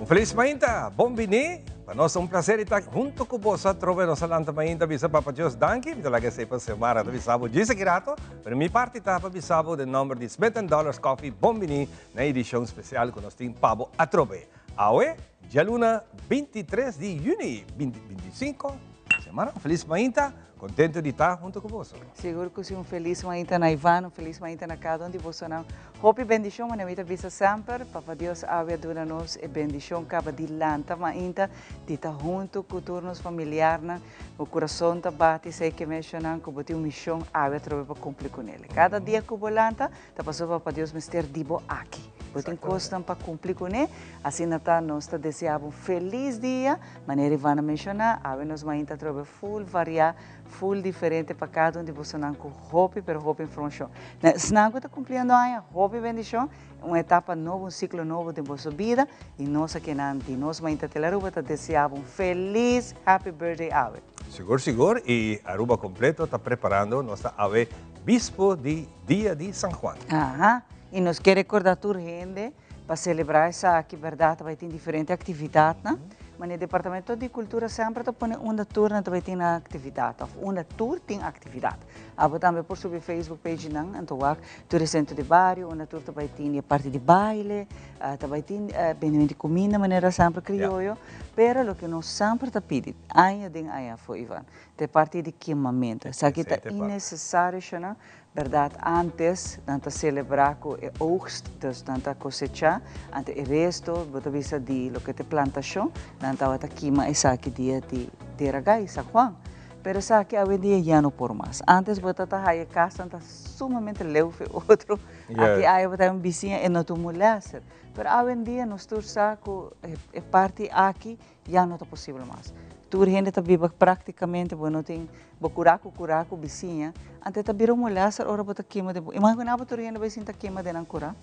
Un felis mainta, bon bini. Pa nos ta un placer di ta hunto cu boso atrobe. Nos a lanta mainta bisa Papa Dios danki. Mi ta laga esey pa Xiomara ta bisa bo djis aki rato. Pero mi parti ta pa bisa bo den nomber di Smith and Dollars Coffee bon bini na e edicion special cu nos tin pa bo atrobe. Awe, djaluna 23 di juni 2025. Xiomara, un felis mainta. Contento di ta hunto cu boso. Sigur cu si, un felis mainta na Ivan, un felis mainta na cada un di bosonan. Hopi bendicion, manera mi ta bisa semper, Papa Dios awe a duna nos e bendicion caba di lanta mainta, di ta hunto cu tur nos familiarnan. Bo curason ta bati, esey ke mencionan cu bo tin un mision awe atrobe pa cumpli cu nele. Cada dia cu bo lanta, ta pasobra Papa Dios mester di bo aki. Bo tin cosnan pa cumpli cune, asina ta nos ta desea bo un feliz dia. Manera Ivan a menciona, awe nos mainta atrobe full varia, full diferente pa cada un di bosonan cu hopi pero hopi informacion. Na esnan cu ta cumpliendo aña, hopi bendicion, un etapa nobo, un ciclo nobo den boso bida y nos akinan di Nos Mainta Telearuba ta desea bo un feliz happy birthday awe. Sigur sigur y Aruba completo ta preparando nos ta awe bispo di dia di San Juan. Aha, y nos kier recorda tur hende Pa celebra esaki berdad ta bay tin diferente actividadnan. Ma na e departamento di cultura semper ta pone unda tur nan ta bay tin nan actividad of unda tur tin actividad. Abo tambe por subi Facebook page nan anto wak tur e centro di bario unda tur ta bay tin e parti di baile, ta bay tin bendimento di cuminda manera semper crioyo. Pero loke nos semper ta pidi aña den aña afo Ivan, ta e parti di kemamento. Esaki ta innecesario shona. Berdad antes nan ta celebra cu e oogst, dus nan ta cosecha, anto e resto bo ta bisa di loke ta e plantacion, nan tabata kima esaki dia di Deragai, San Juan. Pero esaki awendia ya no por mas. Antes bo ta ta haya e casnan ta sumamente leu fe otro, aki aya bo ta haya un bisiña e no ta un molester. Pero awendia nos tur sa cu e parti aki Ya no ta posibel mas. Tur hende ta biba práktikamente, bo no tin bo kurá ku kurá ku bisiña. Antes ta bira un molèster ora bo ta kima den bo. Imaginá bo tur hende bai sinta kima den nan kurá.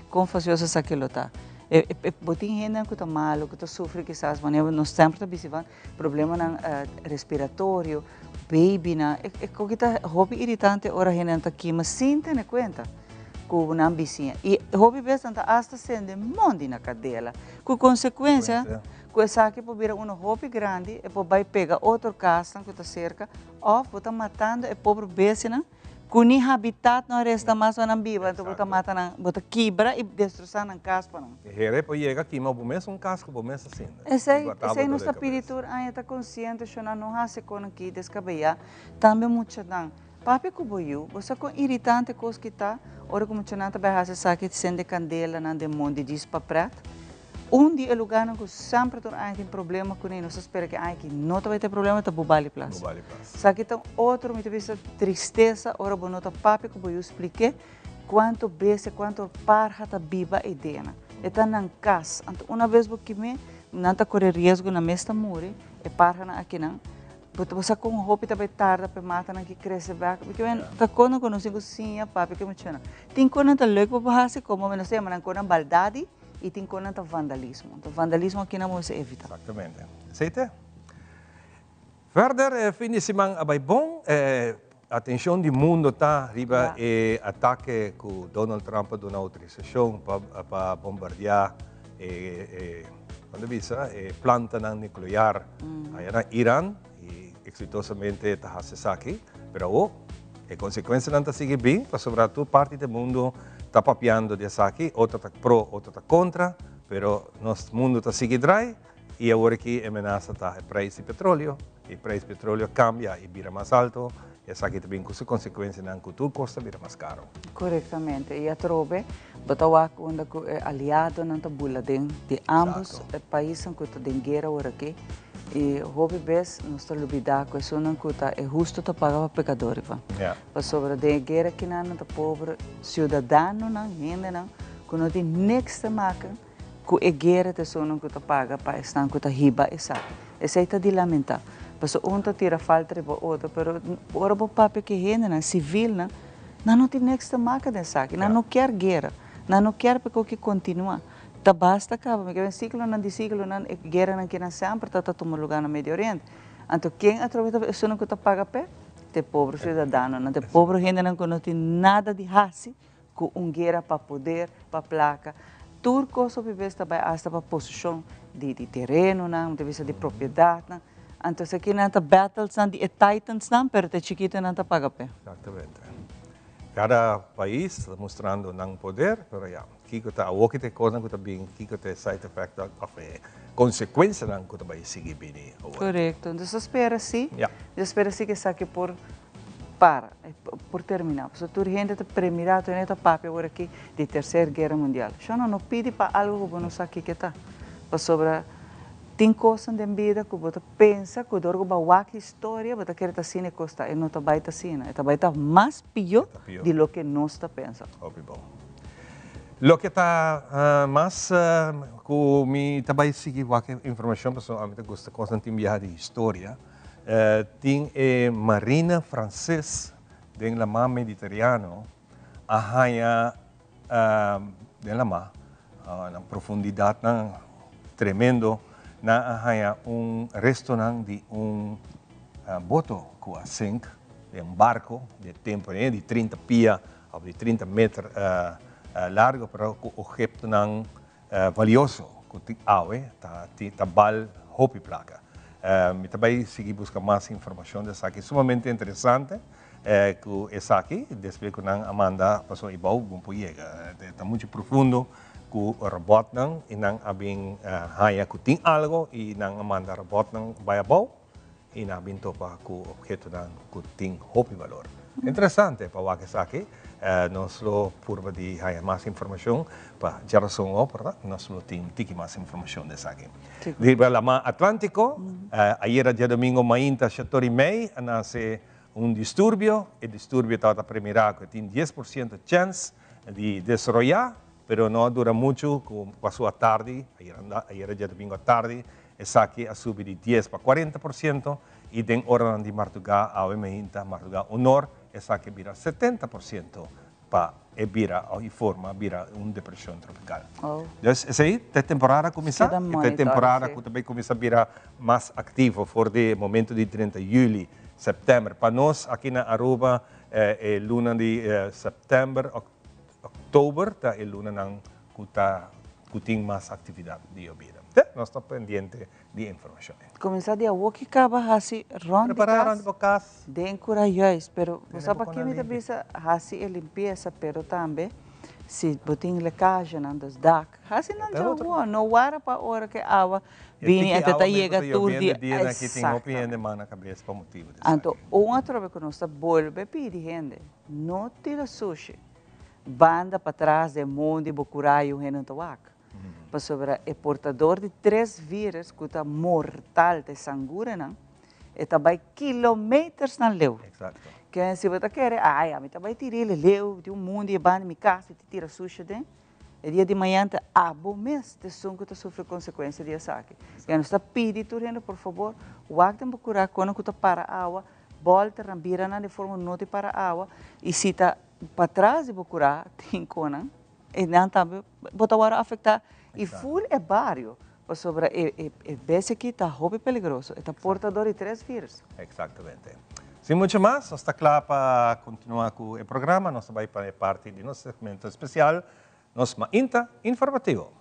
Kon fasioso esaki lo ta. E e bo tin hendenan ku ta malu, ku ta sufri kisas, manera nos semper ta bisa van problemanan respiratorio, babynan. E e koki ta hopi iritante ora hendenan ta kima sin tene kuenta ku nan bisiña. I hopi bes nan ta asta sende mondi na kadela. Ku konsekuensia ku esaki por bira uno hopi grandi, e por bai pega otro kasnan ku ta serka òf bo ta matando e pober bestianan ku ni habitat no a resta mas pa nan biba, anto bo ta mata nan, bo ta kibra i destrosá nan kas pa nan. E hera e por yega kima bo mes un kas ku bo mes a sinda. Esei, esei nos ta pidi tur aña ta konsiente sho nan no hasi kon aki deskabeyá, tambe muchanan. Papia ku bo yu, bo sa kon iritante kos ki ta ora ku muchanan ta bai hasi esaki sende kandelanan den mondi djis pa pret? Un di e lugarnan ku semper tur aña tin problema kuné i nos ta spera ku e aña aki no ta bai tin problema ta Bubali Plaza. Esaki ta un otro mi ta bisa tristesa ora bo no ta papia ku bo yu splik'é kuantu bestia, kuantu parha ta biba ei dena. E ta nan kas, anto una bes bo kim'é nan ta kore riesgo nan mes ta muri, e parhanan akinan. Bo ta sa kon hopi ta bai tarda pa e matanan ki krese bek. Porque men ta kon nan konosé ku siña papia ke muchanan. Tin kon nan ta leuk pa bo hasi komo men nos ta yama nan kon nan baldadi i tin kon nan ta vandalismo. Enton vandalismo aki nan bo mester evita. Exactamente. Esei te. Verder e fin di siman a bai bon. E atencion di mundo ta riba e atake cu Donald Trump a duna autorisacion pa pa bombardia e e cuando bisa e plantanan nuclear aya na Iran y exitosamente ta haci esaki. Pero awo e consecuencianan ta sigui bin pasobra tur parti di mundo ta papiando di esaki, otro ta pro, otro ta contra, pero nos mundo ta sigui draai. Y awor aki e menasa ta e prijs di petroleo. E prijs di petroleo cambia y bira mas alto. Esaki ta bin cu su consecuencianan cu tur cos ta bira mas caro. Corectamente. Y atrobe bo ta wak unda cu e aliadonan ta bula den di ambos e paisnan cu ta den guera awor aki. Y hopi bes nos ta lubida cu esunnan cu ta e husto ta paga pa pecador riba. Pasobra den e guera kinan nan ta pober ciudadanonan, hendenan cu no tin niks te maken Ku e guera ta esunnan ku ta paga pa esnan ku ta hiba esaki. Esei ta di lamentá. Pasobra un ta tira falta riba otro, pero ora bo papia ku e hendenan, sivilnan, nan no tin niks te maka den esaki. Nan no kier guera. Nan no kier pa e koki kontinuá. Ta basta kaba. Mi ke ven siglonan di siglonan e gueranan kinan semper ta ta tuma lugá na Medio Oriente. Anto ken atrobe ta esunnan ku ta paga p'e? Ta e pobre siudadanonan, ta e pobre hendenan ku no tin nada di hasi. Ku un guera pa poder, pa plaka, tur kos hopi bes ta bai asta pa posishon. di di terenonan, mi ta bisa di propiedatnan. Anto esaki nan ta battlesnan di e titansnan, pero ta e chikitonan ta paga p'e. Exactamente. Cada pais ta mustrando nan poder, pero ya, kiko ta awor ki ta e cosnan cu ta bin, kiko ta e side effect of e consecuencianan cu ta bay sigui bini awor. Correcto. Entonces ta spera si, ta spera si cu esaki por para, por termina. Pasobra tur hende ta premira, tur hende ta papia awor aki di tercer guera mundial. Sho no, no pidi pa algo cu bo no sa kiko ta. Pasobra tin cosnan den bida cu bo ta pensa cu dor cu bo a wak historia bo ta kere ta asina e cos ta. E no ta bay ta asina. E ta bay ta mas pio di loke nos ta pensa. Hopi bon. Loke ta mas cu mi ta bay sigui wak e informacion pasobra ami ta gusta cosnan tin biaha di historia. Tin e marina frances den Lamá Mediterano a haña den lamá, na profundidadnan tremendo, nan a haña un restonan di un boto cu a sink, den un barco di e tempo ei, di 30 pia of di 30 meter largo, pero cu obhetonan Valioso cu tin awe ta ta bal hopi placa. Mi ta bay sigui busca mas informacion di esaki. Sumamente interesante cu esaki despues cu nan a manda pasobra e bou bon por yega. Ta mucho profundo cu robotnan y nan a bin haya cu tin algo y nan a manda robotnan bay abou. I nan a bin topa ku ophetonan ku tin hopi balor. Interesante pa wak esaki. Nos lo purba di haña mas informashon pa djarason op, nos lo tin tiki mas informashon di esaki. Riba Lamá Atlántiko, ayera djadomingo mainta shator i mei a nase un disturbio. E disturbio tabata premirá ku e tin 10% chèns di desaroyá, pero no a dura muchu ku pasó atardi, ayera djadomingo atardi, Esaki a subi di 10 pa 40% i den oranan di mardugá awe meinta mardugá honor esaki a bira 70% pa e bira i forma bira un depresion tropical. Dus esei ta e temporada kuminsá i ta e temporada ku ta bai kuminsá bira mas aktivo for di e momento di 30 juli, sèptèmber. Pa nos aki na Aruba e luna di sèptèmber, Oktober ta e lunanan ku ta ku tin mas aktividat di yobida. Te, nos ta pendiente di e informashon ei. Kuminsá di awor ki kaba hasi rònt di Prepará rònt di bo kas. Den kura juis, pero bo sa pa ke mi ta bisa hasi e limpiesa, pero tambe si bo tin lekagenan, dus dak, hasi nan dja awor, no wara pa ora ku e awa bini anto ta yega tur di. Exactamente. Anto un atrobe ku nos ta bolbe pidi hende, no tira sushi. Banda patras den mondi bo curayo hende no ta wak. Pasobra e portador di tres virus cu ta mortal ta e sangurenan, e ta bay kilometersnan leu. Ken si bo ta kere, ay ami ta bay tira ele leu di un mundi e banda mi cas mi ta tira sushi aden. E dia di mañan ta abo mes ta esun cu ta sufri consecuencia di esaki. Ken nos ta pidi tur hende por fabor wak den bo cura con cu ta para awa, bolternan, biranan di forma no di para awa y si ta Patras di bo kurá tin konan e nan tambe bo ta wòrdu afektá i ful e bario pasobra e e bes aki ta hopi peligroso e ta portador di tres virus. Exactamente. Sin mucho mas, nos ta kla pa kontinuá ku e programa. Nos ta bai pa e parti di nos segmento espesial, nos Mainta Informativo.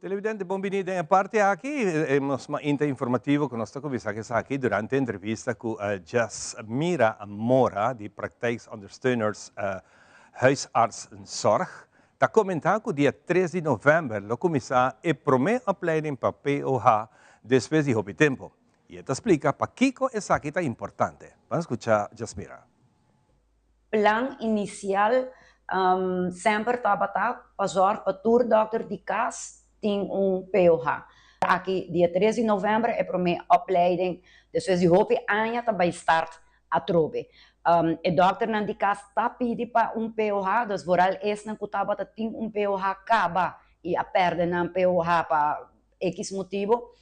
Televidente, bon bini den e parti aki, e nos mainta informativo ku nos ta kuminsá ku esaki durante e entrevista ku Jasmira Mora di Praktijksondersteuners Huisartsenzorg ta komentá ku dia 3 di novèmber lo kuminsá e promé opleiding pa POH despues di hopi tempu. I e ta splika pakiko esaki ta importante. Ban skucha Jasmira. Plan inisial semper tabata pa zòrg pa tur dòkter di kas tin un POH. Aki dia 3 di novèmber e promé opleiding despues di hopi aña ta bai start atrobe. E dòkternan di kas ta pidi pa un POH, dus vooral esnan ku tabata tin un POH kaba i a pèrdè nan POH pa X motibu,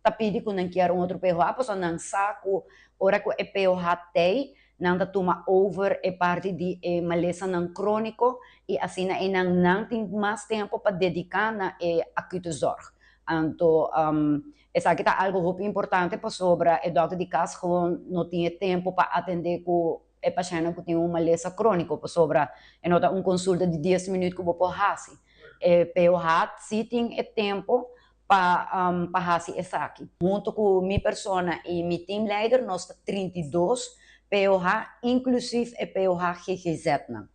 ta pidi ku nan kier un otro POH pasobra nan sa ku ora ku e POH t'ei. Nan ta tuma over e parti di e malesanan króniko i asina einan nan tin mas tempu pa dediká na e acute zorg. Anto esaki ta algu hopi importante pasobra e dòkter di kas gewoon no tin e tempu pa atendé ku e pashèntnan ku tin un malesa króniko pasobra e no ta un konsulta di dies minüt ku bo por hasi. E POH si tin e tempu pa pa hasi esaki. Hunto ku mi persona i mi teamleider nos ta 32 POH inklusief e POH GGZ-nan.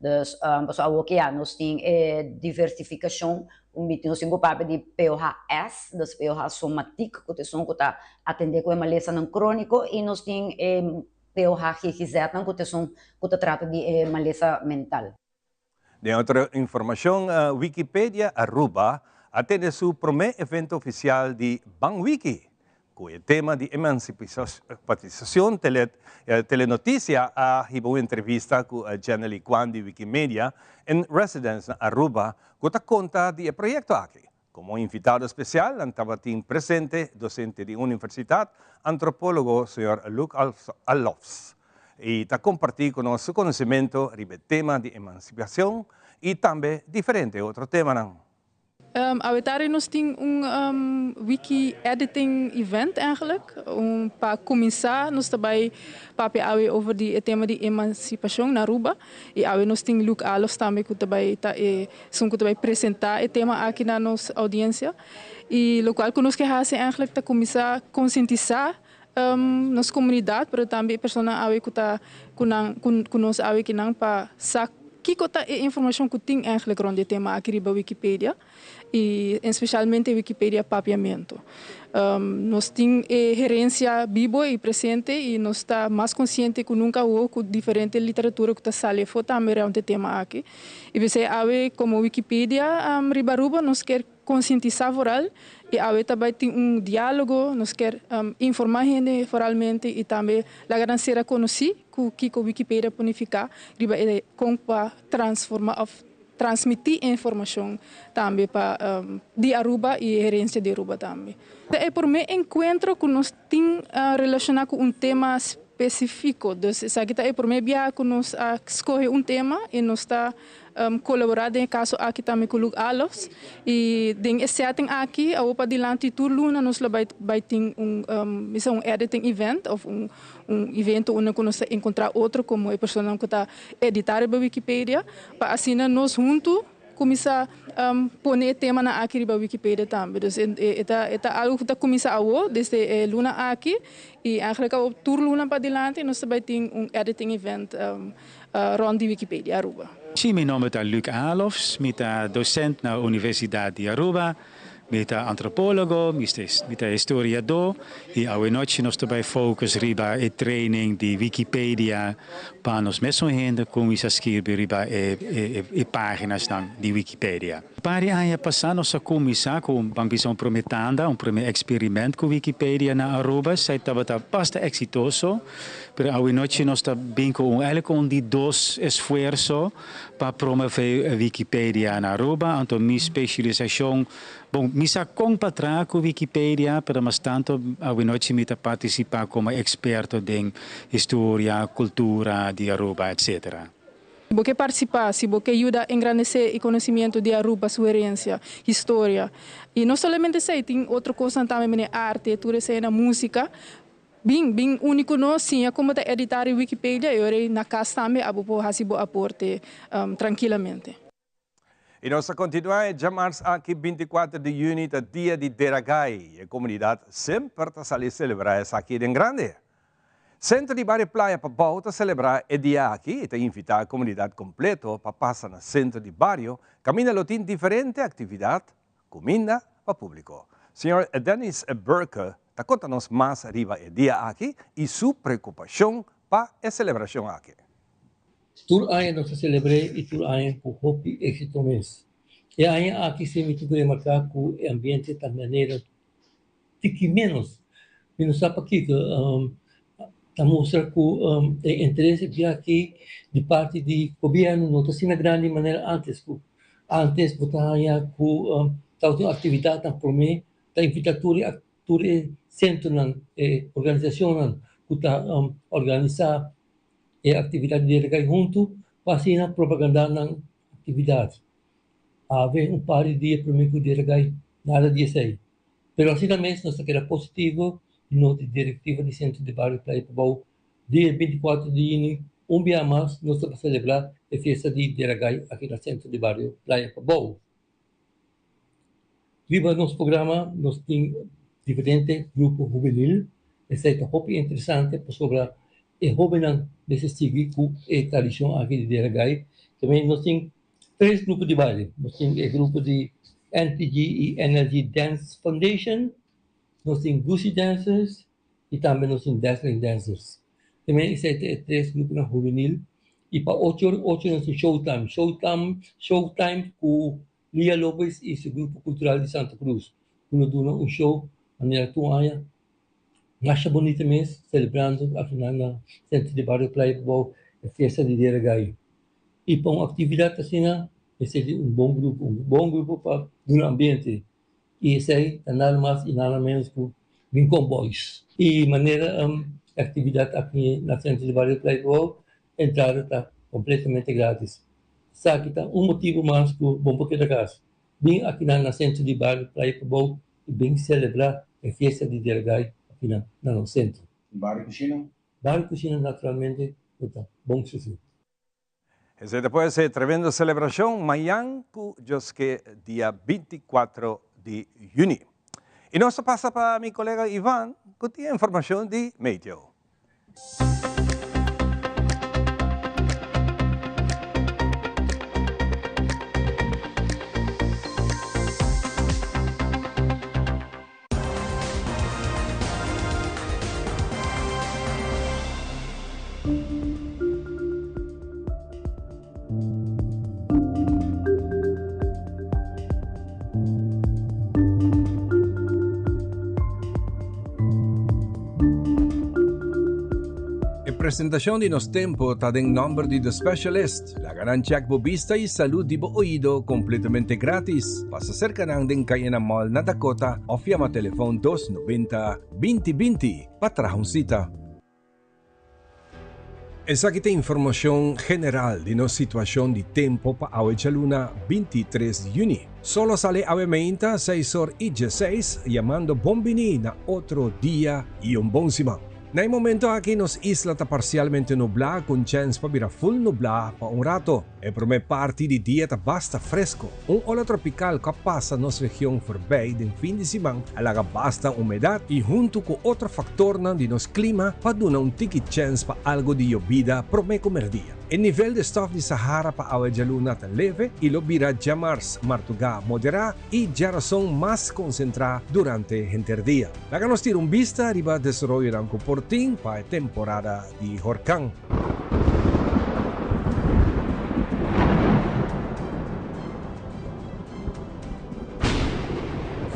Dus pasobra awoki ya nos tin e diversifikashon, nos tin ku papia di POH-S, dus POH somatik ku ta esun ku ta atendé ku e malesanan króniko i nos tin e POH GGZ-nan ku ta esun ku ta trata di e malesa mental. Den otro informacion, Wikipedia Aruba a tene su prome evento oficial di Ban Wiki, cu e tema di emancipacion. Telenoticia a hiba un entrevista cu Jennely Kwan di Wikimedia in Residence na Aruba cu ta conta di e proyecto aki. Como invitado special nan tabatin presente docente di universidad, antropologo señor Luc Alofs y ta comparti cu nos su conocimento riba e tema di emancipacion y tambe diferente otro temanan. Awe tardi nos tin un wiki editing event eigenlijk. Un pa cuminsa nos ta bay papia awe over di e tema di emancipacion na Aruba. Y awe nos tin Luc Alofs tambe cu ta bay ta e Esun ku ta bai presentá e tema aki na nos audiencia. I lokual ku nos ke hasi eigenlijk ta kuminsá konsientisá nos komunidat, pero tambe e personanan awe ku ta ku nan ku nos awe kinan pa sa kiko ta e informashon ku tin eigenlijk rond e tema aki riba Wikipedia i espeshalmente Wikipedia Papiamentu. Nos tin e herensia bibo i presente i nos ta mas konsiente ku nunka awor ku diferente literatura ku ta sali afó tambe rond e tema aki. I p'esei awe komo Wikipedia riba Aruba nos kier konsientisá vooral i awe ta bai tin un diálogo, nos kier informá hende vooralmente i tambe laga nan sera konosí ku kiko Wikipedia por nifiká riba e kon pa transformá òf transmití e informashon tambe pa di Aruba i e herensia di Aruba tambe. Ta e promé enkuentro ku nos tin relashoná ku un tema spesifiko. Dus esaki ta e promé biaha ku nos a skohe un tema i nos ta kolaborá den e kaso aki tambe ku Luc Alofs. I den e setting aki awor padilanti tur luna nos lo bai bai tin un bisa un editing event òf un un evento unda ku nos ta enkontrá otro komo e personanan ku ta editá riba Wikipedia pa asina nos huntu Kuminsá pone e temanan aki riba Wikipedia tambe. Dus e ta e ta algu ku ta kuminsá awo, desde e luna aki, i eigenlijk awo tur luna padilanti nos ta bai tin un editing event rònt di Wikipedia Aruba. Sí, mi nomber ta Luc Alofs, mi ta docent na Universidad di Aruba. Mi ta antropólogo, mi ta historiadó i awenochi nos ta bai focus riba e training di Wikipedia pa nos mesun hende kuminsá skirbi riba e páginasnan di Wikipedia. Un par di aña pasá nos a kuminsá ku un, ban bisa un promé tanda, un promé eksperiment ku Wikipedia na Aruba. Esei tabata basta eksitoso, pero awenochi nos ta bin ku un, eigenlijk un di dos esfuerso Pa promove Wikipedia na Aruba, anto mi specialisacion, bon, mi sa con pa traha cu Wikipedia, pero mas tanto awenochi mi ta participa como experto den historia, cultura di Aruba, etc. Si bo ke participa, si bo ke yuda engrandece e conocimiento di Aruba, su herencia, historia, y no solamente esey, tin otro cosnan tambe manera arte, tur esey na musica, Bin, bin uni ku nos, siña komo ta editá e Wikipedia i ora ei na kas tambe abo por hasi bo aporte trankilamente. I nos ta kontinuá e djamars aki 24 di yüni ta dia di Deragai. E komunidat semper ta sali selebrá esaki den grandi. Sentro di Bario Playa Pabou ta selebrá e dia aki i ta invitá e komunidat kompleto pa pasa na sentro di bario kaminda lo tin diferente aktividat Kuminda pa públiko. Señor Dennis Burke ta konta nos mas riba e dia aki i su preokupashon pa e selebrashon aki. Tur aña nos ta selebr'é i tur aña ku hopi éksito mes. E aña aki si mi tin ku remarká ku e ambiente ta manera tiki ménos. Mi no sa pakiko. Ta mustra ku e interes di aki di parti di gobièrnu no ta asina grandi manera ántes ku ántes bo ta haña ku tabatin un aktividatnan promé ta invitá tur e tur e sentronan e organisashonnan ku ta organisá. e aktividat di Dera Gai huntu pa asina propagandá nan aktividat. Awe un par di dia promé ku Dera Gai nada di esei. Pero asina mes nos ta keda positivo di nos di direktiva di Sentro di Bario Playa Pabou dia 24 di yüni un bia mas nos ta pa selebrá e fiesta di Dera Gai aki na Sentro di Bario Playa Pabou. Riba nos programa nos tin diferente grupo hubenil, esei ta hopi interesante pasobra e hobennan mester sigui ku e tradishon aki di Dera Gai. Tambe nos tin tres grupo di baile, nos tin e grupo di NTG i NLG Dance Foundation, nos tin Gusi Dancers i tambe nos tin Dazzling Dancers. Tambe esei ta e tres gruponan hubenil i pa ocho or ocho nos tin Showtime, Showtime, Showtime ku Lia Lopez i su grupo kultural di Santa Cruz ku lo duna un show manera tur aña masha bunita mes selebrando al final na sentro di bario Playa Pabou e fiesta di Dera Gai. I pa un aktividat asina mester di un bon grupo, un bon grupo pa duna ambiente i esei ta nada mas i nada menos ku Rincon Boys. I manera e aktividat aki na sentro di bario Playa Pabou entrada ta kompletamente gratis. Esaki ta un motibu mas ku bo por keda kas. Bin akinan na sentro di bario Playa Pabou i bin selebrá e fiesta di Deragai akinan na nos sentro. Bario Kushina? Bario Kushina naturalmente lo ta bon sufí. Esei ta pues e tremendo selebrashon mañan ku djoske dia 24 di yüni. I nos ta pasa pa mi kolega Ivan ku tin e informashon di meteo. E presentacion di nos tempo ta den nomber di The Specialist. Laga nan check bo bista y salud di bo oido completamente gratis. Pasa cerca nan den Cayena Mall na Dakota of yama telefon 290 2020 pa traha un cita. Esaki ta informacion general di nos situacion di tempo pa awe djaluna 23 di juni. Sol a sali awe meinta seis or y dieseis, yamando bon bini na otro dia y un bon siman. Na e momento aki nos isla ta parcialmente nubla cu un chens pa bira full nubla pa un rato. E prome parti di dia ta basta fresco. Un ola tropical cu a pasa nos region voorbij den fin di siman a laga basta humedad y hunto cu otro factornan di nos clima pa duna un tiki chens pa algo di yobida prome cu merdia. E nivel di stof di Sahara pa awe djaluna ta leve y lo bira djamars martuga modera y djarason mas concentra durante henter dia. Laga nos tira un bista riba desaroyonan cu por tin pa e temporada di horcan.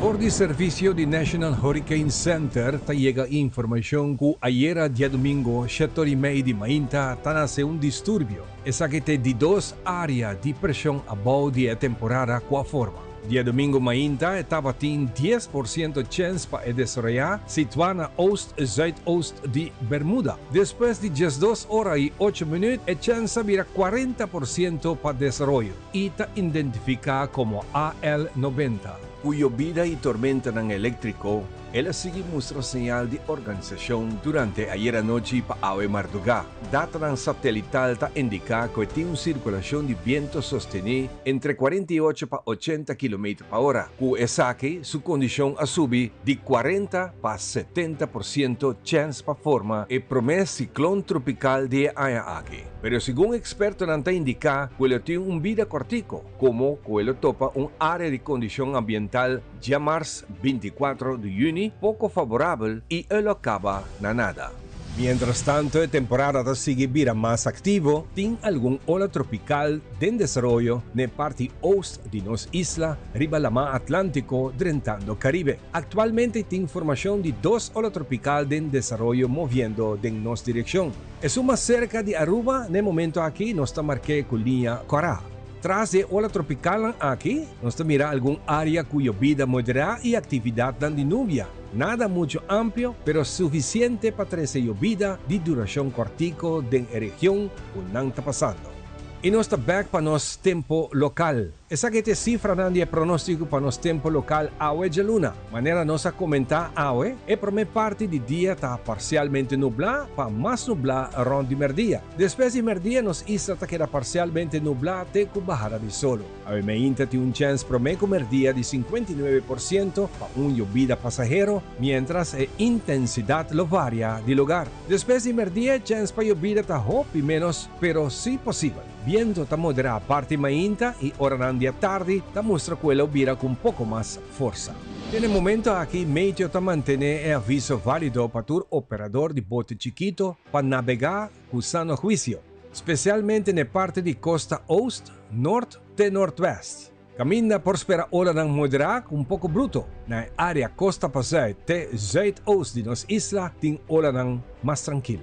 For di servisio di National Hurricane Center ta yega informashon ku ayera diadomingo shetor i mei di mainta ta nase un disturbio. Esaki ta e di dos área di preshon abou di e temporada ku a forma. Diadomingo mainta e tabatin 10% chèns pa e desaroyá, situá na oost-zuidoost di Bermuda. Despues di 12 ora i ocho minüt e chèns a bira 40% pa desaroyo i ta identifiká komo AL 90. Ku yobida i tormentanan eléktriko, el a sigui mustra señal di organisashon durante ayer anochi pa awe mardugá. Datanan satelital ta indiká ku e tin un sirkulashon di biento sostení entre 48 pa 80 kilometer pa ora. Ku esaki, su kondishon a subi di 40 pa 70% chèns pa forma e promé siklon tropikal di e aña aki. Pero segun ekspertonan ta indiká ku e lo tin un bida kòrtiko, komo ku e lo topa un área di kondishon ambiental djamars 24 di yüni poko favorabel i e lo kaba na nada. Mientras tanto e temporada ta sigui bira mas aktivo, tin algun ola tropikal den desaroyo na e parti oost di nos isla riba Laman Atlántiko drentando Karibe. Aktualmente tin formashon di dos ola tropikal den desaroyo moviendo den nos direkshon. Esun mas serka di Aruba na e momento aki nos ta mark'é ku liña kòrá. Tras di e ola tropikalnan aki, nos ta mira algun área ku yobida moderá i aktividatnan di nubia, nada muchu amplio, pero sufisiente pa trese yobida di durashon kòrtiku den e region ku nan ta pasando. I nos ta bèk pa nos tempu lokal. Esaki ta e sifranan di e pronóstiko pa nos tempu lokal awe djaluna. Manera nos a komentá awe, e promé parti di dia ta parsialmente nublá pa mas nublá rònt di mèrdia. Despues di mèrdia nos isla ta keda parsialmente nublá te ku bahada di solo. Awe meinta tin un chèns promé ku mèrdia di 59% pa un yobida pasahero, miéntras e intensidat lo varia di lugar. Despues di mèrdia e chèns pa yobida ta hopi ménos, pero sí posibel. Biento ta moderá parti mainta i oranan di atardi ta mustra ku e lo bira ku un poko mas forsa. Den e momento aki Meteo ta mantené e aviso válido pa tur operador di bote chikito pa nabegá ku sano huisio, spesialmente n'e parti di kosta oost, nort te nortwèst. Kaminda por spera olanan moderá ku un poko bruto. Na e área kosta pa zùit te zùit-oost di nos isla tin olanan mas trankil.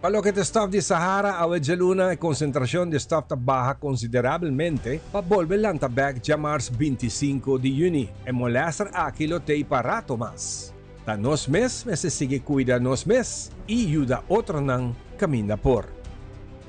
Pa loke ta stòf di Sahara, awe djaluna e konsentrashon di stòf ta baha konsiderabelmente pa bolbe lanta bèk djamars 25 di yüni. E molèster aki lo tei pa rato mas. Ta nos mes mester sigui kuida nos mes i yuda otronan kaminda por.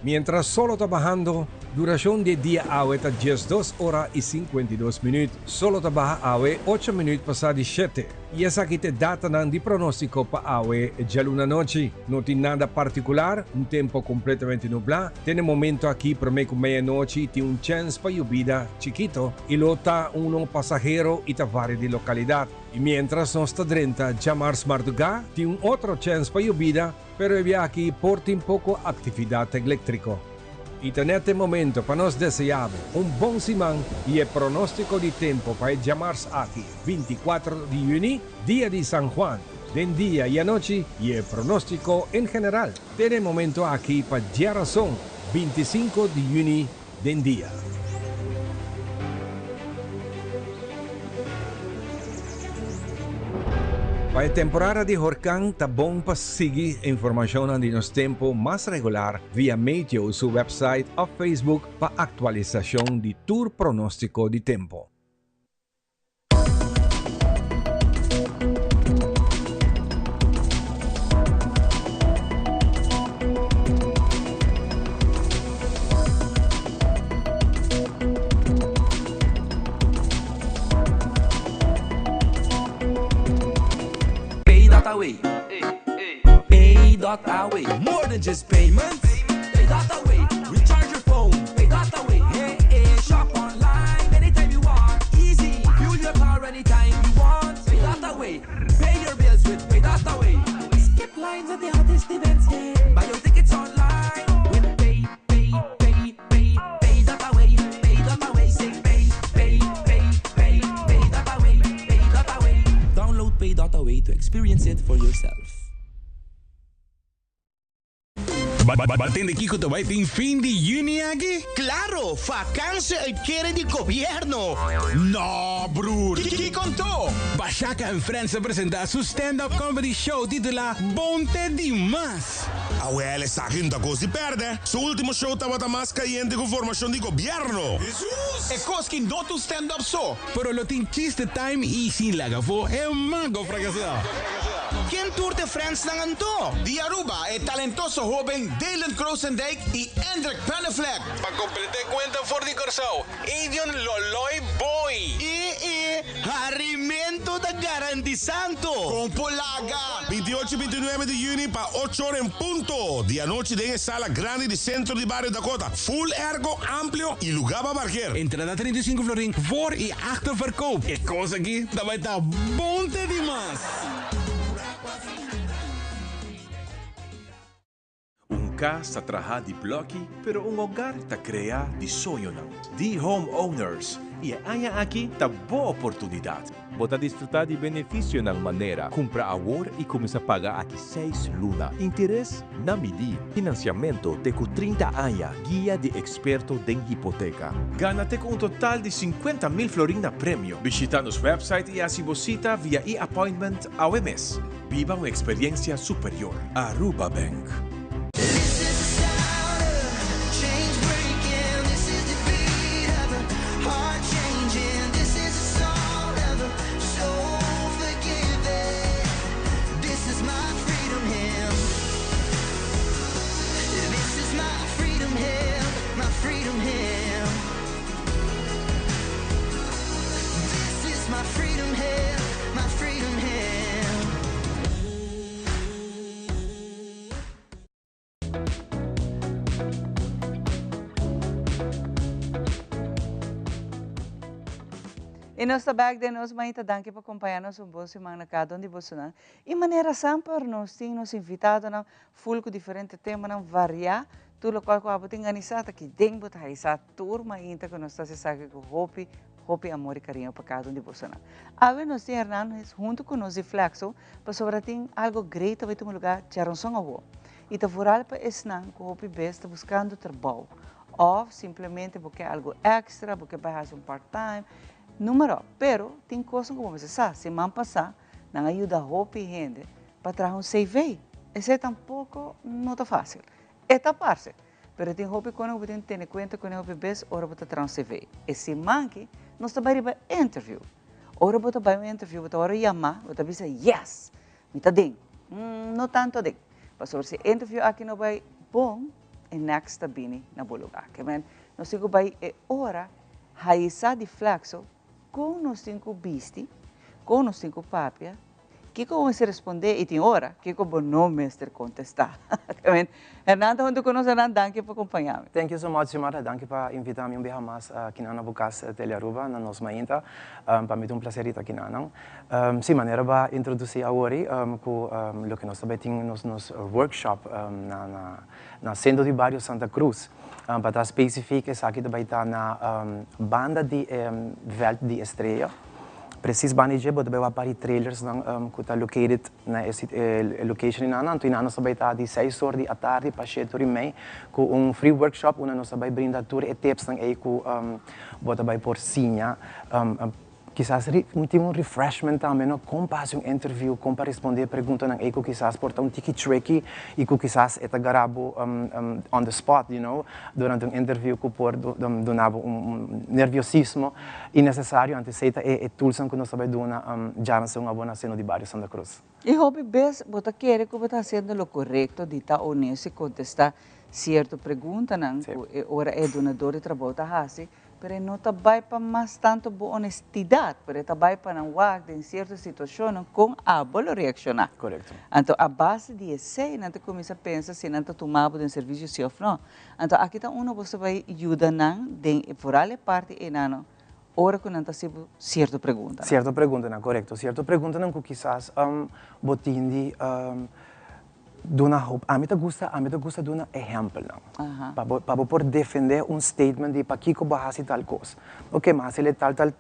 Mientras solo ta bahando, duracion di e dia awe ta 12 ora y 52 minuut. Solo ta baha awe ocho minuut pasa di shete. Y esaki ta e datanan di pronostico pa awe djaluna anochi. No tin nada particular, un tempo completamente nubla. Te na e momento aki prome cu medianochi tin un chens pa yobida chikito y lo ta uno pasahero y ta varia di localidad. Y mientras nos ta drenta djamars marduga tin un otro chens pa yobida. Pero e bia aki por tin poko aktividat eléktriko. I ta nèt e momento pa nos deseá bo un bon siman i e pronóstiko di tempu pa e djamars aki, 24 di yüni, dia di San Juan, den dia i anochi i e pronóstiko en general te na e momento aki pa djarason, 25 di yüni, den dia. Pa e temporada di horkan ta bon pa sigui informashonnan di nos tempu mas regular via Meteo su website òf Facebook pa aktualisashon di tur pronóstiko di tempu. Pay.away Pay.away More than just payments Pay.away Recharge your phone Pay.away Hey, hey, shop online anytime you want Easy Fuel your car anytime you want Pay.away Pay your bills with Pay.away Skip lines at the hottest events yeah Buy your tickets online with Pay, Pay, Pay, Pay, Pay.away Pay.away Say Pay, Pay, Pay, Pay, Pay.away Pay.away Download Pay.away to experience it for yourself. Ba tende kiko ta bai tin fin di juni aki? Claro, vakantie uitkering di gobierno! No, broer! Kiko anto? Bashaka and Friends ta presenta su stand-up comedy show titula Bon Te Dimas! Awel, esaki no ta kos di pèrdè. Su último show tabata mas kayente ku formashon di gobièrnu. Hesus! E kos ki no ta un stand-up so. Pero lo tin chiste time y sin laga afó e mago fracasá. Ken tur t'e friendsnan anto? Di Aruba e talentoso hoben Dylan Krosendijk y Endrick Panneflek. Pa complet'e cuenta for di Corsou, Edion Loloy Boy. Y e harimento ta garantisanto. Con por laga? 28 y 29 di juni pa ocho or en punto di anochi den e sala grandi di Centro di Bario Dakota. Full airco, amplio y lugar pa parkeer. Entrada 35 florin voor y achter verkoop. E cos aki ta bay ta bon te di mas! Un cas ta traha di bloki, pero un hogar ta crea di soñonan. Di Home Owners y e aña aki ta bo oportunidad. Bo ta disfrutá di benefisionan manera, kumpra awor i kuminsá paga aki seis luna, interes na midí, finansiamentu te ku 30 aña, guia di eksperto den hipoteka. Gana te ku un total di 50,000 florin na premio. Bishita nos website i hasi bo sita via e-appointment awe mes. Biba un eksperiencia superior. Aruba Bank. I nos ta bek den nos mainta. Danki pa kompañá nos. Un bon siman na kada un di bosonan. I manera semper nos tin nos invitadonan full ku diferente temanan variá. Tur lokual ku abo tin ganisá ta aki den bo ta haisá tur mainta ku nos ta hasi esaki ku hopi, hopi amor i kariño pa kada un di bosonan. Awe nos tin Hernan huntu ku nos di Flexo pasobra tin algo great ta bai tuma lugá djaronson awo. I ta vooral pa esnan ku hopi bes ta buskando trabou òf simplemente bo ke algu èkstra, bo ke bai hasi un part time, numa ròp. Pero tin kosnan ku bo mester sa. Siman pasá nan a yuda hopi hende pa traha un CV. Esei tampoko no ta fásil. E ta parse, pero tin hopi kosnan ku bo tin tene kuenta kuné hopi bes ora bo ta traha un CV. E siman aki nos ta bai riba interview. Ora bo ta bai un interview bo ta wòrdu yamá, bo ta bisa yes! Mi ta den. No tantu aden. Pasobra si e interview aki no bai bon, e next ta bini na bo lugar. Ke men, nos tin ku bai e ora haisa di Flexo kon nos tin ku bisti, kon nos tin ku papia, kiko bo mester respondé i tin ora kiko bo no mester kontestá. Ke men, Hernan ta huntu ku nos. Hernan, danki pa kompañá mi. Thank you so much, Xiomara. Danki pa invitá mi un biaha mas aki na bo kas Telearuba na nos mainta. Pa mi ta un placer di ta aki na nan. Sí, manera bo a introdusí awor ku loke nos ta bai tin nos nos workshop na na na Sentro di Bario Santa Cruz. Pa ta spesifik esaki ta bai ta na banda di e vèlt di Estrella. Presis banda di dje bo ta bai wak par di trailersnan ku ta located na e e location einan. Anto einan nos ta bai ta di seis or di atardi pa shete or i mei ku un free workshop unda nos ta bai brinda tur e tipsnan ei ku bo ta bai por siña. Kisas tin un refreshment tambe no, kon pa hasi un interview, kon pa respondé preguntanan ei ku kisas por ta un tiki tricky i ku kisas e ta gara bo on the spot, you know, durante un interview ku por duna bo un nerviosismo innesesario. Anto esei ta e toolsnan ku nos ta bai duna djaranson abo na Seno di Bario Santa Cruz. I hopi bes bo ta kere ku bo ta hasiendo lo korekto di ta onesto i kontestá sierto preguntanan ku e ora e dunador di trabou ta hasi, Pero e no ta bai pa mas tanto bo honestidad, pero e ta bai pa nan wak den cierto situacionnan con abo lo reacciona. Correcto. Anto a base di esey nan ta cuminsa pensa si nan ta tuma bo den servicio si of no. Anto aki ta uno bo ta bai yuda nan den e vooral e parti eynano ora cu nan ta haci bo cierto preguntanan. Cierto preguntanan, correcto. Cierto preguntanan cu kisas bo tin di. Duna hoop. Ami ta gusta, ami ta gusta duna ehèmpelnan. Pa bo, pa bo por defendé un statement di pakiko bo a hasi tal kos. Oke, mi a hasi tal tal,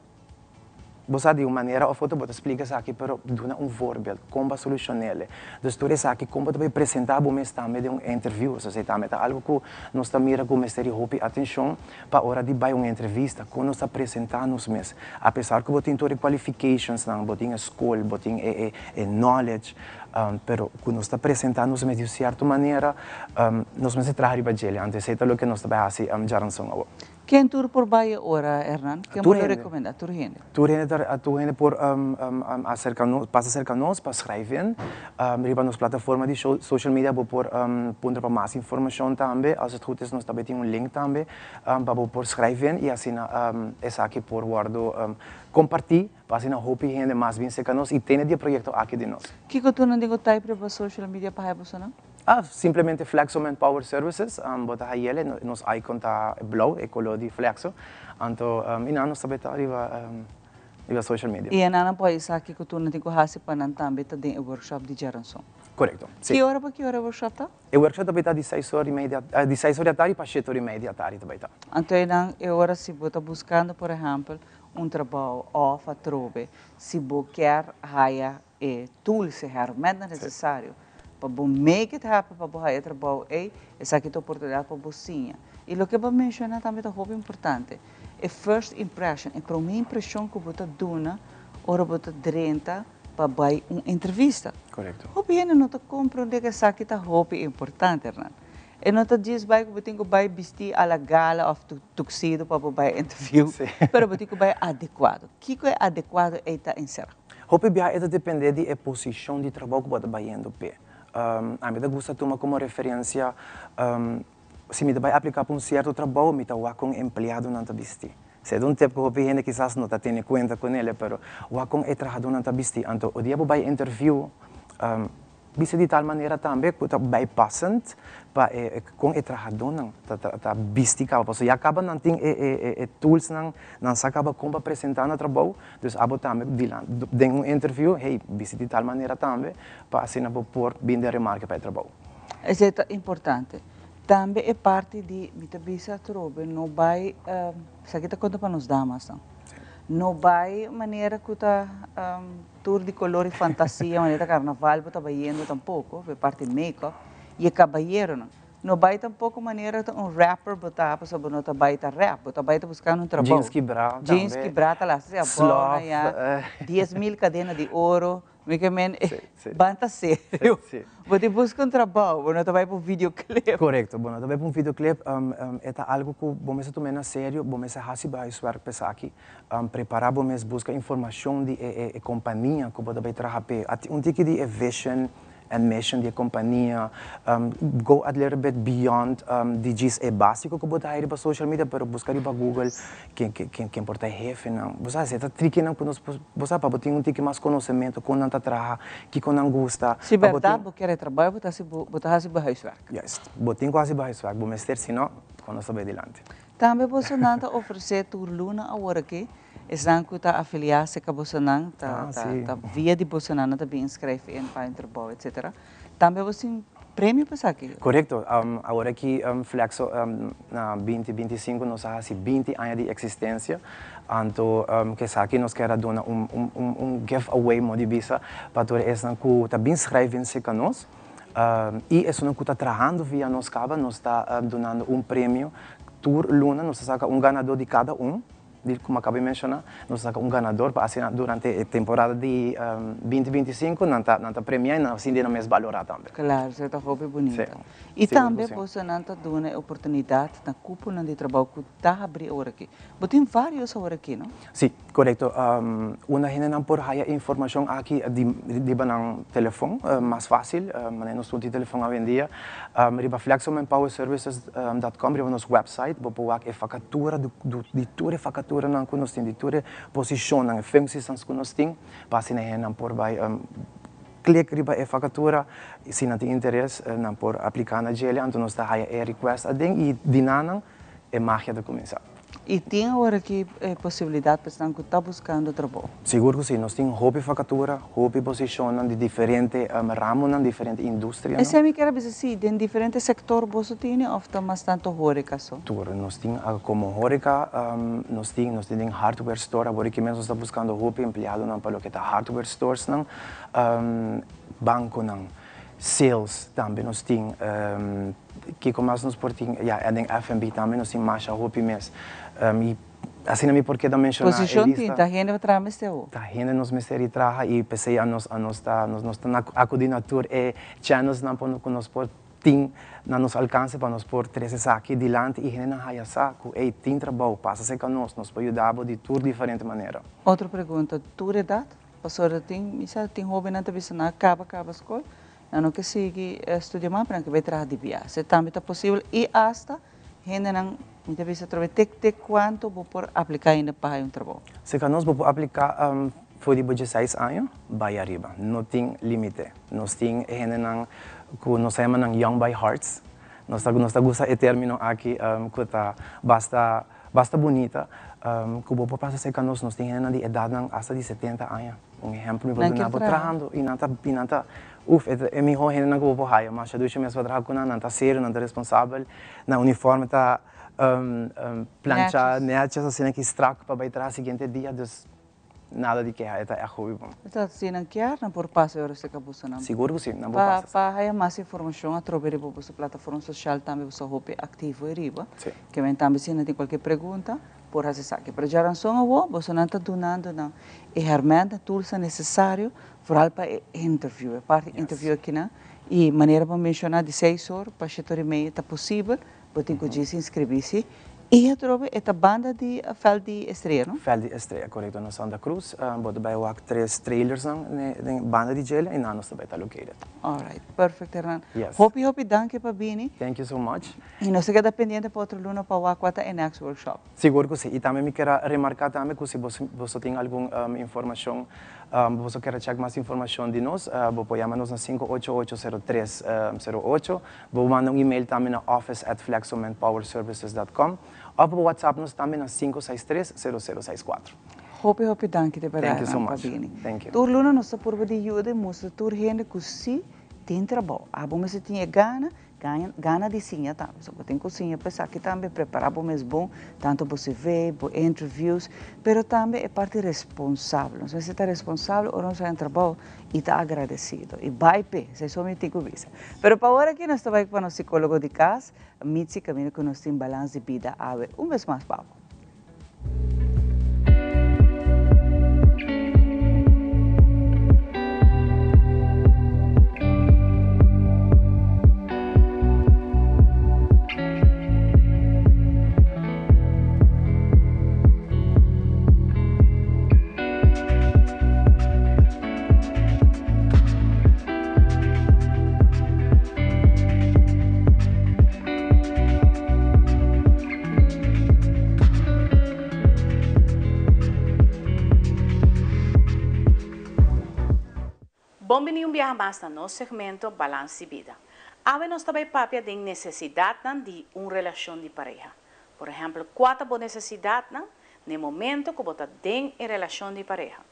bo sa di un manera òf otro bo ta splika esaki, pero duna un voorbeeld, kon bo a solushon'é. Dus tur esaki, kon bo ta bay presentá bo mes tambe den un interview. Esei tambe ta algu ku nos ta mira ku mester di hopi atenshon pa ora di bay un entrevista, kon nos ta presentá nos mes. Apesar ku bo tin tur e qualificationsnan, bo tin e skol, bo tin e e knowledge, Pero ku nos ta presentá nos mes di un sierto manera, nos mester traha riba djele. Anto esei ta loke nos ta bai hasi djaranson awor. Ken tur por bai e ora, Hernan? Ken bo lo rekomendá? Tur hende. Tur hende ta, tur hende por aserka nos, pasa serka nos pa schrijf in. Riba nos plataforma di social media bo por puntra pa mas informashon tambe. Als het goed is nos ta bai tin un link tambe pa bo por schrijf in i asina esaki por wòrdu kompartí. Pa asina hopi hende mas bin serka nos i tene di e proyekto aki di nos. Kiko tur nan den ku type riba social media pa haya boso nan? Ah, simplemente Flexo Manpower Services, bo ta hayele, nos icon ta blou, e kolor di Flexo, anto i nan nos ta beta riba riba social media. I e nan nan por haya sa kiko tur nan tin ku hasi pa nan tambe ta den e workshop di djaranson. Korekto, si. Ki ora pa ki ora e workshop ta? E workshop ta beta di seis ora i media, di seis ora di atardi pa shete ora i media di atardi ta beta. Anto e nan e ora si bo ta buskando por ehèmpel un trabou of atrobe si bo kier haya e tools, e hermentnan necesario pa bo make it happen, pa bo haya e trabou ey, esaki ta oportunidad pa bo siña. Y loke bo a menciona tambe ta hopi importante, e first impression, e prome impresion cu bo ta duna ora bo ta drenta pa bay un entrevista. Hopi hende no ta comprende cu esaki ta hopi importante, Hernan. E no ta djis bai ku bo tin ku bai bistí a la gala òf tuxido pa bo bai interview, pero bo tin ku bai adekuado. Kiko e adekuado ei ta enserá? Hopi biaha e ta dependé di e posishon di trabou ku bo ta bayendo p'e. Ami ta gusta tuma komo referensia si mi ta bai apliká pa un sierto trabou mi ta wak kon empleadonan ta bistí. Esei ta un tip ku hopi hende kisas no ta tene kuenta ku nele, pero wak kon e trahadónan ta bistí. Anto o dia bo bai interview. Bisti di tal manera tambe ku ta bijpassend pa e kon e trahadónan ta ta bisti kaba pasobra ya kaba nan tin e e e toolsnan, nan sa kaba kon pa presentá na trabou, dus abo tambe dilanti den un interview, hey, bisti di tal manera tambe pa asina bo por bin den remarke pa e trabou. Esei ta importante. Tambe e parti di, mi ta bisa atrobe, no bai, esaki ta konta pa nos damasnan, no bai manera ku ta Tur di color y fantasia manera ta carnaval bo ta bayendo tampoco pe parti make up y e cabayeronan no bay tampoco manera ta un rapper bo ta pasobra bo no ta bay ta rap bo ta bay ta buscando un trabou Jeans kibra jeans tambe kibra ta laster si abou na ya 10,000 cadena di oro mi ke men ban ta serio bo tin busca un trabou bo no ta bay pa un videoclip. Correcto bo no ta bay pa un videoclip e ta algo cu bo mester tuma na serio bo mester haci bo huiswerk pa esaki. Prepará bo mes, buska informashon di e e kompania ku bo ta bai traha p'e. Un tiki di e vision and mission di e kompania. Go a little bit beyond di djis e básiko ku bo ta haña riba social media, pero buska riba Google ken ken ken por ta e hefenan. Bo sa, esei ta trikinan ku nos por, bo sa, pa bo tin un tiki mas konosementu kon nan ta traha, kiko nan gusta. Si bèrdat bo kere trabou, bo ta hasi bo bo ta hasi bo huiswerk. Juist. Bo tin ku hasi bo huiswerk. Bo mester, si no, kon nos ta bai dilanti. Tambe bosonan ta ofresé tur luna aworakí, esnan ku ta afiliá serka bosonan ta ta via di bosonan nan ta bin inskrijf in pa un trabou etsetera. Tambe bo tin premio pa esaki? Korekto. Aworakí Flexo na binti 25 nos a hasi 20 aña di eksistensia, anto ku esaki nos kier a duna un un give away modo di bisa pa tur esnan ku ta bin schrijf in serka nos. I esunnan ku ta trahando via nos kaba nos ta dunando un premio tur luna, nos ta saka un ganador di kada un, di ku mi a kaba di menshoná, nos ta saka un ganador pa asina durante e temporada di 2025 nan ta nan ta premiá i nan ta sinti nan mes balorá tambe. Klaro, esei ta hopi bunita. I tambe bosonan ta duna e oportunidat na kuponan di trabou ku ta habrí awor aki. Bo tin vários awor aki, no? Sí, korekto. Unda hendenan por haya e informashon aki riba nan telefon, mas fásil, manera nos tur tin telefon awendia. Riba flexomanpowerservices dot com, riba nos website, bo por wak e vakatura di tur e vakaturanan ku nos tin, di tur e posishonnan, e funksienan ku nos tin, pa asina hendenan por bai klik riba e vakatura, si nan tin interes, nan por apliká na djele, anto nos ta haya e request aden i di nanan e magia ta kuminsá. I tin awor aki e posibilidat pa esnan ku ta buskando trabou? Sigur ku si. Nos tin hopi vakatura, hopi posishonnan di diferente ramonan, diferente industrianan. Esei mi kier a bisa si, den diferente sektor boso tini òf ta mas tantu hóreka so? Tur. Nos tin komo hóreka, nos tin nos tin den hardware store. Awor aki mes nos ta buskando hopi empleadonan pa loke ta hardware storesnan, bankonan. Sales tambe nos tin, kiko mas nos por tin, ya den F&B tambe nos tin masha hopi mes. Y asina mi por keda menciona e lista. Posicion tin, ta hende pa traha mester awo. Ta hende nos mester di traha y p'esey anos anos ta nos ta acudi na tur e channelsnan ku nos por tin na nos alcance pa nos por trece esaki dilanti y hendenan haya sa ku ey tin trabou, pasa cerca nos, nos por yuda bo di tur diferente manera. Otro pregunta, tur edad? Pasobra tin, mi sa, tin hóbennan ta bisa nan a kaba kaba skol, nan no ke sigui studia mas, pero nan ke bai traha di biaha. Esei tambe ta posibel i asta hendenan, mi ta bisa atrobe, te te kuantu bo por apliká ainda pa haña un trabou? Serka nos bo por apliká for di bo dieseis aña bai ariba. No tin límite. Nos tin e hendenan ku nos ta yama nan young by hearts. Nos ta nos ta gusta e término aki ku ta basta Basta bunita ku bo por pasa serka nos, nos tin hendenan di edatnan asta di 70 aña. Un ehèmpel mi por duna bo trahando i nan ta i nan ta uf e ta e mihó hendenan ku bo por haya. Masha dushi mes pa traha ku nan, nan ta serio, nan ta responsabel, nan uniforme ta planchá nètjes asina ki strak pa bai traha siguiente dia, dus Nada di keha, e ta ègt hopi bon. Ta si nan kier, nan por pasa e ora serka boso nan. Sigur ku si, nan por pasa. Pa haya mas informashon atrobe riba boso plataforma sosial tambe boso hopi aktivo eriba. Si. Ke men tambe si nan tin kualke pregunta por hasi esaki. Pero djaranson awo bosonan ta dunando nan e hermènt, toolsnan nesesario vooral pa e interview, e parti interview akinan. I manera bo a menshoná di seis or pa shete or i media ta posibel. Bo tin ku djis inskribí si. Y atrobe e ta banda di veld di Estrella, no? Veld di Estrella, corecto, na Santa Cruz. Bo ta bay wak tres trailersnan den banda di djele y nan nos ta bay ta located. Alright, perfect Hernan. Yes. Hopi hopi danki pa bini. Thank you so much. Y nos ta keda pendiente pa otro luna pa wak cua ta e next workshop. Sigur cu si. Y tambe mi kier a remarca tambe cu si boso tin algun informacion, boso kier a check mas informacion di nos, bo por yama nos na 5880308. Bo manda un email tambe na office at flexomanpowerservices dot com of bo whatsapp nos tambe na 563 0064. Hopi hopi danki di berdad Thank you so Ram pa much. bini. Thank you. Tur luna nos ta purba di yuda y mustra tur hende cu si tin trabou. Abo mester tin e gana, gaña, gana di siña tambe. So bo tin cu siña pa esaki tambe, prepara bo mes bon, tanto bo CV, bo interviews, pero tambe e parti responsabel. Nos mester ta responsabel ora nos haña trabou y ta agradecido y bai p'e, esei so mi tin cu bisa. Pero pa ora aki nos ta bai pa nos psicologo di cas, Mitzi, caminda cu nos tin Balans di Bida awe. Un bes mas pa bo. Bon bini un biaha mas na nos segmento Balans di Bida. Awe nos ta bay papia den necesidadnan di un relacion di pareha. Por ehempel, cua ta bo necesidadnan n'e momento cu bo ta den e relacion di pareha?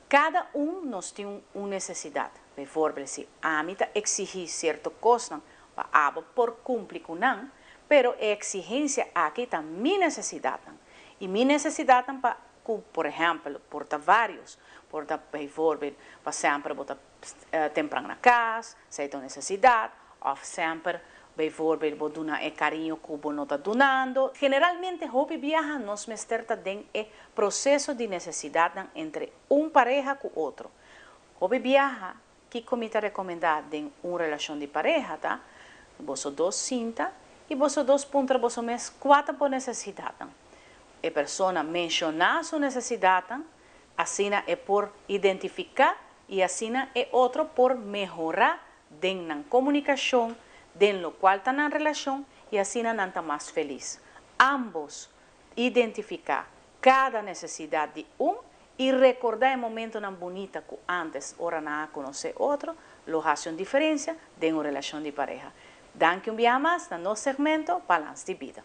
Kada un nos tin un nesesidat. Bijvoorbeeld si ami ta eksihí sierto kosnan pa abo por kumpli ku nan, pero e eksigensia aki ta mi nesesidatnan. I mi nesesidatnan pa ku por ehèmpel por ta vários, por ta bijvoorbeeld pa semper bo ta tempran na kas, esei ta un nesesidat, òf semper bijvoorbeeld bo duna e kariño ku bo no ta dunando. Generalmente hopi biaha nos mester ta den e proseso di nesesidatnan entre un pareha ku otro. Hopi biaha kiko mi ta rekomendá den un relashon di pareha ta, boso dos sinta i boso dos puntra boso mes kua ta bo nesesidatnan. E persona menshoná su nesesidatnan, asina e por identifiká i asina e otro por mehorá den nan komunikashon, den lokual ta nan relashon i asina nan ta mas felis. Ámbos identifiká kada nesesidat di un i rekordá e momentonan bunita ku ántes ora nan a konosé otro lo hasi un diferensia den un relashon di pareha. Danki un biaha mas na nos segmento Balans di Bida.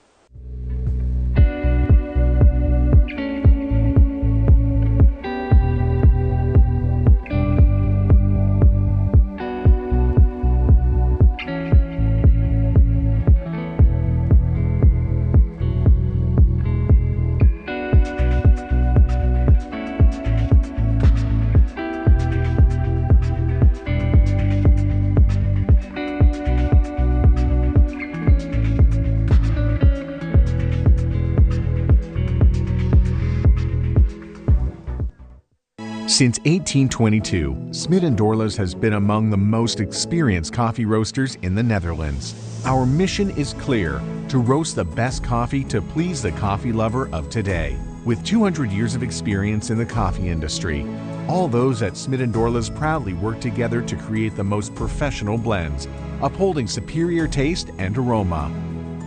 Since 1822, Smit & Dorlas has been among the most experienced coffee roasters in the Netherlands. Our mission is clear, to roast the best coffee to please the coffee lover of today. With 200 years of experience in the coffee industry, all those at Smit & Dorlas proudly work together to create the most professional blends, upholding superior taste and aroma.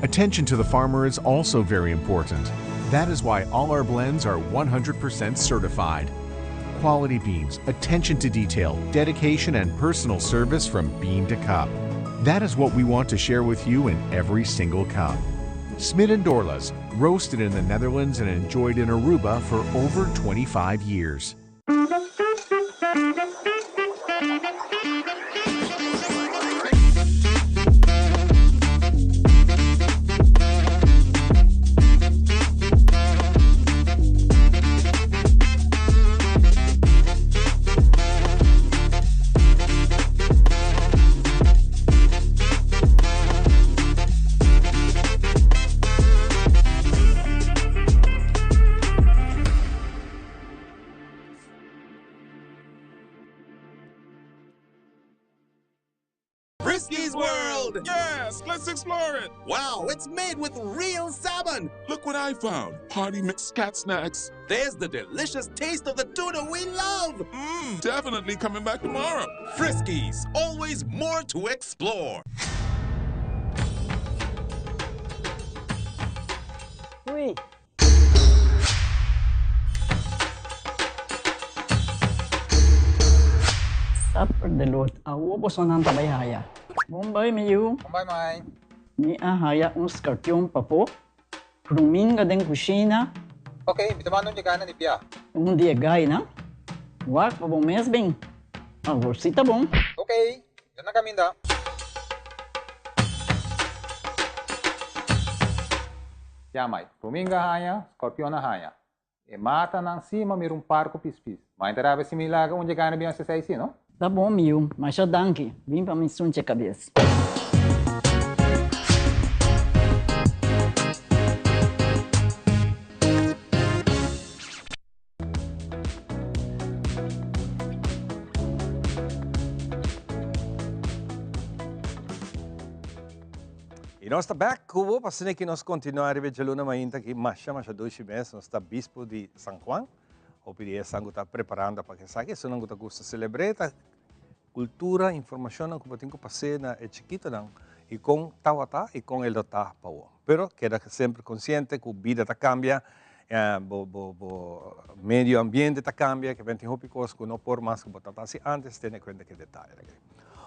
Attention to the farmer is also very important. That is why all our blends are 100% certified. Quality beans, attention to detail, dedication and personal service from bean to cup. That is what we want to share with you in every single cup. Smit & Dorlas, roasted in the Netherlands and enjoyed in Aruba for over 25 years. Friskies World! Yes, let's explore it! Wow, it's made with real salmon! Look what I found! Party mix cat snacks. There's the delicious taste of the tuna we love! Mmm, definitely coming back tomorrow. Friskies, always more to explore. Ui. Supper de Lord, awo bosonan ta bai haya. Bon bai mi yu. Bon bai mai. Mi a haya un skarpion papo. Ruminga den kushina. Ok, mi ta manda un yegana di bia. Un di e gainan. Wak pa bo mes bin. Awor si ta bon. Ok, mi ta na kaminda. Ya mai, ruminga haña, scorpion a haña. E matanan si ma mira un par ku pispis. Mai ta rabia si mi laga un yegana bin hasi esei si, no? Ta bon mi yu, masha danki. Bin pa mi sunche kabes. Y nos ta back cu bo pa asina ki nos continua riba e djaluna mainta aki masha masha dushi mes. Nos ta Bispo di San Juan. Hopi di esnan cu ta preparando pa esaki, esunnan cu ta gusta celebre ta cultura, informacionnan cu bo tin cu pas'é na e chikitonan y con tawata y con e lo ta pa bo. Pero keda semper consciente cu bida ta cambia, bo bo bo medio ambiente ta cambia, ke tin hopi cos cu no por mas cu bo tabata haci antes, tene cuenta cu e detaye aki.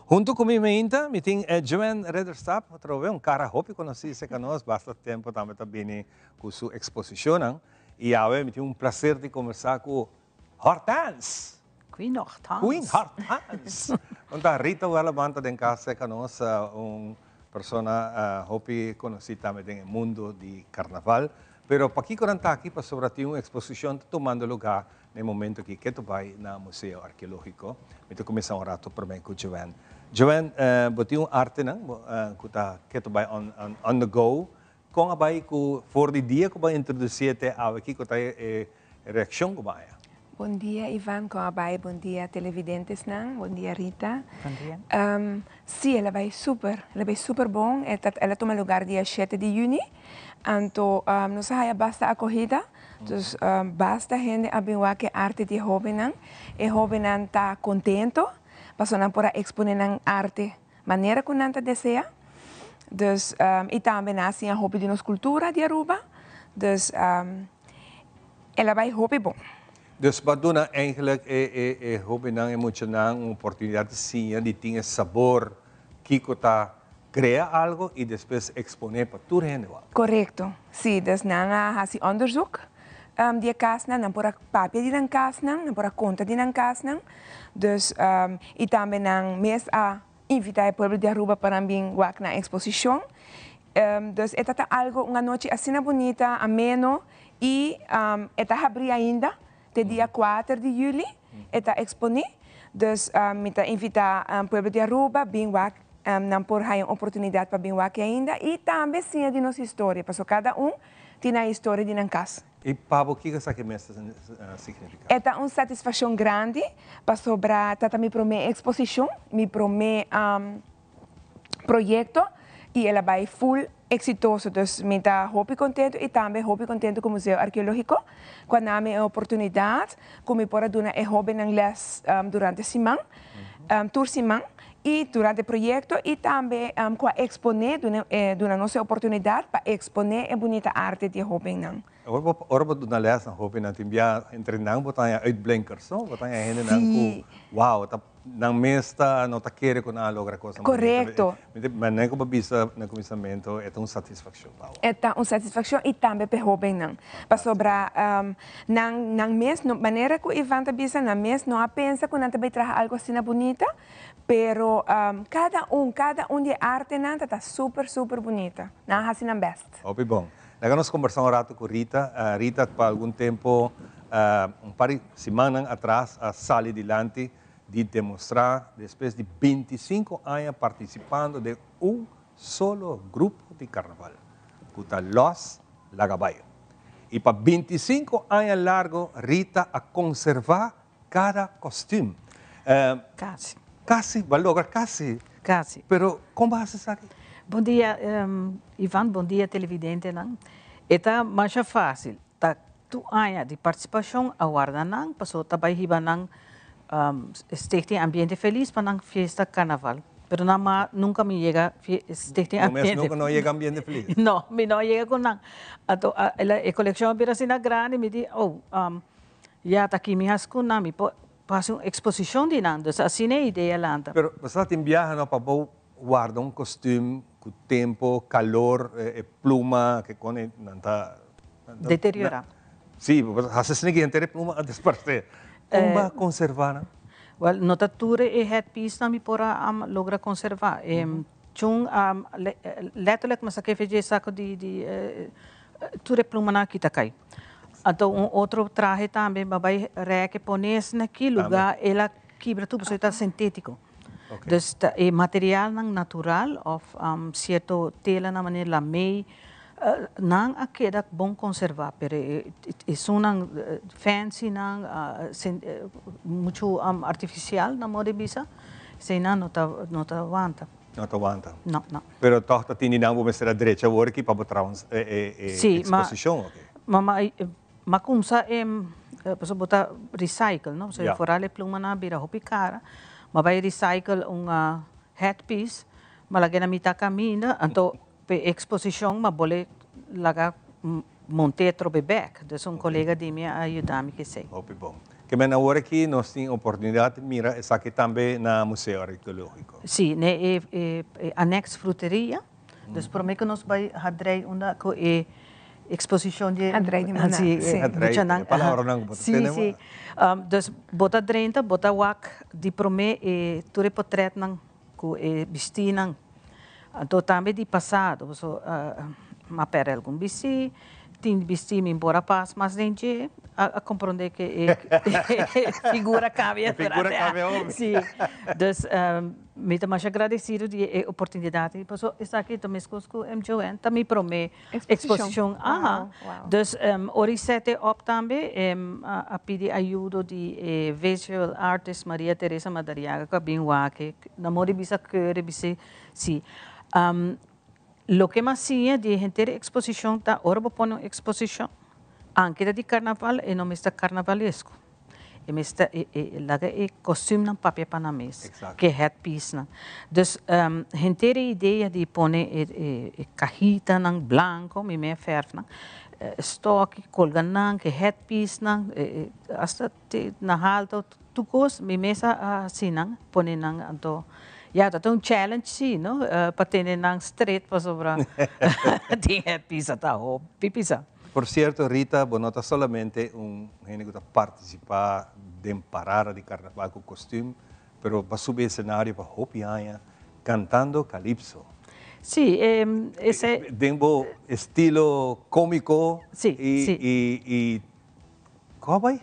Hunto cu mi meinta mi tin Joanne Ridderstap, atrobe un cara hopi conoci cerca nos, basta tempo tambe ta bini cu su exposicionnan y awe mi tin un placer di conversa cu Hortens! Queen Hortens. Queen Hortens! Un ta Rita Welleman ta den cas cerca nos, un persona hopi conoci tambe den e mundo di carnaval. Pero pakico nan ta aki? Pasobra tin un exposicion ta tumando lugar na e momento aki ke ta bay na Museo Arqueologico. Mi ta cuminsa un rato prome cu Joanne. Joanne, bo tin un artenan cu ta ke ta bay on the go. Con a bay cu for di dia cu bo a introduci te awe kico ta e reaccion cu bo a haya? Bon dia Ivan, con a bay? Bon dia televidentesnan, bon dia Rita. Bon dia. Si, el a bay super, el a bay super bon. E ta, el a tuma lugar dia shete di juni, anto nos a haya basta acogida, dus basta hende a bin wak e arte di e hobennan. E hobennan ta contento pasobra nan por a expone nan arte manera cu nan ta desea. Dus, y tambe nan a siña hopi di nos cultura di Aruba. Dus, el a bay hopi bon. Dus bo a duna eigenlijk e e e hobennan, e muchanan un oportunidad di siña, di tin e sabor kico ta crea algo y despues expone pa tur hende wak. Corecto, si. Dus nan a haci onderzoek di e casnan, nan por a papia di nan casnan, nan por a conta di nan casnan. Dus, y tambe nan mes a invita e pueblo di Aruba pa nan bin wak nan exposicion. Dus e ta ta algo, un anochi asina bunita, ameno y e ta habri ainda te dia kuater di juli e ta exponi. Dus mi ta invita pueblo di Aruba bin wak, nan por haya un oportunidad pa bin wak ainda y tambe siña di nos historia, pasobra cada un tin nan historia di nan cas. Y pa bo kiko esaki mes ta significa? E ta un satisfaccion grandi pasobra ta ta mi prome exposicion, mi prome proyecto y el a bay full exitoso. Dus mi ta hopi contento y tambe hopi contento cu Museo Arqueologico cu a na mi e oportunidad cu mi por a duna e hobennan les durante siman, tur siman y durante e proyecto y tambe cu a expone, duna nos e oportunidad pa expone e bunita arte di e hobennan. Ora bo duna les na hobennan tin bia entre nan bo ta haña uitblinkers, no? Bo ta haña hendenan cu wow, ta nan mes ta no ta kere cu nan a logra cosnan bunita. Corecto. Manera cu bo bisa na cuminsamentu e ta un satisfaccion pa bo. E ta un satisfaccion y tambe pa e hobennan. Pasobra nan nan mes no, manera cu Ivan ta bisa, nan mes no a pensa cu nan ta bay traha algo asina bunita, pero cada un, cada un di e artenan ta ta super, super bunita. Nan a haci nan best. Hopi bon. Laga nos kombersá un ratu ku Rita. Rita pa algun tempu, un par di simannan atras a sali dilanti di demostrá despues di bintisinku aña partisipando den un solo grupo di karnaval ku ta Los Lagabayo. I pa bintisinku aña largo Rita a konservá kada kòstüm. Kasi. Kasi, bo a logra kasi. Casi. Pero con bo a haci esaki? Bon dia Ivan, bon dia televidentenan. E ta masha facil, ta tur aña di participacion a warda nan pasobra ta bay hiba nan Stichting Ambiente Feliz pa nan fiesta carnaval. Pero nan ma nunca mi yega Stichting Ambiente. Bo mes nunca no yega Ambiente Feliz? No, mi no yega cu nan. Anto e coleccion a bira asina grandi mi di oh ya ta aki mi haci cu nan mi por Pa haci un exposicion di nan, dus asina e idea lanta. Pero bo sa tin biaha no pa bo warda un kostuum cu tempo, calor, e pluma ke con e nan ta. Deteriora. Si, bo haci asina ki henter e pluma a desparce. Con bo a conserva nan? Wel, no ta tur e headpiece nan mi por a logra conserva. Chun letterlijk mi a saca efedje e saco di tur e plumanan a kita cay. Anto un otro trahe tambe mi a bay reke pone esnan aki lugar el a kibra tur pasobra e ta sintetico. Dus ta e materialnan natural of cierto telanan manera lamey nan a keda bon conserva pero esunnan fancynan mucho artificial nan modo di bisa eseinan no ta no ta wanta. No ta wanta. No, no. Pero toch ta tin di nan bo mester a drecha awor aki pa bo traha un Sí, ma exposicion oke. ma ma ma kumsa e pasobra bo ta recycle no, pasobra foral e plumanan a bira hopi kara, ma bai recycle un headpiece, ma laga na mitad kaminda, anto p'e exposicion ma bole laga monte atrobe bek, dus un colega di mi a yuda mi k'esei. Hopi bon. Ke men awor aki nos tin oportunidad di mira esaki tambe na Museo Arkeologico. Si, n'e e e annex fruteria. Dus prome ku nos bai hadrei unda ku e exposicion di Hadrei di maná, si, si. e Hadrei, muchanan, e palabranan ku bo ta si, tene si. Dus bo ta drenta, bo ta wak di prome e tur e potretnan ku e bistinan. Anto tambe di pasado, paso m'a pèrdè algun bistí, tin bistí mi por a pas mas den dje, a komprondé ke e figura kambia. E figura kambia hopi. Sí, dus mi ta masha agradesido di e oportunidat ei, paso esaki ta meskos ku MJON, ta mi promé eksposishon. Aha, dus ora i sete op tambe a pidi ayudo di e visual artist Maria Teresa Madariaga ku a bin wak e, na modo di bisa keure bis'é Si. Loke mas siña di e henter eksposishon ta ora bo pone un eksposishon, anke ta di karnaval, e no mester karnavalesko. E mester e e laga e kostumnan papia pa nan mes, ku e headpiecenan. Dus henter e idea di pone e e kahitanan blanko, mi mei fèrfnan, stoki, kolga nan, ku e headpiecenan, asta te na halto tur kos mi mes a hasi nan, pone nan anto ya ta un challenge si no pa tene nan stret pasobra tin het pisa ta hopi pisa. Por cierto Rita bo no ta solamente un hende cu ta participa den parada di carnaval cu kostuum pero bo a subi escenario pa hopi aña cantando calypso. Si, esey. Den bo estilo comico Si, si. y Kua bai?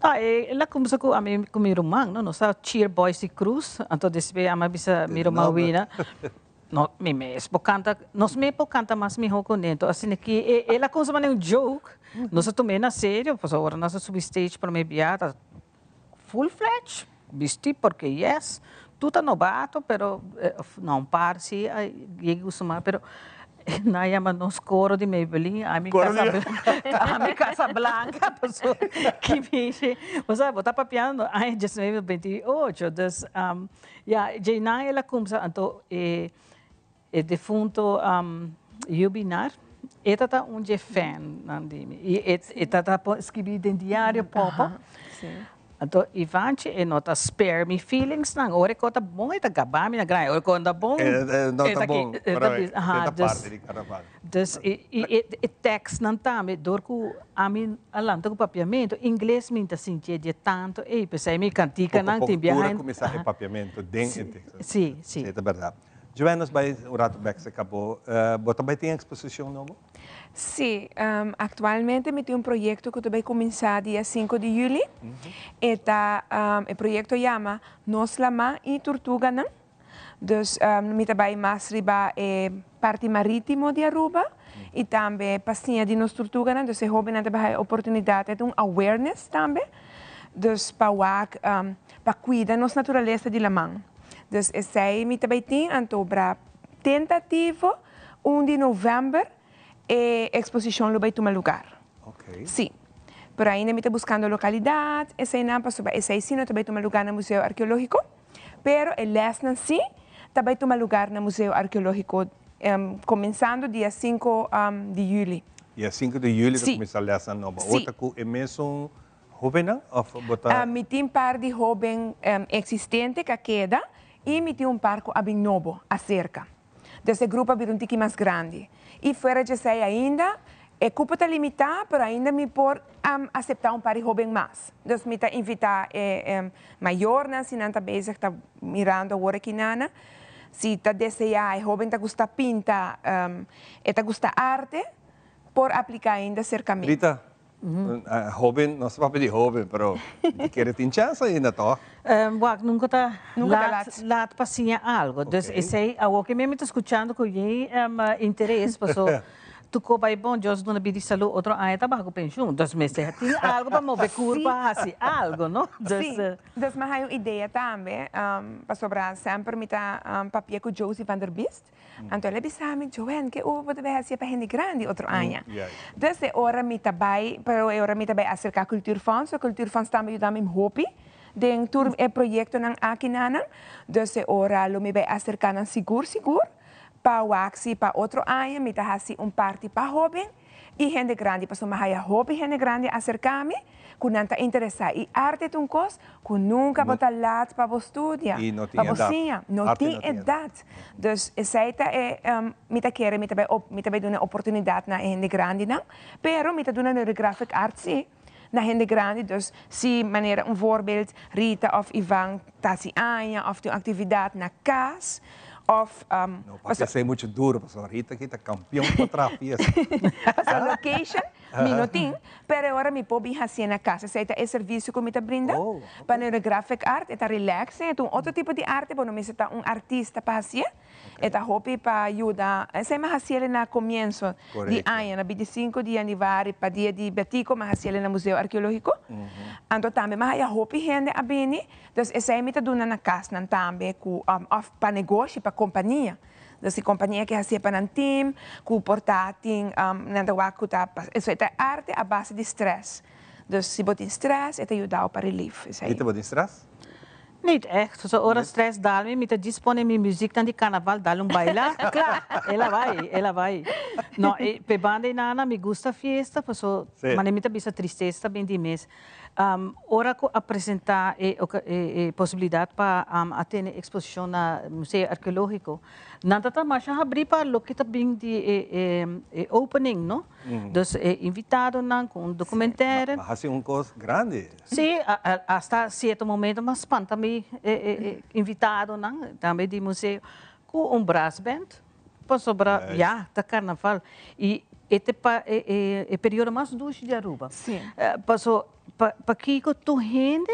No, el a kumsa ku ami ku mi ruman, no? Nos a cheer boys di Cruz, anto despues ami a bisa mi ruman Wina, no, mi mes por kanta, nos mes por kanta mas mihó ku ne. Enton asina ki el a kumsa manera un joke, nos a tum'é na serio, pasobra ora nos a subi stage promé bia ta full fledged, bisti porque yes, tur ta nobato, pero no un par si a yega gustumá, pero nan a yama nos coro di Maybelline, ami Casa ami Casa Blanca, pasobra ki mishi, bo sa bo ta papiando aña diesnuebe beinti ocho, dus ya djeinan el a kumsa, anto e e defunto Yubinar, e ta ta un dje fan nan di mi i e e ta ta skibi den diario popo. Anto Ivanchi e no ta spare mi feelings nan. Ora e ko ta bon e ta gaba mi na gran, ora e ko no ta bon E no ta bon, e ta pero bisa e aha ta dus parti di carnaval. dus i i e tekst nan tambe dor ku ami a lanta ku papiamentu, ingles mi ta sintié dje tantu ei, p'esei mi kantikanan Poko tin poko tur a biaha kuminsá e papiamentu den e tekst. Si, si. Si, ta bèrdat. Joanne, nos bai un rato bek se kabo. Bo ta bai tin eksposishon nobo? Sí, aktualmente mi tin un proyekto ku ta bai kuminsá dia sinku di yüli. E ta, e proyekto yama Nos Lamá i Turtuganan. Dus mi ta bai mas riba e parti marítimo di Aruba i tambe pa siña di nos turtuganan. Dus e hóbennan ta bai haña oportunidat, e ta un awareness tambe. Dus pa wak, pa kuida nos naturalesa di laman. Dus esei mi ta bai tin anto bra tentativo un di november e exposicion lo bai tuma lugar. Si. Pero ainda mi ta buscando localidad, eseinan pasobra esei si no ta bai tuma lugar na Museo Arqueologico, pero e lesnan si ta bai tuma lugar na Museo Arqueologico comenzando dia cinco di juli. Dia cinco di juli ta cuminsa lesnan nobo. Si. Awor ta cu e mesun hobennan of bo ta. Mi tin par di hoben existente cu a keda y mi tin un par cu a bin nobo acerca. Dus e grupo a bira un tiki mas grandi. Y fuera djesei ainda e cupo ta limita, pero ainda mi por acepta un par di hoben mas. Dus mi ta invita e mayornan, si nan ta bezig ta mirando awor aki nana, si ta desea, e hoben ta gusta pinta, e ta gusta arte, por aplica ainda cerca mi. Rita, Hoben, nos ta papia di hoben, pero mi ta kere tin chance ainda toch? Wak, nunca ta laat, laat pa siña algo. Dus esey, awor ke mi ta scuchando cu yen interes, paso tuko bay bon, Dios duna bida y salud, otro aña ta baha cu pensioen. Dus mester tin algo pa move curpa, haci algo, no? Sí, dus mi a haya un idea tambe, pasobra semper mi ta papia cu Josie van der Biest, Anto el a bisa mi, Joanne, ke ubo bo ta bai hasi pa hende grandi otro aña? Dus e ora mi ta bai, pero e ora mi ta bai aserká Cultuurfonds, so Cultuurfonds tambe yuda mi hopi den tur e proyektonan aki nanan. Dus e ora lo mi bai aserká nan sigur sigur pa wak si pa otro aña mi ta hasi un parti pa hóben i hende grandi, pasobra mi haya hopi hende grandi aserká mi ku nan ta interesá. I arte ta un kos ku nunka bo ta lat pa bo studia, pa bo siña. No tin edat. Dus esei ta e, mi ta kere mi ta bai mi ta bai duna e oportunidat na e hende grandinan, pero mi ta duna nu de graphic art sí na hende grandi. Dus si manera un voorbeeld Rita òf Ivan ta hasi aña òf tin un aktividat na kas òf. No papia esei muchu duro pasobra Rita aki ta kampion pa traha fiesta. Pasobra location mi no tin, pero e ora mi por bin hasié na kas. Esei ta e servisio ku mi ta brinda pa nero graphic art. E ta relaxing, e ta un otro tipo di arte, bo no mester ta un artista pa hasié. E ta hopi pa yuda. Esei mi a hasiel na komienso di aña, na bintisinko di yanüari pa dia di Betico mi a hasiel na Museo Arkeológiko. Anto tambe mi a haya hopi hende a bini. Dus esei mi ta duna na kasnan tambe ku òf pa negoshi, pa kompania. Dus si kompania ke hasié pa nan tim, ku por ta tin nan ta wak ku ta esei ta arte a base di strès. Dus si bo tin strès e ta yudau pa relief esei. Rita bo tin strès? Niet echt. So ora stress dal mi, mi ta djis pone mi muzieknan di carnaval dal un baila, kla, el a bai, el a bai. No, e p'e banda ei nana mi gusta fiesta, paso manera mi ta bisa tristesa ta bin di mes. Ora ku a presenta e e posibilidat pa a tene eksposishon na Museo Arkeológiko, nan ta ta masha habrí pa loke ta bin di e e opening, no? Dus e invitadonan ku un dokumentaire. Ma hasi un kos grandi. Sí, hasta sierto momento m'a spanta mi e invitadonan, tambe di museo, ku un brassband. Pasobra ya ta carnaval y e ta pa e periodo mas dushi di Aruba. Paso pakico tur hende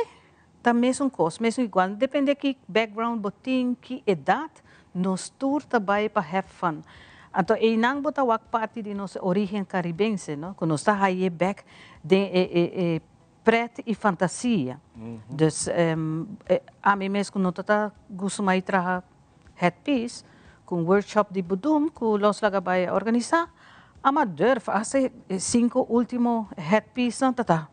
ta mesun cos, mesun igual, depende ki background bo tin, ki edad, nos tur ta bay pa have fun. Anto eynan bo ta wak parti di nos origen caribense, no, cu nos ta haye bek den e pret y fantasia. Dus ami mes cu no ta ta gusta mai traha headpiece, cu un workshop di Budum cu Los Laga Bay a organisa, a ma durf hasta e cinco ultimo headpiecenan ta ta.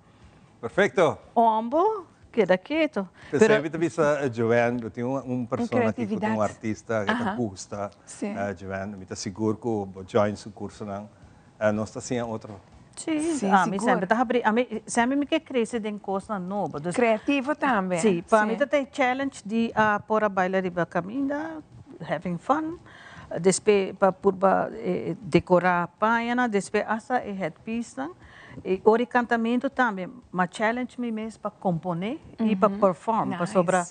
Perfecto. Ombo keda keto. P'esei mi ta bisa Joanne, bo tin un persona aki cu ta un artista cu ta gusta Joanne, mi ta sigur cu bo join su cursonan. Nos ta siña otro. Sí, ami semper ta habri, ami semper mi ke crece den cosnan nobo. Dus, Creativo tambe. Sí, pa mi ta ta e challenge di a por a baila riba caminda, having fun, despe pa purba decora pañanan, despe hasta e headpiecenan. E ora e cantamento tambe, m'a challenge mi mes pa compone y pa perform, pasobra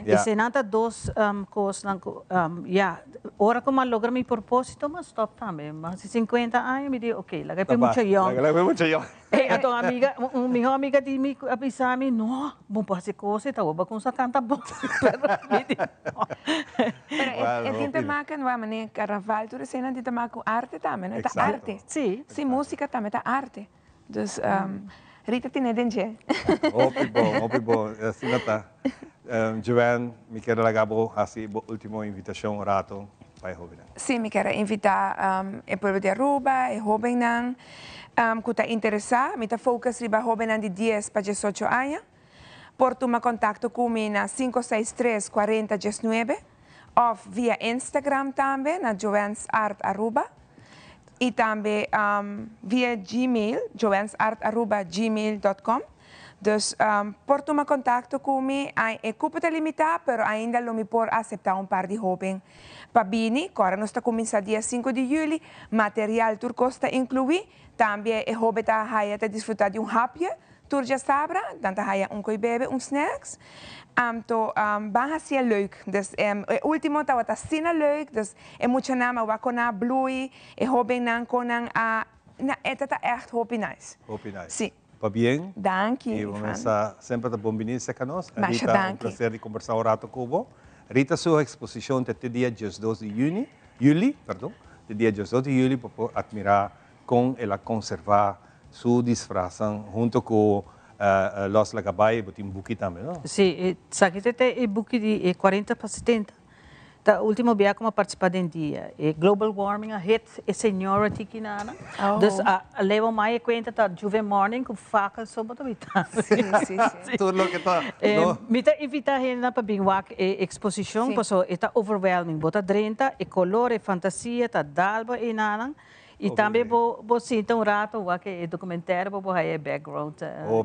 Eseinan ta dos kosnan ku, ya, ora ku mi a logra mi propósito mi a stòp tambe. Mi a hasi sinkuenta aña mi di oke, laga e p'e mucha yòn. Laga p'e mucha yòn. E anto un amiga, un mihó amiga di mi a bisa mi, no, bo por hasi kos ei, ta bo kuminsá kanta bon. Pero mi di no. Pero e tin te maka, wak manera karnaval tur eseinan tin te maka ku arte tambe, no? E ta arte. Sí. Sí, músika tambe ta arte. Dus Rita tine den dje. Hopi bon, hopi bon. Asina ta. Joanne, mi kier laga bo haci bo ultimo invitacion un rato pa e hobennan. Sí, mi kier a invita e pueblo di Aruba, e hobennan cu ta interesa. Mi ta focus riba hobennan di dies pa diesocho aña. Por tuma contacto cu mi na cinco seis tres cuarenta diesnuebe of via Instagram tambe na Joanne's Art Aruba y tambe via Gmail, joannesartaruba gmail dot com. Dus por tuma contacto cu mi. E cupo ta limita pero ainda lo mi por acepta un par di hoben pa bini. Cu ora nos ta cuminsa dia cinco di juli, material tur cos ta inclui. Tambe e hoben ta haya ta disfruta di un hapje tur djasabra, nan ta haya un coi bebe, un snacks. Anto ban haci'e leuk. Dus e ultimo tabata asina leuk, dus e muchanan a wak con nan a blui, e hobennan con nan a, e ta ta echt hopi nice. Hopi nice. Si. Pabien. Danki, I Ivan. mesa semper ta bon bini serka nos. Masha Rita, un danki. placer di kombersá un rato ku bo. Rita su eksposishon ta te dia diesdos di juni, juli, perdon, te dia diesdos di juli bo por atmirá kon el a konservá su disfraznan hunto ku Los Lagabay. Bo tin buki tambe, no? Sí, esaki ta e buki di e cuarenta pa setenta. Ta ultimo bia ku mi a partisipa den dia. E global warming a hit e seniority kinana. Dus a leba mai e kuenta ta Juve morning ku fakel so bo ta bita. Sí, sí, sí. Tur loke ta, no? Mi ta invita hendenan pa bin wak e eksposishon paso e ta overwhelming. Bo ta drenta, e kolor, e fantasia ta dal bo einanan. Y tambe bo bo sinta un rato wak e documentaire bo bo haya e background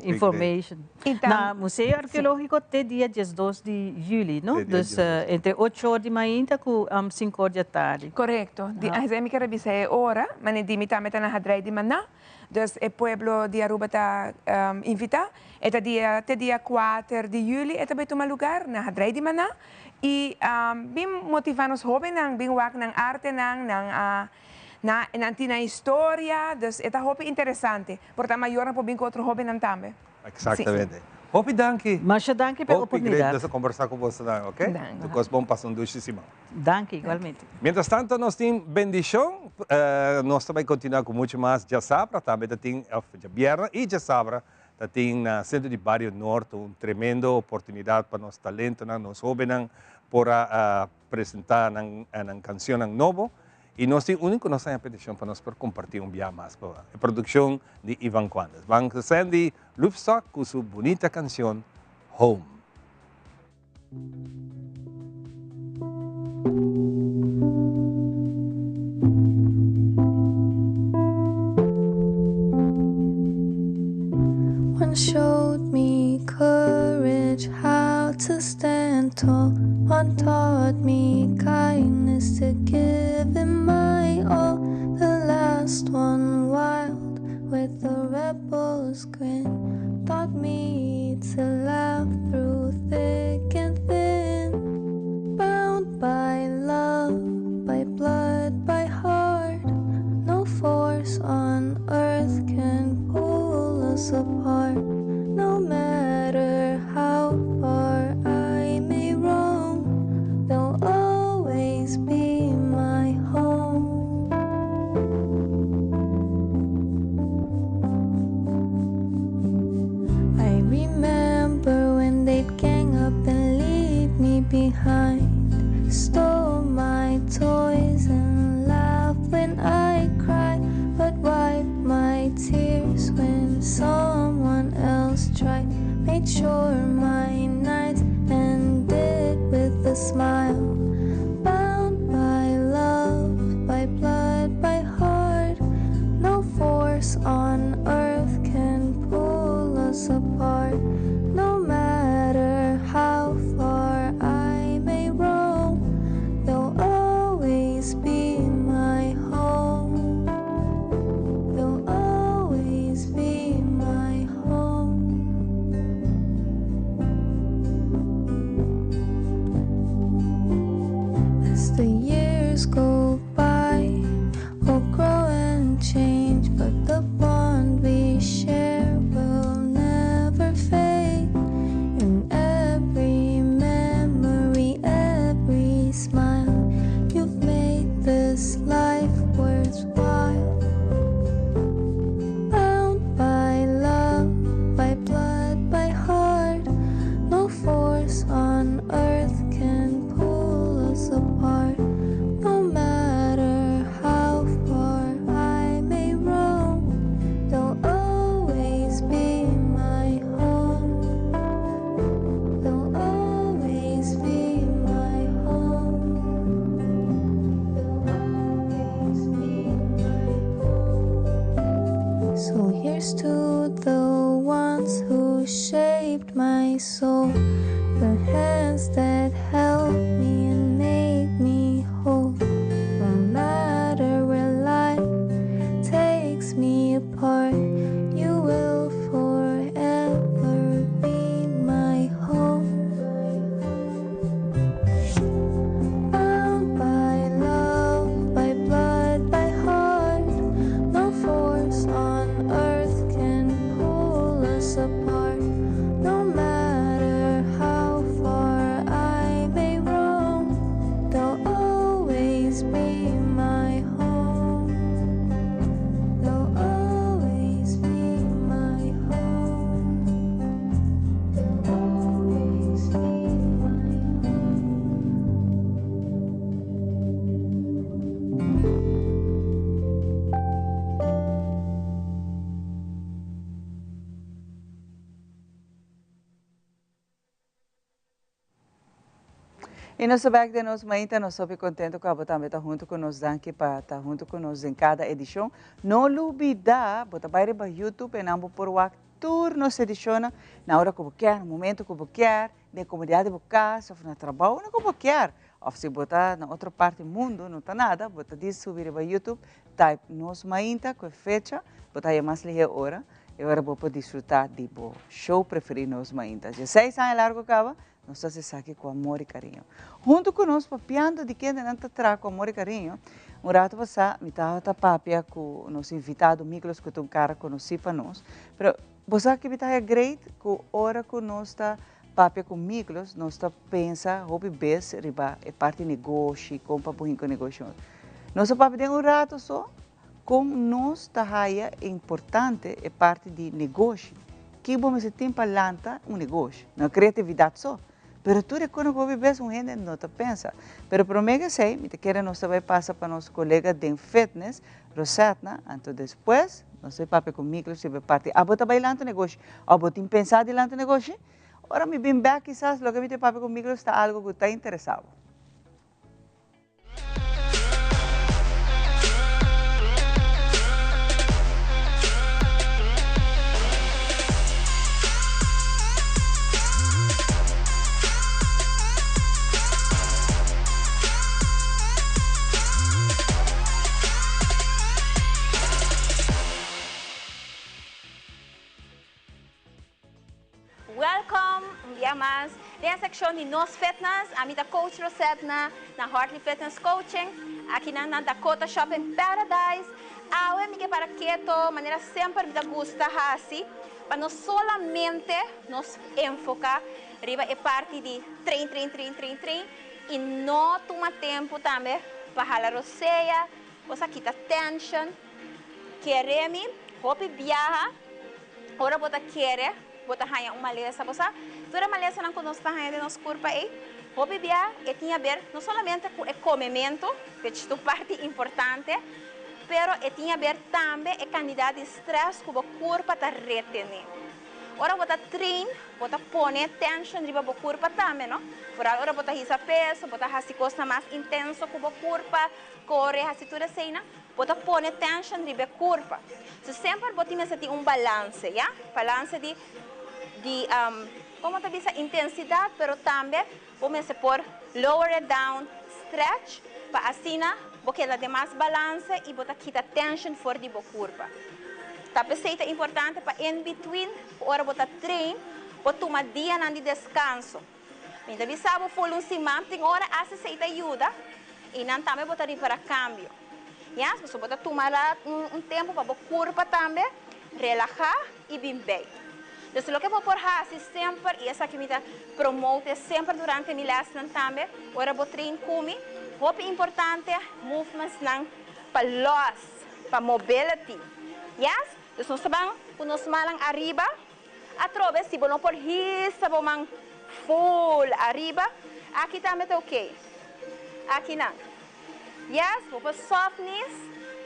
information. Na Museo Arqueologico te dia diesdos di juli, no? Dus entre ocho or di mainta cu cinco or di atardi. Correcto. Di esey mi kier a bisa e ora, mane di mi tambe ta na hadrey di maná. Dus e pueblo di Aruba ta invita. E ta dia te dia cuater di juli e ta bay tuma lugar na hadrey di maná. Y bin motiva nos hobennan, bin wak nan artenan, nan Na nan tin nan historia, dus e ta hopi interesante. Por ta mayornan por bin cu otro hobennan tambe. Exactamente. Hopi danki. Masha danki pa e Hopi oportunidad. great nos a conversa cu bosonan, ok? Danki. Tur cos bon, pasa un dushi siman. Danki, igualmente. Mientras tanto nos tin bendicion, nos ta bay continua cu mucho mas djasabra, tambe ta tin, of djabierna y djasabra ta tin na Centro di Bario Noord un tremendo oportunidad pa nos talentonan, nos hobennan por a presenta nan nan cancionnan nobo y nos tin uni cu nos haña peticion pa nos por comparti un bia mas pa e produccion di Ivan Cuandes. Ban cu Sandy Loopstok cu su bunita cancion Home. One showed me courage how to stand tall One taught me kindness to give him my all The last one wild with a rebel's grin Taught me to laugh through thick and thin Bound by love, by blood, by heart No force on earth can pull us apart No matter how far I may roam They'll always be my home I remember when they'd gang up and leave me behind Stole my toys and laugh when I cried But wiped my tears when someone else tried Made sure my nights ended with a smile Bound by love, by blood, by heart No force on earth can pull us apart No matter how far I may roam They'll always be my home They'll always be my home. Y nos ta bek den nos mainta, nos hopi contento cu abo tambe ta hunto cu nos, danki pa ta hunto cu nos den cada edicion. No lubida, bo ta bay riba YouTube en nan bo por wak tur nos edicionnan na ora cu bo kier, na momento cu bo kier, den comodidad di bo cas of na trabao, unda cu bo kier. Of si bo ta na otro parti mundo, no ta nada, bo ta di subi riba YouTube, type nos mainta cu e fecha, bo ta haya mas lihe ora, e ora bo por disfruta di bo show preferi Nos Mainta. Dje seis aña largo caba, Nos ta haci esaki cu amor y cariño. Hunto cu nos papiando di kendenan ta traha cu amor y cariño, un rato pasa mi tabata papia cu nos invitado Miklos cu ta un cara conoci pa nos, pero bo sa ki mi ta haya great cu ora cu nos ta papia cu Miklos nos ta pensa hopi bes riba e parti negoshi, con pa bo hinca un negoshi. Nos a papia den un rato so Kon nos ta haya importante e parti di negoshi? Ki bo mester tin pa lanta un negoshi? No creatividad so, pero tur e kono ku hopi bes un hende no ta pensa. Pero prome ku esei, mi ta kere nos ta bai pasa pa nos kolega den fitness, Rosetna, anto despues nos ta bai papia ku Miklos riba e parti, abo ta bai lanta un negoshi? Of bo tin pensa di lanta un negoshi? Ora mi bin bek kisas loke mi ta papia ku Miklos ta algo ku ta interesa bo. Welcome un bia mas den e seccion di Nos Fitness. Ami ta Coach Rosetna na Hartley Fitness Coaching aki na na Dakota Shopping Paradise. Awe mi ke para keto manera semper mi ta gusta haci pa no solamente nos enfoca riba e parti di train train train train train y no tuma tempo tambe pa hala rosea, cosa kita tension. Kere mi hopi biaha. Ora bo ta kere, bo ta haña un malesa. Bo sa, tur e malesanan ku nos ta haña den nos kurpa ei, hopi bia e tin haber no solamente ku e komementu, which ta un parti importante, pero e tin haber tambe e kandidat di strès ku bo kurpa ta retené. Ora bo ta train, bo ta pone tenshon riba bo kurpa tambe, no? Foral ora bo ta hisa peso, bo ta hasi kosnan mas intenso ku bo kurpa, kore, hasi tur eseinan. Bo ta pone tension riba e curpa. So semper bo tin mester tin un balance, ya? Balance di di como ta bisa intensidad, pero tambe bo mester por lower it down, stretch, pa asina bo keda den mas balance y bo ta kita tension for di bo curpa. Ta p'esey ta importante pa in between, ora bo ta train, bo tuma dianan di descanso. Mi ta bisa bo full un siman, tin ora hasta esey ta yuda y nan tambe bo ta ripara cambio. Ya, pasobra bo ta tuma rat un tempo pa bo curpa tambe relaha y bin bay. Entonces loke bo por haci semper, y esaki mi ta promote semper durante mi lesnan tambe, ora bo train cu mi, hopi importante movements nan pa los, pa mobility. Yes, dus nos ta ban cu nos mannan ariba. Atrobe si bo no por hisa bo man full ariba, aki tambe ta ok. Aki nan. Yes, bo por soft knees,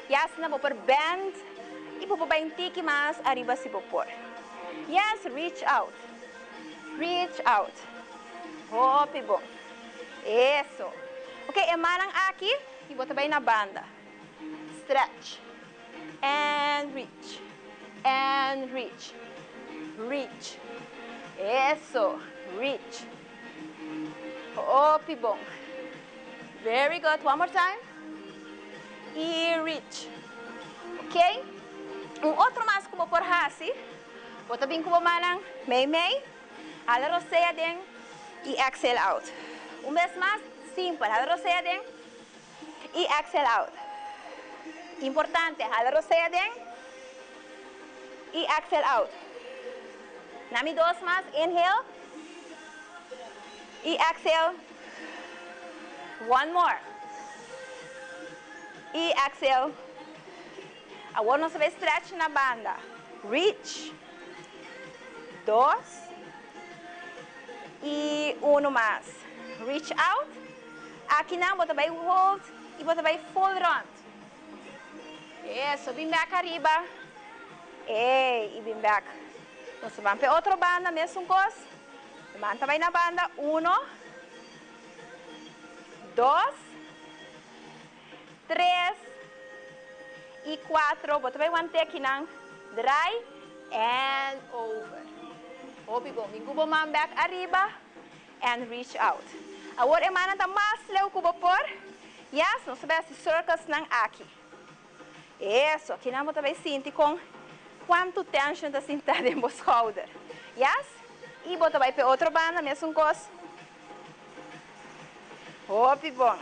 yes na bo por bend y bo por bai un tiki mas ariba si bo por. Yes, reach out. Reach out. Hopi bon. Eso. Ok, e mannan aki y bo ta bai na banda. Stretch. And reach. And reach. Reach. Eso. Reach. Hopi bon. Very good. One more time. Y reach. Ok. Un otro mas ku bo por hasi. Bo ta bin ku bo mannan mei mei. Hala rosea den y exhale out. Un bes mas. Simpel. Hala rosea den. Y exhale out. Importante, hala rosea den y exhale out. Na mi dos mas, inhale y exhale. One more. Y exhale. Awor nos ta bay stretch na banda. Reach. Dos. Y uno mas. Reach out. Akinan bo ta bai hold y bo ta bai full rond. Eso, bin bek ariba. Ey, y bin bek. Nos ta ban p'e otro banda, mesun cos. Ban ta bai na banda, uno. Dos, tres y cuatro. Bo ta bay want'e akinan. Draai and over. Hopi bon. Bin cu bo man bek ariba and reach out. Awor e mannan ta mas leu cu bo por. Yes, nos ta bay haci circles nan aki. Eso, akinan bo ta bay sinti con cuanto tension ta sinta den bo schouder. Yes? Y bo ta bay p'e otro banda mesun cos. Hopi bon.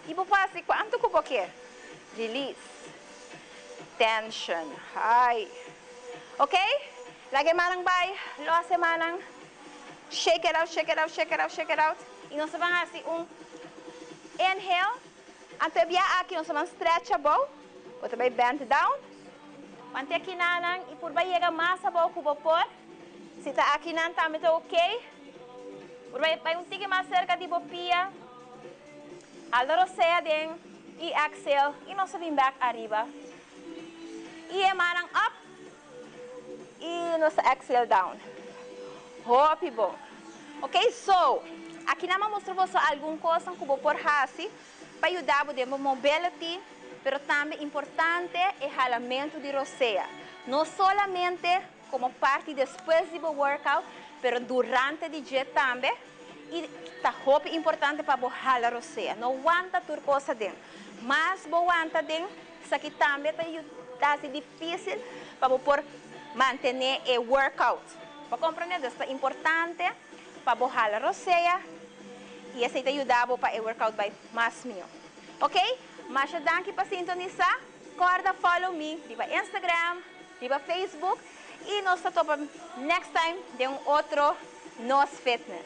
Y bo por haci cuanto cu bo kier. Release. Tension. Ay. Ok? Laga e mannan bay. Los e mannan. Shake it out, shake it out, shake it out, shake it out. Y nos ta ban haci un inhale. Anto e bia aki nos ta ban stretch abou. Bo ta bay bend down. Wante akinanan y purba yega mas abou cu bo por. Si ta akinan tambe ta ok. Por bai bai un tiki mas serka di bo pia. Aldo rosea den y exhale y nos ta bin bek ariba. Y e mannan up y nos ta exhale down. Hopi bon. Ok so akinan mi a mustra boso algun cosnan cu bo por haci pa yuda bo den bo mobility pero tambe importante e halamento di rosea. No solamente Como parti despues di bo workout, pero durante di dje tambe y ta hopi importante pa bo hala rosea. No wanta tur cos aden. Mas bo wanta aden, esaki tambe ta ta haci dificil pa bo por mantene e workout. Bo comprende? Dus ta importante pa bo hala rosea y esey ta yuda bo pa e workout bay mas miho. Ok? Masha danki pa sintonisa. Corda follow mi riba Instagram. Riba Facebook y nos ta topa next time den un otro Nos Fitness.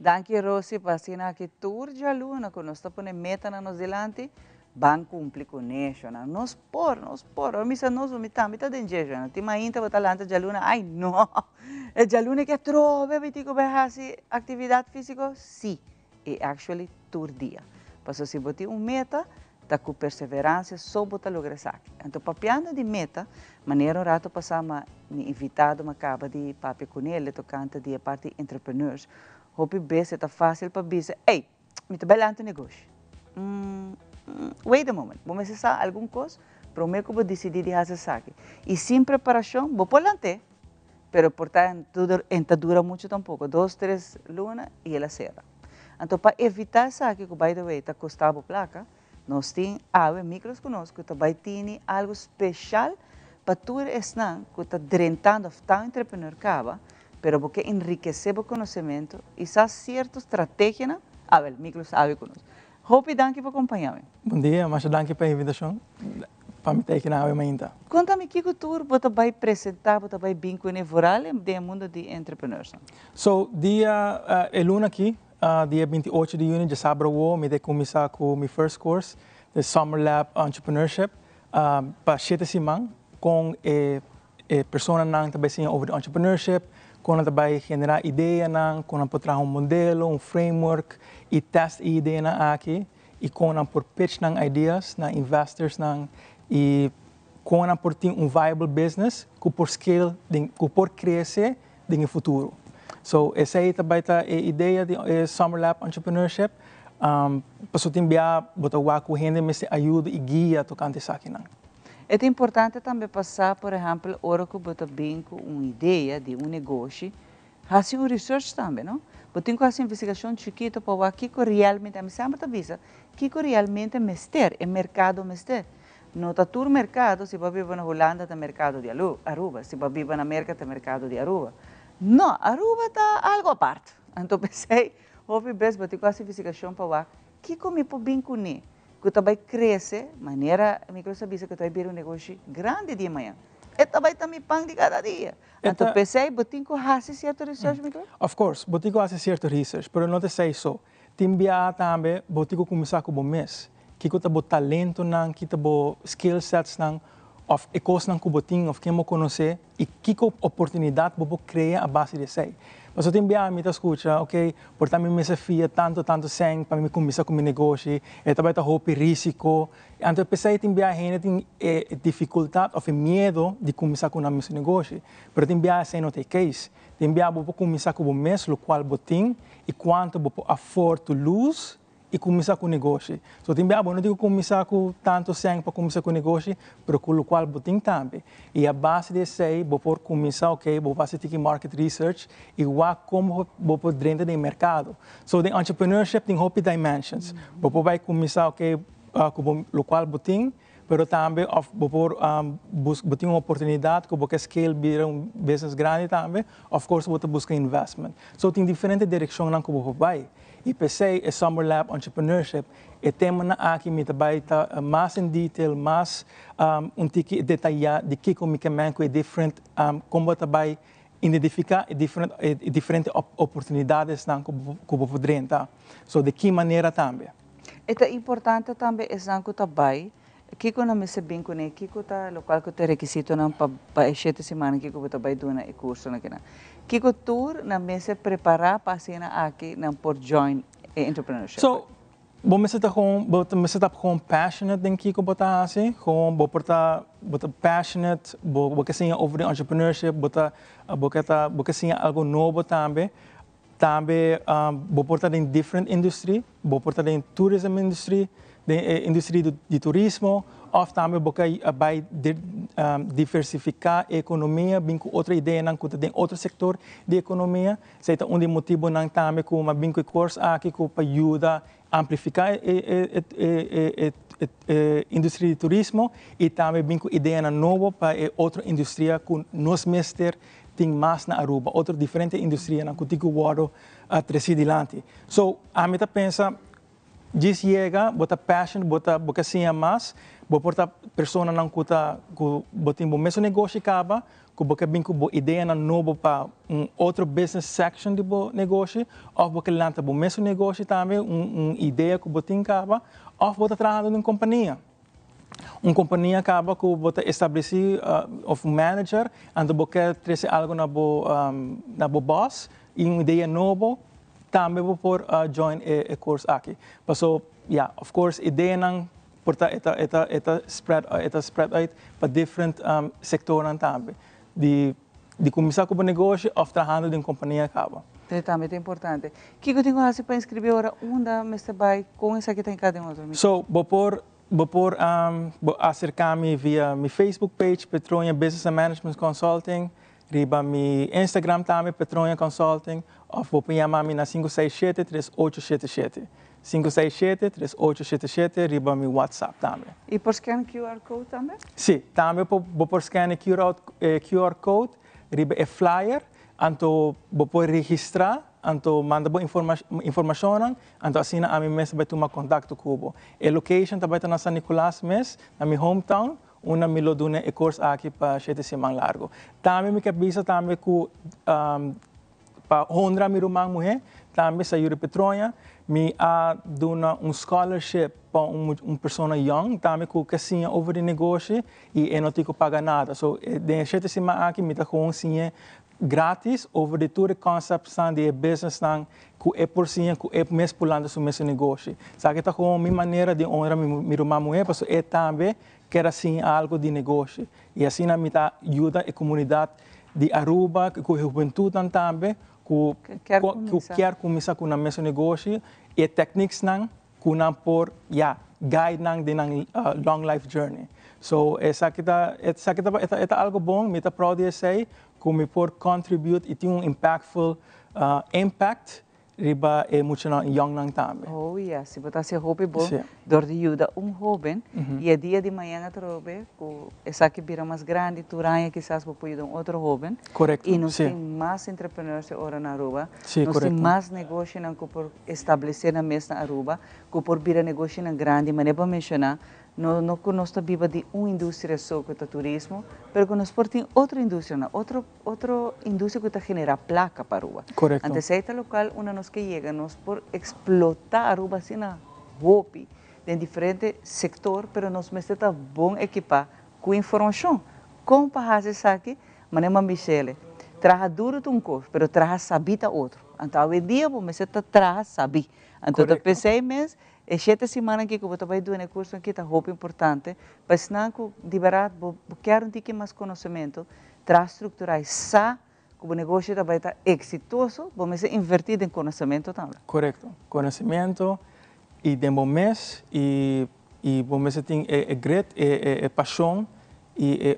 Danki Rosy pa asina aki tur djaluna ku nos ta pone metanan nos dilanti, ban kumpli ku neshonan. Nos por, nos por. Ora mi sa nos, mi tambe ta den djeshonan. Tin mainta bo ta lanta djaluna, ai no, e djaluna ke atrobe mi tin ku bai hasi aktividat físiko? Sí, i actually tur dia. Pasobra si bo tin un meta, ta ku perseveransia so bo ta logra esaki. Anto papiando di meta, manera un rato pasá ma mi invitado mi a kaba di papia kuné tokante di e parti entrepreneurs, hopi bes e ta fásil pa bisa, ey, mi ta bai lanta un negoshi. Mm, wait a moment, bo mester sa algun kos promé ku bo disidí di hasi esaki. I sin preparashon bo por lant'é, pero por ta e ta dura muchu tampoko, dos, tres luna i el a sera. Anto pa evitá esaki ku by the way ta kostá bo plaka, nos tin awe Miklos ku nos ku ta bai tini algu speshal pa tur esnan ku ta drentando òf ta entrepreneur kaba, pero bo ke enrikesé bo konosementu i sa sierto strategianan, awel Miklos awe ku nos. Hopi danki pa kompañá mi. Bon dia, masha danki pa e invitashon pa mi ta aki na awe mainta. Konta mi kiko tur bo ta bai presentá, bo ta bai bin kuné vooral den e mundo di entrepreneursnan? So, dia e luna aki, dia 28 di juni, djasabra awo, mi ta kuminsá ku mi first course, the Summer Lab Entrepreneurship, pa shete siman kon e e personanan ta bai siña over di entrepreneurship, kon nan ta bai generá ideanan, kon nan por traha un modelo, un framework i tèst e ideanan aki i kon nan por pitch nan ideas na investorsnan i kon nan por tin un viable business ku por scale den ku por krese den e futuro. So esei ta bai ta e idea di e Summer Lab Entrepreneurship pasobra tin bia bo ta wak ku hende mester ayuda i guia tokante esakinan. E ta importante tambe pa sa, por ehèmpel, ora ku bo ta bin ku un idea di un negoshi, hasi un research tambe, no? Bo tin ku hasi investigashon chikitu pa wak kiko realmente, ami semper ta bisa, kiko realmente mester, e merkado mester. No ta tur merkado, si bo a biba na Hulanda ta merkado di Aruba, si bo a biba na Merka ta merkado di Aruba. No, Aruba ta algu apart. Anto p'esei hopi bes bo tin ku hasi investigashon pa wak kiko mi por bin kuné ku ta bai krese manera Miklos a bisa ku ta bai bira un negoshi grandi di mañan. E ta bai ta mi pan di kada dia. Anto p'esei bo tin ku hasi sierto research, Miklos? Of course, bo tin ku hasi sierto research, pero no ta esei so. Tin biaha tambe bo tin ku kuminsá ku bo mes. Kiko ta bo talentonan, ki ta bo skill setsnan. Of e cosnan cu bo tin of ken bo conoce y kico oportunidad bo por crea a base di esey. Pasobra tin biaha mi ta scucha, ok, por ta mi mester fia tanto tanto cen pa mi cuminsa cu mi negoshi, e ta bay ta hopi risico. Anto p'esey tin biaha hende tin e dificultad of e miedo di cuminsa cu nan mes negoshi. Pero tin biaha esey no ta e case. Tin biaha bo por cuminsa cu bo mes locual bo tin y cuanto bo por afford to lose i kuminsá ku negoshi. So tin bia bo no tin ku kuminsá ku tantu sèn pa kuminsá ku negoshi, pero ku lokual bo tin tambe. I a base di esei bo por kuminsá oke, bo por hasi tiki market research i wak kon bo bo por drenta den e merkado. So den entrepreneurship tin hopi dimensions. Bo por bai kuminsá oke ku bo lokual bo tin, pero tambe of bo por bus bo tin un oportunidat ku bo ke scale bira un business grandi tambe, of course bo ta buska investment. So tin diferente direkshonnan ku bo por bai. I p'esei e Summer Lab Entrepreneurship, e temanan aki mi ta bai ta mas in detail, mas un tiki detayá di kiko mi ke men ku e different, kon bo ta bai identifiká e different e diferente oportunidadesnan ku bo ku bo por drenta. So di ki manera tambe. E ta importante tambe esnan ku ta bai, kiko nan mester bin kuné, kiko ta lokual ku ta e rekisitonan pa pa e shete siman kiko bo ta bai duna e kursonan kinan. Kiko tur nan mester prepará pa asina aki nan por join e entrepreneurship? So, bo mester ta gewoon, bo mester ta gewoon passionate den kiko bo ta hasi, gewoon bo por ta, bo ta passionate, bo bo ke siña over di entrepreneurship, bo ta bo ke ta bo ke siña algo nobo tambe. Tambe bo por ta den different industry, bo por ta den tourism industry, den e industry di turismo, of tambe bo ke bai diversifica e economia, bin cu otro ideanan cu ta den otro sector di economia. Esey ta un di e motibonan tambe cu mi a bin cu e course aki cu pa yuda amplifica e industry di turismo y tambe bin cu ideanan nobo pa e otro industria cu nos mester tin mas na Aruba, otro diferente industrianan cu tin cu wordo treci dilanti. So, ami ta pensa, djis yega, bo ta passion, bo ta, bo ke siña mas, bo por ta personanan cu ta, cu bo tin bo mesun negoshi caba, cu bo ke bin cu bo ideanan nobo pa un otro business section di bo negoshi, of bo ke lanta bo mesun negoshi tambe, un un idea cu bo tin caba, of bo ta trahando den un compania. Un compania caba cu bo ta estableci of un manager, anto bo ke trece algo na bo na bo boss y un idea nobo, tambe bo por join e course aki. Paso, ya, of course ideanan por ta e ta e ta e ta spread e ta spread uit pa different sectornan tambe. Di di cuminsa cu bo negoshi of trahando den compania caba. Te tambe ta importante. Kico tin cu haci pa inscribi ora unda mester bay con esaki ta hinca den otro? So, bo por bo por bo acerca mi via mi Facebook page Petronia Business and Management Consulting, riba mi Instagram tambe Petronia Consulting of bo por yama mi na 567 3877. 567 3877 riba mi WhatsApp tambe. Y por scan QR code tambe? Si, tambe bo por scan e QR code riba e flyer, anto bo por registra, anto manda bo informacionnan, anto asina ami mes ta bai tuma contacto cu bo. E location ta bai ta na San Nicolas mes, na mi hometown, unda mi lo duna e course aki pa shete siman largo. Tambe mi ke bisa tambe cu Pa honra mi ruman muhé, tambe Sayuri Petroña, mi a duna un scholarship pa un persona yòn, tambe ku ke siña over di negoshi i e no tin ku paga nada. So, den e shete siman aki mi ta gewoon siñ'é gratis over di tur e conceptsnan di e businessnan ku e por siña, ku e mes por lanta su mes negoshi. Esaki ta gewoon mi manera di honra mi ruman muhé pasobra e tambe kier a siña algu di negoshi i asina mi ta yuda e komunidat di Aruba ku e hubentutnan tambe ku ku kier kuminsá ku nan mesun negoshi i e techniquesnan ku nan por ya guide nan den nan long life journey. So esaki ta esaki ta e ta algo bon mi ta proud di esei ku mi por contribute i tin un impactful impact Riba e muchanan yòngnan tambe. Oh ya, si bo ta hasi hopi bo dor di yuda un hóben i e dia di mañan atrobe ku esaki bira mas grandi tur aña kisas bo por yuda un otro hóben. Korekto, I nos tin mas entrepreneurs e ora na Aruba. Nos tin mas negoshinan ku por establesé nan mes na Aruba, ku por bira negoshinan grandi. Manera bo a menshoná, No, no cu nos ta biba di un industria so cu ta turismo, pero cu nos por tin otro industrianan, otro, otro industria cu ta genera placa pa Aruba. Correcto. Antes esey ta locual unda nos ke yega, nos por explota Aruba asina hopi den diferente sector, pero nos mester ta bon equipa. Ku informashon kon pa hasi esaki, manera mi a bis'el, traha duru ta un kos, pero traha sabí ta otro. Anto awendia bo mester ta traha sabí. Anto ta p'esei mes e shete simannan aki ku bo ta bai duna e kurso aki ta hopi importante pa esnan ku di bèrdat bo kier un tiki mas konosementu, traha strukturá i sa ku bo negoshi ta bai ta eksitoso, bo mester invertí den konosementu tambe. Korekto. Konosementu i den bo mes i i bo mester tin e e grit, e e e pashon i e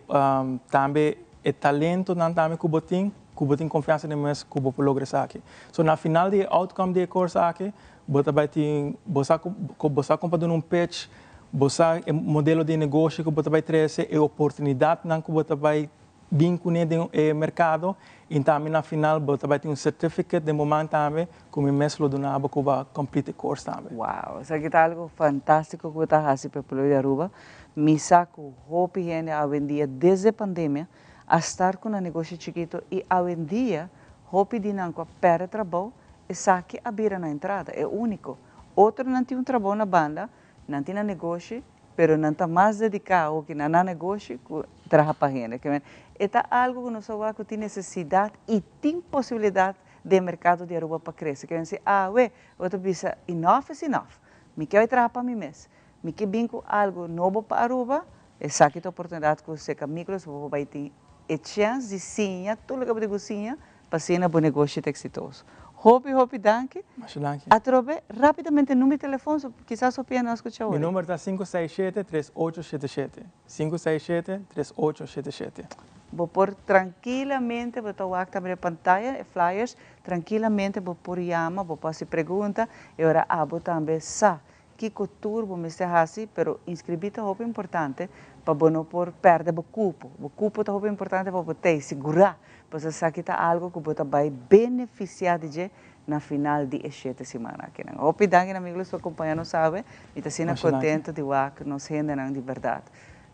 tambe e talentonan tambe ku bo tin, ku bo tin konfiansa den bo mes ku bo por logra esaki. So na final di e outcome di e kurso aki bo ta bai tin bo sa ku bo sa kon pa duna un pitch, bo sa e modelo di negoshi ku bo ta bai trese, e oportunidatnan ku bo ta bai Bin kuné den e merkado i tambe na final bo ta bai tin un certificate den bo man tambe ku mi mes lo duna bo ku bo a complete e course tambe. Wow, esaki ta algo fantastico ku bo ta hasi pa e pueblo di Aruba. Mi sa ku hopi hende awendia desde pandemia a start ku nan negoshi chikito i awendia hopi di nan ku a perde trabou esaki a bira nan entrada, e unico. Otronan tin un trabou na banda, nan tin nan negoshi Pero nan ta mas dediká awoki na nan negoshi ku traha pa hende. Ke men, e ta algu ku nos a wak ku tin nesesidat i tin posibilidat den merkado di Aruba pa krese. Ke men, si awe bo ta bisa enough is enough, mi ke bai traha pa mi mes, mi ke bin ku algu nobo pa Aruba, esaki ta oportunidat ku Seca Micros bo por bai tin e chèns di siña tur loke bo tin ku siña Pa asina bo negoshi ta eksitoso. Hopi hopi danki. Masha danki. Atrobe rapidamente number di telefon so kisas hopi hende no a skucha Mi ora. number ta 567-3877. 567-3877. Bo por trankilamente bo ta wak tambe den pantaya e flyers, trankilamente bo por yama, bo por hasi pregunta e ora abo tambe sa Kiko tur bo mester hasi, pero inscribí ta hopi importante pa bo no por perde bo cupo. Bo cupo ta hopi importante pa bo tei sigurá, pasobra esaki ta algo cu bo ta bai beneficiá di dje na final di e shete siman akinan. Hopi danki na Miglos pa acompañá nos awe. Mi ta asina Masha danki. contento di wak nos hendenan di berdad.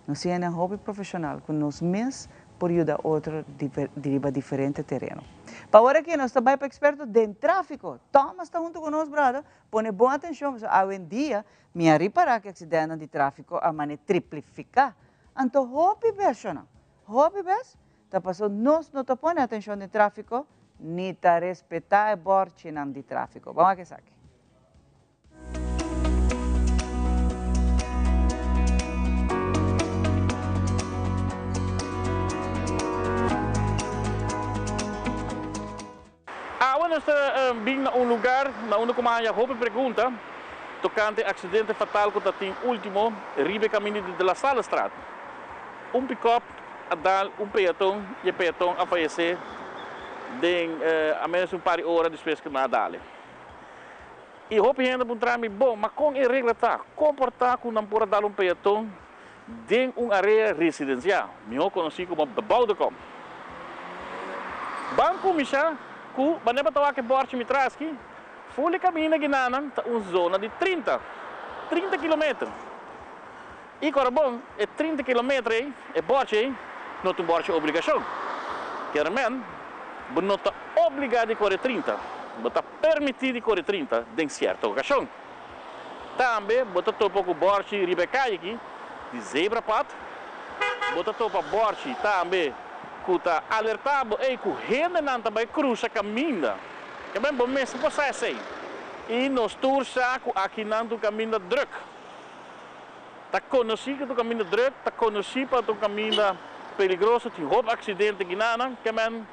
Nos hendenan hopi profesional cu nos mes por yuda otro di riba diferente tereno. Pa ora aki nos ta bai pa experto den trafico. Thomas ta hunto cu nos, brother. Pone bon atencion pasobra awendia mi a ripara cu accidentenan di trafico a mane triplifica. Anto hopi bes shona, hopi bes ta paso nos no ta pone atencion den trafico ni ta respeta e borchinan di trafico. Ban wak esaki. Awe nos ta bin na un lugar na unda ku mi a haña hopi pregunta tokante aksidente fatal ku ta tin ultimo riba e kaminda di De La Sallestraat. Un pikòp a dal un peaton i e peaton a fayesé den a menos un par di ora despues ku nan a dal e. I hopi hende a puntra mi, Bon, ma kon e regla ta? Kon por ta ku nan por a dal un peaton den un area residensial, mihó konosí komo bebouwde kom? Ban kuminsá ku manera bo ta wak e bòrchi mi tras aki, ful e kaminda ginanan ta un zona di 30, 30 kilometer. I kòrda bon, e 30 kilometer ei, e bòrchi ei, no ta un bòrchi obligashon. Kier men, bo no ta obligá di kore 30, bo ta permití di kore 30 den sierto okashon. Tambe bo ta topa ku bòrchi riba e kai aki di zebrapad. Bo ta topa bòrchi tambe ku ta alertá bo ei ku hendenan ta bai krusa kaminda. Kier men, bo mester por sa esei. I nos tur sa ku akinan ta un kaminda drùk. Ta konosí ku ta un kaminda drùk, ta konosí pa ta un kaminda peligroso, tin hopi aksidente ginanan, ke men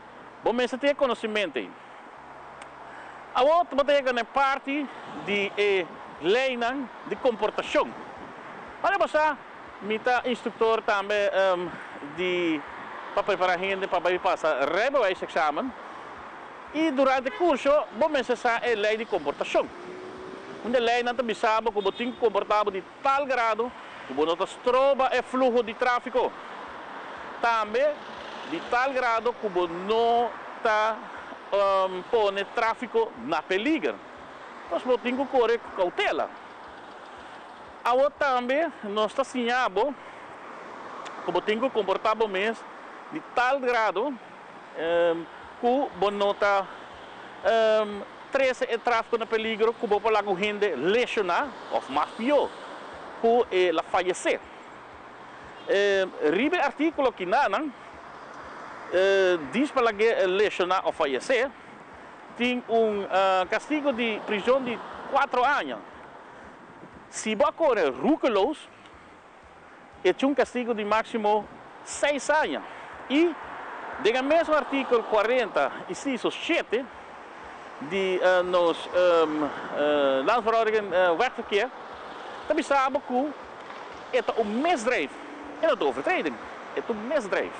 bo mester tin e konosimento ei. Awor bo ta yega na e parti di e leinan di komportashon. Ora bo sa, mi ta instruktor tambe di pa prepará hende pa bai pasa rijbewijsexamen. I durante e kurso bo mester sa e lei di komportashon. Un di e leinan ta bisa bo ku bo tin ku komportá bo di tal grado ku bo no ta stroba e fluho di tráfiko. Tambe di tal grado ku bo no ta pone tráfiko na peliger. Pues bo tin ku kore ku koutela. Awor tambe nos ta siña bo ku bo tin ku komportá bo mes di tal grado Ku bo no ta trese e tráfiko na peligro ku bo por laga un hende leshoná òf mas pió, ku el a fayesé. Riba e artíkulo kinanan, dis pa lag'é leshoná òf fayesé, tin un kastigu di prizon di kuatro aña. Si bo a kore roekeloos, e tin un kastigu di máksimo seis aña. I den e mesun artíkulo kuarenta isiso shete di nos Landsverordening Wegverkeer ta bisa bo ku e ta un misdrijf, e no ta overtreding, e ta un misdrijf.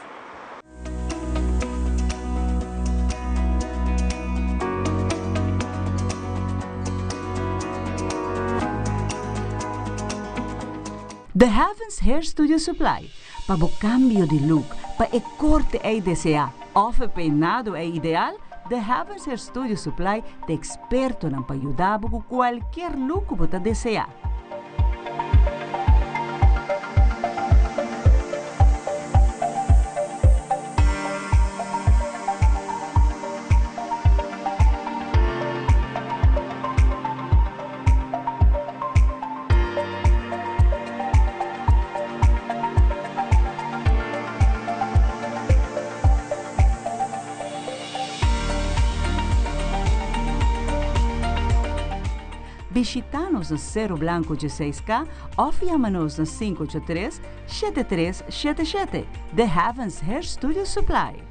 The Heavens Hair Studio Supply, pa bo cambio di look, pa e corte ey desea of e peinado ey ideal, The Heavens Hair Studio Supply ta expertonan pa yuda bo cu cualkier look cu bo ta desea. Bishita nos na Cerro Blanco dieseis K of yama nos na sinku ocho tres, shete tres shete shete. The Heavens Hair Studio Supply.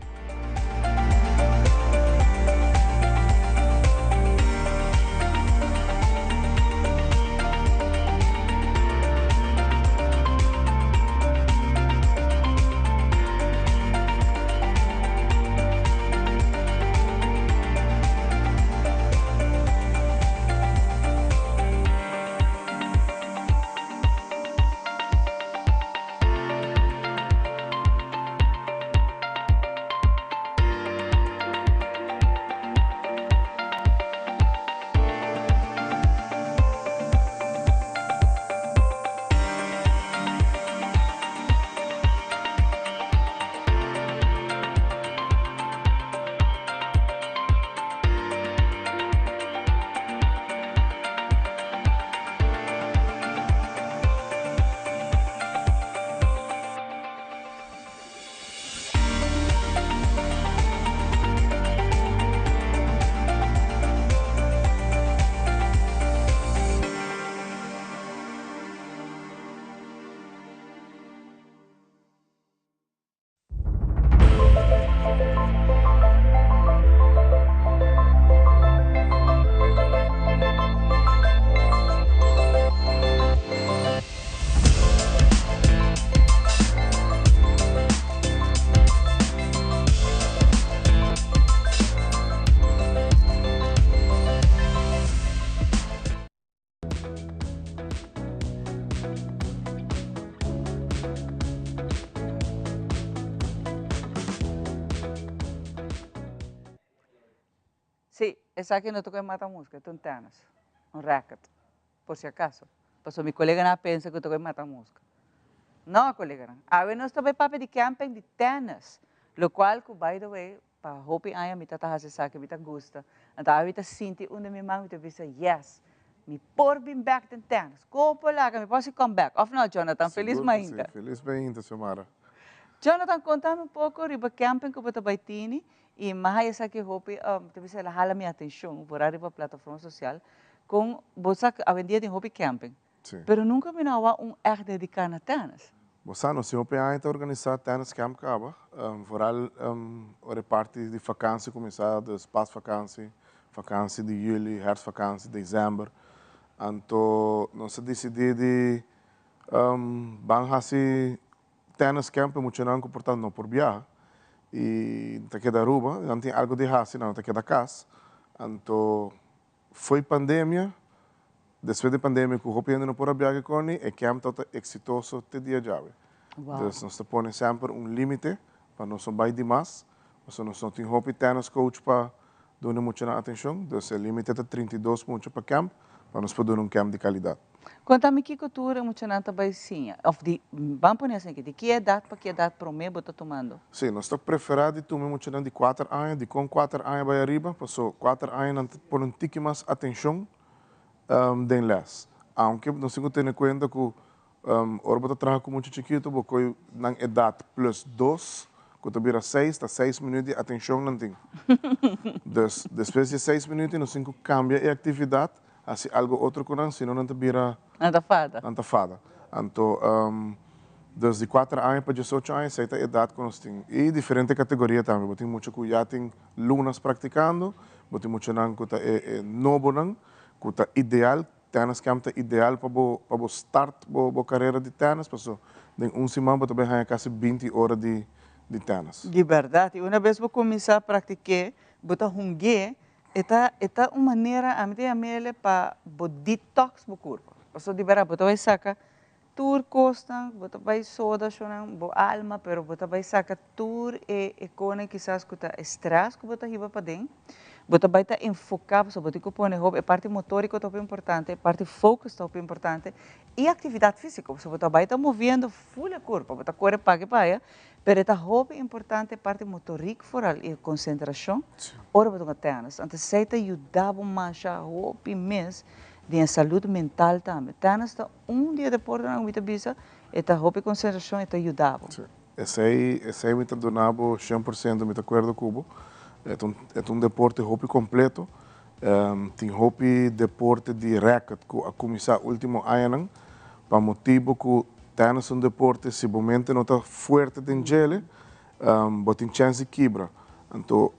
Sí, esaki no ta koe mata musca, e ta un tennis, un racket, por si acaso. Pasobra mi coleganan a pensa cu ta koe mata musca. No, coleganan, awe nos ta bay papia di camping di tennis, locual cu by the way, Pa hopi aña mi ta ta hasi esaki, mi ta gusta. Anto awe mi ta sinti un di mi man, mi ta bisa, yes, mi por bin bek den tennis. Kon por laga, mi por hasi come back. Of no, Jonathan? Felis Sigur ku si. mainta. Felis mainta, Xiomara. Jonathan, konta mi un poko riba camping ku bo ta bai tini i mi a haya esaki hopi, mi ta bisa el a hala mi atenshon por ariba plataforma sosial, kon bo sa ku awendia tin hopi camping. Sí. Pero nunka mi no a wak un ègt dediká na tènis. Bo sa, nos tin hopi aña ta organisá tènis camp kaba. Vooral ora e parti di vakansi kuminsá, dus pasvakansi, vakansi di yüli, herfstvakansi, desèmber. Anto nos a disidí di ban hasi tènis camp pa e muchanan ku por ta no por biaha i ta keda Aruba, nan tin algu di hasi, nan no ta keda kas. Anto Foi pandemia, despues di pandemia ku hopi hende no por a biaha koni, e camp tabata eksitoso te dia djawe. Dus nos ta pone semper un limite pa nos no bai dimas, pasobra nos no tin hopi tennis coach pa duna e muchanan atenshon, dus e limite ta 32 mucha pa camp pa nos por duna un camp di kalidat. Konta mi kiko tur e muchanan ta bai siña, òf di, ban pone asina aki, di ki edat pa ki edat promé bo ta tumando? Sí, nos ta preferá di tuma e muchanan di kuater aña. Dikon kuater aña bai ariba? Paso kuater aña nan ta pone un tiki mas atenshon den lès. Aunke nos tin ku tene kuenta ku. Ora bo ta traha ku mucha chikitu bo koi nan edat plus dos ku ta bira seis, ta seis minuut di atenshon nan tin. Dus despues di e seis minuut nos tin ku kambia e aktividat, hasi algu otro ku nan, sino nan ta bira. Nan ta fada. Nan ta fada. Anto dus di kuater aña pa diesocho aña esei ta edat ku nos tin. I diferente kategoria tambe, bo tin mucha ku ya tin lunas praktikando, bo tin muchanan ku ta e nobonan ku ta ideal. Tennis camp ta ideal pa bo pa bo start bo bo carera di tennis paso den un siman bo ta bay haña casi binti ora di di tennis. Di berdad y una bes bo cuminsa practiké bo ta hungué e ta e ta un manera ami ta yamele pa bo detox bo curpa paso di berdad bo ta bay saca tur cosnan bo ta bay soda shonan bo alma pero bo ta bay saca tur e e conan kisas cu ta e stress cu bo ta hiba paden bo ta bay ta enfoca pasobra bo tin cu pone hopi e parti motorico ta hopi importante e parti focus ta hopi importante y actividad fisico pasobra bo ta bay ta moviendo ful e curpa bo ta core paki paya pero e ta hopi importante e parti motoric vooral y e concentracion ora bo ta hunga tennis anto esey ta yuda bo masha hopi mes den e salud mental tambe tennis ta Un di e deportenan ku mi ta bisa, e ta hopi konsentrashon, e ta yuda bo. Sí. Esei, esei mi ta duna bo 100%, mi ta akuerdo ku bo. E ta un, e ta un deporte hopi kompleto. Tin hopi deporte di rèket ku a kuminsá último añanan pa motibu ku tènis ta un deporte si bo mente no ta fuerte den djele, bo tin chèns di kibra. Anto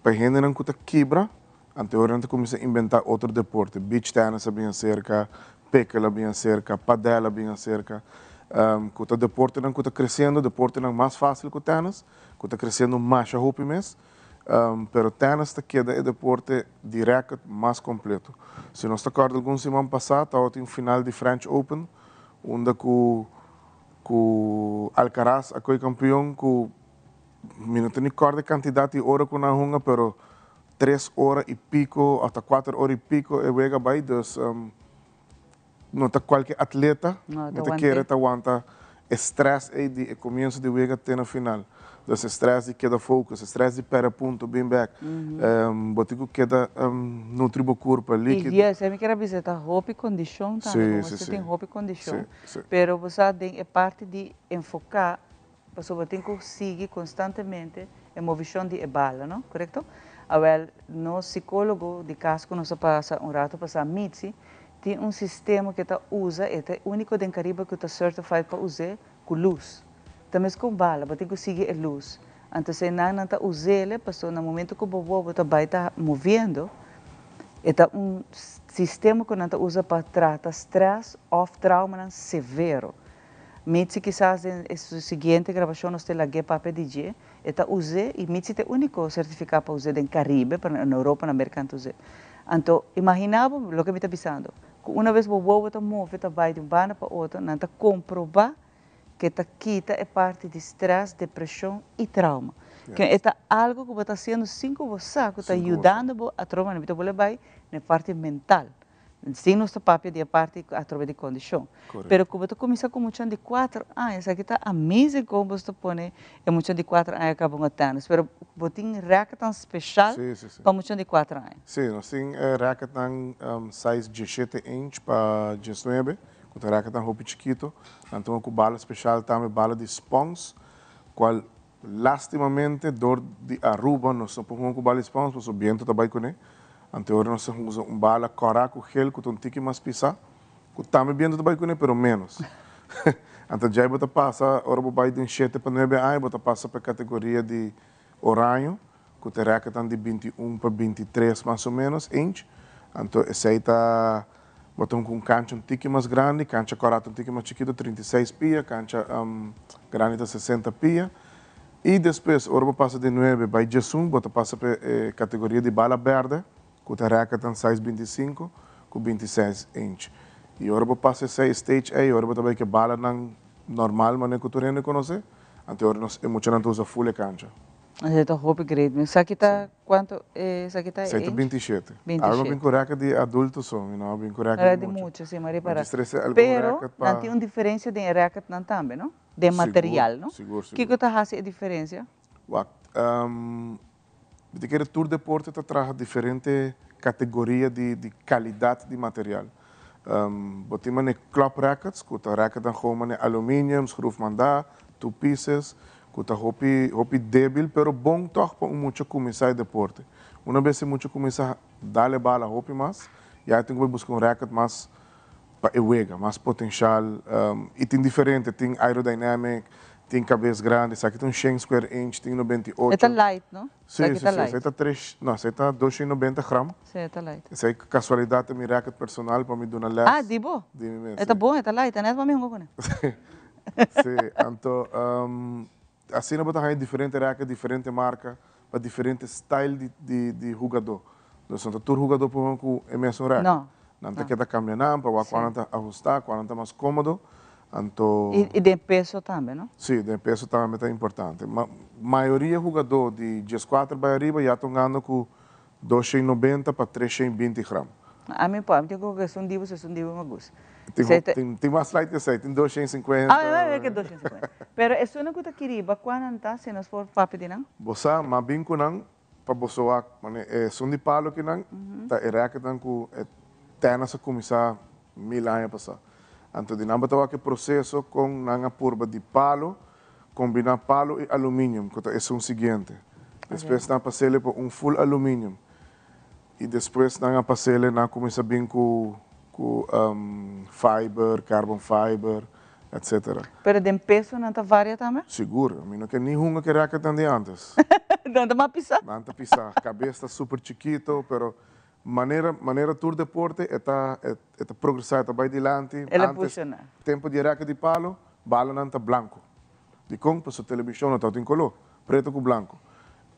pa e hendenan ku ta kibra, Anto ora nan ta kuminsá inventá otro deporte. Beach tennis a bin aserka, pickle a bin aserka, padel a bin aserka, ku ta deportenan ku ta kresiendo, deportenan mas fásil ku tènis, ku ta kresiendo masha hopi mes. Pero tènis ta keda e deporte di rèket mas kompleto. Si nos ta kòrda algun siman pasá tabatin final di French Open unda ku ku Alcaraz a koe kampion ku mi no ta ni kòrda e kantidat di ora ku nan a hunga pero Tres ora y pico hasta cuater ora y pico e wega bay dus no ta cualke atleta No, mi ta kere ta wanta e stress ey di e comienzo di wega te na final. Dus e stress di keda focus, e stress di perde punto bin bek, bo tin cu keda nutri bo curpa, liquido. Y yes, mi kier a bisa ta hopi condicion tambe, bo mester tin hopi condicion, pero bo sa den e parti di enfoca Pasobra tin ku sigui konstantemente e movishon di e bala, no? Korekto? Awèl, nos sikólogo di kas ku nos a pasa un ratu pasá, Mitzi, tin un sistema ku e ta usa, e ta e úniko den Karibe ku ta certified pa us'é ku lus. Ta meskos bala, bo tin ku sigui e lus. Anto eseinan nan ta us'é pasobra na momento ku bo wowo ta bai ta moviendo, e ta un sistema ku nan ta usa pa trata strès òf traumanan severo. Mitzi kisas den e su siguiente grabashon nos te lag'é papia di dje, e ta us'é i Mitzi ta e úniko sertifiká pa us'é den Karibe, pero na Europa, na Merka nan ta us'é. Anto, imaginá bo loke mi ta bisando, ku una bes bo wowo ta move ta bai di un banda pa otro, nan ta komprobá ku e ta kita e parti di strès, depreshon i trauma. Ke e ta algu ku bo ta hasiendo sin ku bo sa ku ta yudando bo atrobe, mi ta bolbe bai na e parti mental. Sin nos ta papia di e parti atrobe di kondishon. Pero ku bo ta kuminsá ku muchan di kuater aña, esaki ta amazing kon bo ta pone e muchan di kuater aña kaba un tènis. Pero bo tin rèketnan speshal pa muchan di kuater aña. Sí, nos tin e rèketnan size diesshete inch pa diesnuebe, ku ta rèketnan hopi chikitu. Nan ta ku bala speshal tambe, bala di spons, kual Lastimamente dor di Aruba nos no por hunga ku bala di spons pasobra biento ta bai kuné. Anto ora nos ta usa un bala kòrá ku gel ku ta un tiki mas pisá, ku tambe biento ta bai kuné pero ménos. Anto djei bo ta pasa ora bo bai den shete pa nuebe aña bo ta pasa pa e kategoria di oraño ku ta rèketnan di 21 pa 23 mas o ménos inch. Anto esei ta Bo ta ku un kancha un tiki mas grandi, kancha kòrá ta un tiki mas chikitu, 36 pia, kancha grandi ta 60 pia. I despues, ora bo pasa di nuebe bai diesun, bo ta pasa pa e kategoria di bala bèrdè, ku ta rèketnan size 25 ku 26 inch. I ora bo pasa esei stage ei, ora bo ta bai ku e balanan normal manera ku tur hende konosé, anto e ora nos e muchanan ta usa ful e kancha. Esei ta hopi great mes. Esaki ta cuanto esaki ta Esei ta age? 27. 27. Algo bin cu racket di adulto so, mi no a bin cu racket Racket di di mucha. mucha, si, mi a ripara. Mi trece algun Pero racket pa nan tin un diferencia den e racketnan tambe, no? Den Sigur, material, no? sigur, sigur. Kico ta haci e diferencia? Wak, mi ta kere tur deporte ta traha diferente categoria di di calidad di material. Bo tin mane club rackets, ku ta racketnan gewoon mane aluminium, schroef mandá, two pieces, ku ta hopi hopi debil pero bon tòg pa un mucha kuminsá e deporte. Una bes e mucha kuminsá dal e bala hopi mas, ya e tin ku bai buska un racket mas pa e wega, mas potenshal. I tin diferente, tin aerodynamic, tin kabes grandi, esaki ta un shen square inch, tin 98. E ta light, no? Sí, sí, sí, esei ta tres, no, esei ta 290 gram. Sí, e ta light. Esei kasualidat ta mi racket personal pa mi duna les. Ah, di bo? Di mi mes, E ta bon, e ta light, ta net pa mi hunga kuné. Sí, anto asina bo ta haña diferente racket, diferente marka, pa diferente style di di di hugadó. Dus no ta tur hugadó por hunga ku e mesun racket. No. Nan ta keda kambia nan pa wak kua nan ta ahustá, kua nan ta mas kómodo. Anto. I den peso tambe, no? Sí, den peso tambe ta importante. Ma mayoria hugadó di dieskuater bai ariba ya ta hungando ku 290 pa 320 gram. Ami por, ami tin ku esun dibu, si esun dibu mi gusta. Tin ho, tin, tin mas light ku esei, tin 250. Ah, mi ke 250. Pero esunnan ku ta kiriba, kua nan ta, si nos por papia di nan? Bo sa, m'a bin ku nan pa boso wak, mane esun di palo kinan ta e racketnan ku e tennis a kuminsá mil aña pasá. Anto di nan bo ta wak e proseso kon nan a purba di palo, kombiná palo i aluminium, ku ta esun siguiente. Despues nan a pas'ele pa un full aluminium. I despues nan a pas'ele, nan a kuminsá bin ku ku fiber, carbon fiber, etcetera. Pero den peso nan ta varia tambe? Sigur. Mi no ke ni hunga ke racketnan di antes. Nan ta mas pisá? Nan ta pisá. Kabes ta super chikito, pero manera manera tur deporte e ta e ta progresá, e ta bai dilanti. El a Antes, fusioná. tempo di e racket di palo, balanan ta blanko. Dikon? Pasobra telebishon no tabatin koló, preto ku blanko.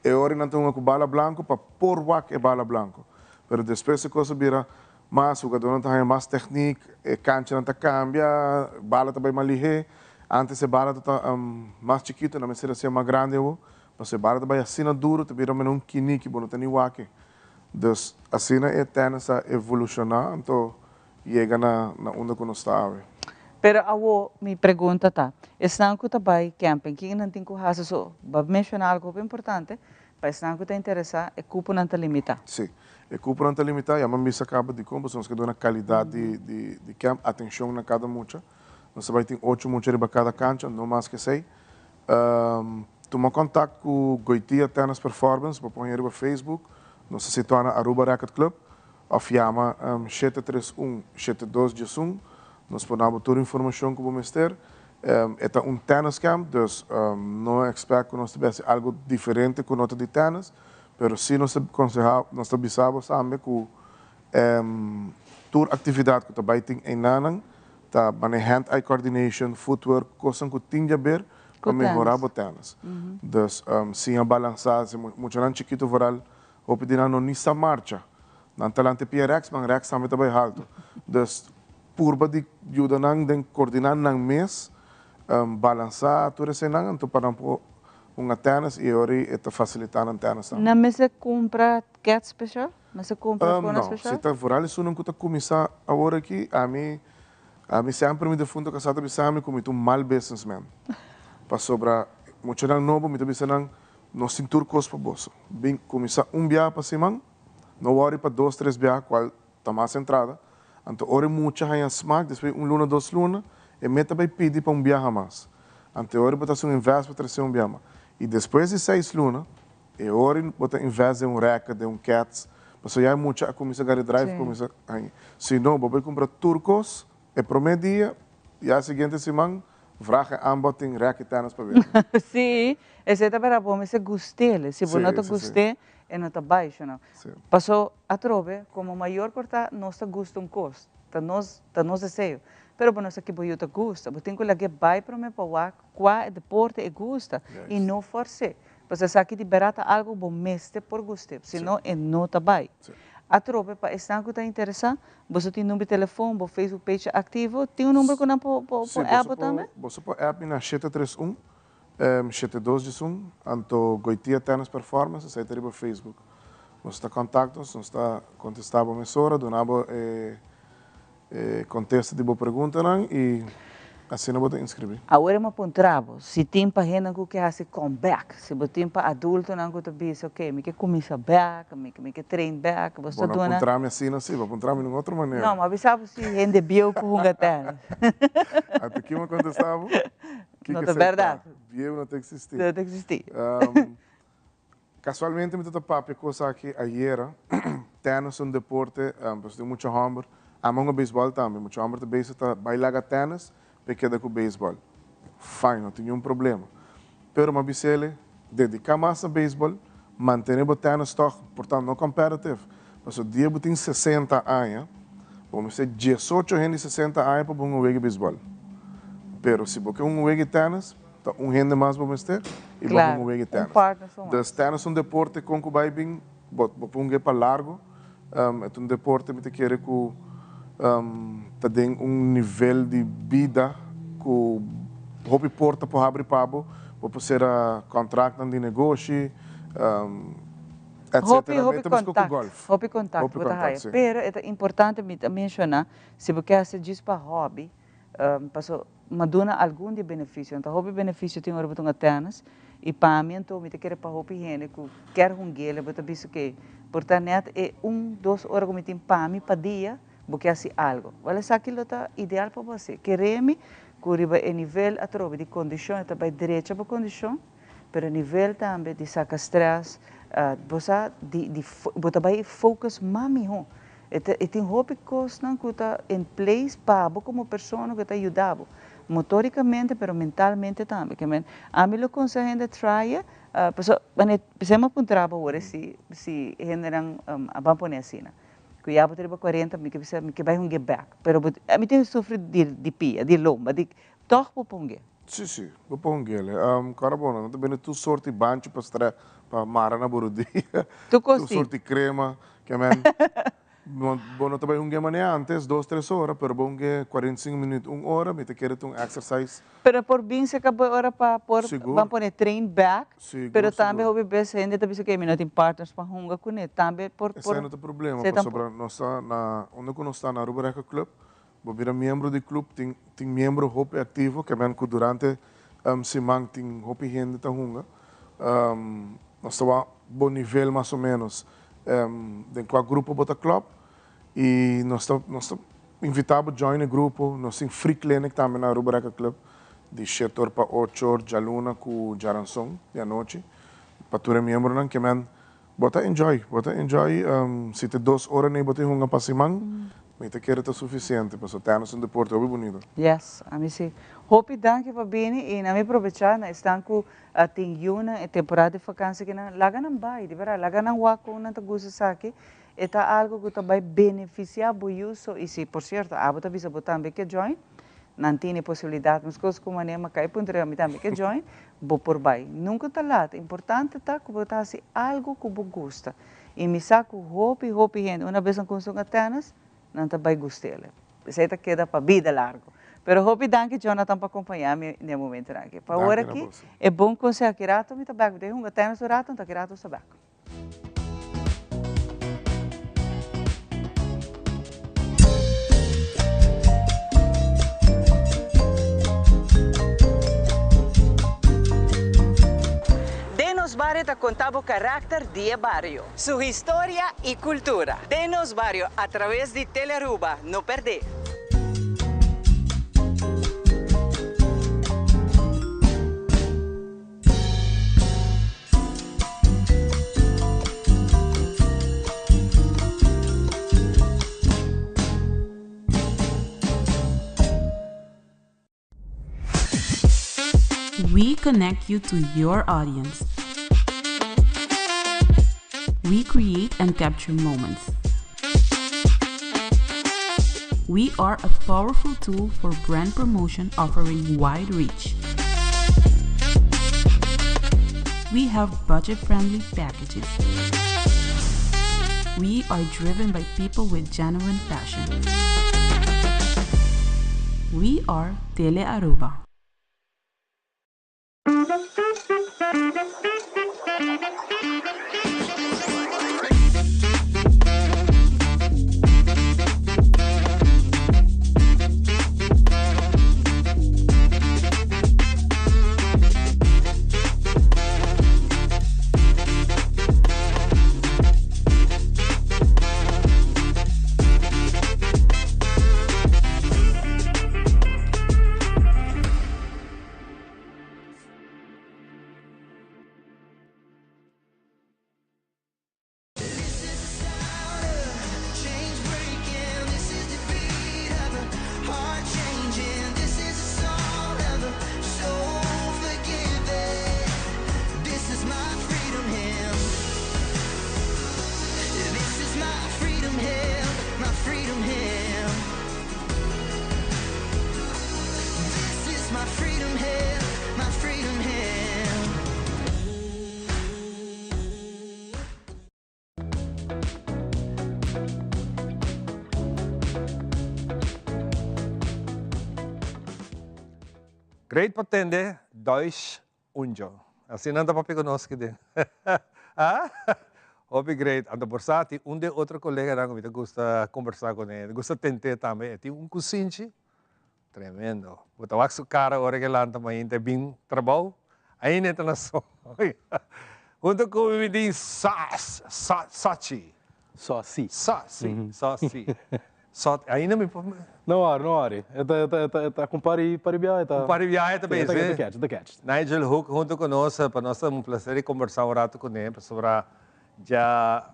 E ora nan ta hunga ku bala blanko pa por wak e bala blanko. Pero despues e kos a bira mas, hugadónan ta haña mas tèknik, e kanchanan ta kambia, bala ta bai mas lihé. Ántes e bala ta mas chikitu, nan mester hasié mas grandi awor, pasobra e bala ta bai asina duru, ta bira mene un kiniki, bo no ta ni wak e. Dus asina e tènis a evolushoná, anto yega na na unda ku nos ta awe. Pero awo mi pregunta ta, esnan ku ta bai camping, kin nan tin ku hasi? So, bo a menshoná algu hopi importante, pa esnan ku ta interesá, e kuponan ta limitá. Sí, e kuponan ta limitá, ya mi a bisa kaba dikon, pasobra nos ke duna kalidat di di di camp, atenshon na kada mucha. Nos ta bai tin ocho mucha riba kada kancha, no mas ke esei. Tuma kontakt ku Goitia Tennis Performance, bo por haña riba Facebook, nos ta situá na Aruba Racket Club. Of yama 731 7211. Nos por dabo tur informacion cu bo mester. E ta un tennis camp, dus no expect cu nos ta besi algo diferente cu no ta di tennis, pero si nos ta conseha, nos ta bisa bo tambe cu tur actividad cu ta bay tin einanan ta mane hand-eye coordination, footwork, cosnan cu tin di haber pa mehora bo tennis. Dus siña balansa, si muchanan chikito vooral Hopi di nan no ni sa marcha. Nan ta lanta e pia rèks, man rèks tambe ta bai haltu. Dus purba di yuda nan den koordiná nan mes, balansá tur eseinan, anto pa nan por hunga tènis i e ora ei e ta fasilitá nan tènis tambe. Nan mester kumpra kèt speshal? Mester kumpra kona speshal? No, si ta vooral esunnan ku ta kuminsá awor aki, ami ami semper mi defunto kasá ta bisa mi ku mi ta un mal businessman. Pasobra muchanan nobo mi ta bisa nan, Nos tin tur kos pa boso. Bin kuminsá un biaha pa siman, no wòri pa dos tres biaha kual ta mas entrada. Anto ora e mucha haña smak despues di un luna dos luna, e meta bai pidi pa un biaha mas. Anto e ora bo ta hasi un invest pa trese un biaha mas. I despues di seis luna, e ora bo ta invest den un rèkè, den un kèts, pasobra ya e mucha a kuminsá gari drive, kuminsá haña. Si no, bo bai kumpra tur kos e promé dia, ya e siguiente siman Vraag en aanbod tin rèk i tènis pa bende. Sí, esei ta bera bo mester gust'el. Si bo no ta gust'é, e no ta bai sho no. Paso atrobe, komo mayor por ta, nos ta gusta un kos, ta nos, ta nos deseo. Pero bo no sa ki bo yu ta gusta. Bo tin ku lag'é bai promé pa wak kua e deporte e gusta i no fòrs'é. Pasobra esaki di bera ta algu bo mester por gust'é, si no e no ta bai. Atrobe pa esnan ku ta interesá, boso tin number di telefon, bo Facebook page ta aktivo, tin un number ku nan por por Sí, app boso bo tambe? por boso por app mi na 731 7211, anto Goitia Tennis Performance, esei ta riba Facebook. Boso ta kòntakt nos, nos ta kontestá bo mesora, duna bo e e kontesta di bo preguntanan i. Asina bo ta inscribi. Awor mi a puntra bo, si tin pa hendenan ku ke hasi come back, si bo tin pa adultonan ku ta bisa ok mi ke kuminsa bek, mi mi ke train bek, bo sta Bo no a duna. puntra mi asina si, bo a puntra mi di un otro manera. No, mi a bisa bo si hende bieu ku hunga tennis. Anto ki mi a kontesta bo? No ta bèrdat. Bieu no ta eksistí. No ta eksistí. Kasualmente mi ta ta papia kos aki ayera, tènis ta un deporte, pasobra tin mucha hòmber, ama hunga beisbòl tambe, mucha hòmber ta bezig ta bai laga tènis pa e keda ku beisbòl. Fine, no tin niun problema. Pero mi a bisa el, dediká mas na beisbòl, mantené bo tènis tòg, por ta no competitive, pasobra dia bo tin 60 aña, bo mester 18 hende di 60 aña pa bo hunga wega beisbòl. Pero si bo ke hunga wega tènis, Ta un hende mas bo mester y bo hunga wega tennis. Dus tennis un deporte con cu bay bin bo bo por hunga pa largo. E ta un deporte mi ta kere cu ta den un nivel di bida cu hopi porta por habri pa bo. Bo por cera contractnan di negoshi etcetera. Hopi contact, hopi contact bo ta haya. Pero e ta importante mi ta menciona si bo kier haci djis pa hobby Paso m'a duna algun di e beneficio. Ta hopi beneficio tin ora bo ta hunga tennis y pa mi anto mi ta kere pa hopi hende cu kier hung'el bo ta bisa ke por ta net e un dos ora cu mi tin pa mi pa dia bo ke haci algo. Wel esaki lo ta ideal pa bo haci. Kere mi cu riba e nivel atrobe di condicion e ta bay drecha bo condicion pero nivel tambe di saca stress bo sa di di bo ta bay focus mas miho. E ta e tin hopi kosnan ku ta in place pa bo komo persona ku ta yuda bo, motorikamente pero mentalmente tambe. Ke men ami lo konseha hende try e, pasobra wanneer p'esei mi a puntra bo awor si si hendenan a ban pone asina, ku ya bo ta riba kuarenta mi ke bisa mi ke bai hunge bèk, pero bo ami tin sufri di di pia, di lomba, di tòg bo por hunge. Si si, bo por hungele. Kòrda bo, nan ta bende tur sorti banchi pa stre pa mara na bo rodia, Tur kos tur tin. sorti krema. Ke men, bo no ta bai hunge manera antes, dos, tres ora, pero bo hunge 45 minuut, un ora, mi ta kere ta un exercise. Pero por bin cerca bo e ora pa por Sigur. ban pone train back, Sigur, pero tambe sigur. hopi bes hende ta bisa ke mi no tin partners pa hunga kuné, tambe por Esei por no ta problema, esei tampo. pasobra nos ta na, unda ku nos ta na Aruba Record Club, bo bira miembro di club, tin tin miembro hopi activo, ke men ku durante siman tin hopi hende ta hunga. Nos ta wak bo nivel mas o menos den kua grupo bo ta klòp i nos ta nos ta invitá bo join e grupo. Nos tin free clinic tambe na Aruba Record Club di shete or pa ocho or djaluna ku djaranson di anochi pa tur e miembronan ke men bo ta enjoy bo ta enjoy si ta dos ora nei bo ta hunga pa siman mi ta kere ta sufisiente pasobra tènis ta un deporte hopi bunito. Yes, ami si. Hopi danki pa bini i na mi probechá na esnan ku A tin yunan e temporada di vakansi ki nan laga nan bai, di berdad, laga nan wak kon nan ta gusta esaki, e ta algo ku ta bai benefisiá bo yu, so i si por sierto abo ta bisa bo tambe ke join, nan tin e posibilidat meskos ku manera mi a kai puntra ami tambe ke join, bo por bai. Nunka ta lat, importante ta ku bo ta hasi algo ku bo gusta i mi sa ku hopi hopi hende una bes nan kuminsá hunga tènis, nan ta bai gust'el. Esei ta keda pa bida largo. Pero hopi danki Jonathan pa acompaña mi den e momentonan aki. Pa awor aki e bon conseho aki rato mi ta bek. Mi ta hunga tennis un rato, anto aki rato ta bek. Den nos bario ta conta bo karakter di e bario. Su historia y cultura. Den nos bario a traves di Telearuba. No perde! We connect you to your audience. We create and capture moments. We are a powerful tool for brand promotion offering wide reach. We have budget friendly packages. We are driven by people with genuine passion. We are Tele Aruba. Great pa tende Duish Unjo. Asina nan ta papia ku nos kiden. Ah? Hopi great. Anto por sa tin un den otro koleganan ku mi ta gusta kombersá kuné, mi gusta tent'é tambe. E tin un kusinchi tremendo. Bo ta wak su kara ora ku e lanta mainta e bin trabou, ainda e ta na soño. Hunto ku mi mi tin Sas, Sa, Sachi. Sossi. Sossi, Sossi. Sot, ainda mi por. No worry, no worry. E ta, e ta, e ta, e ta cu un par di, par di biaha e ta. Un par di biaha e ta E ta, bezig. e ta catch, e ta catch. Nigel Hoek hunto cu nos, pa nos ta un placer di conversa un rato cune, pasobra dja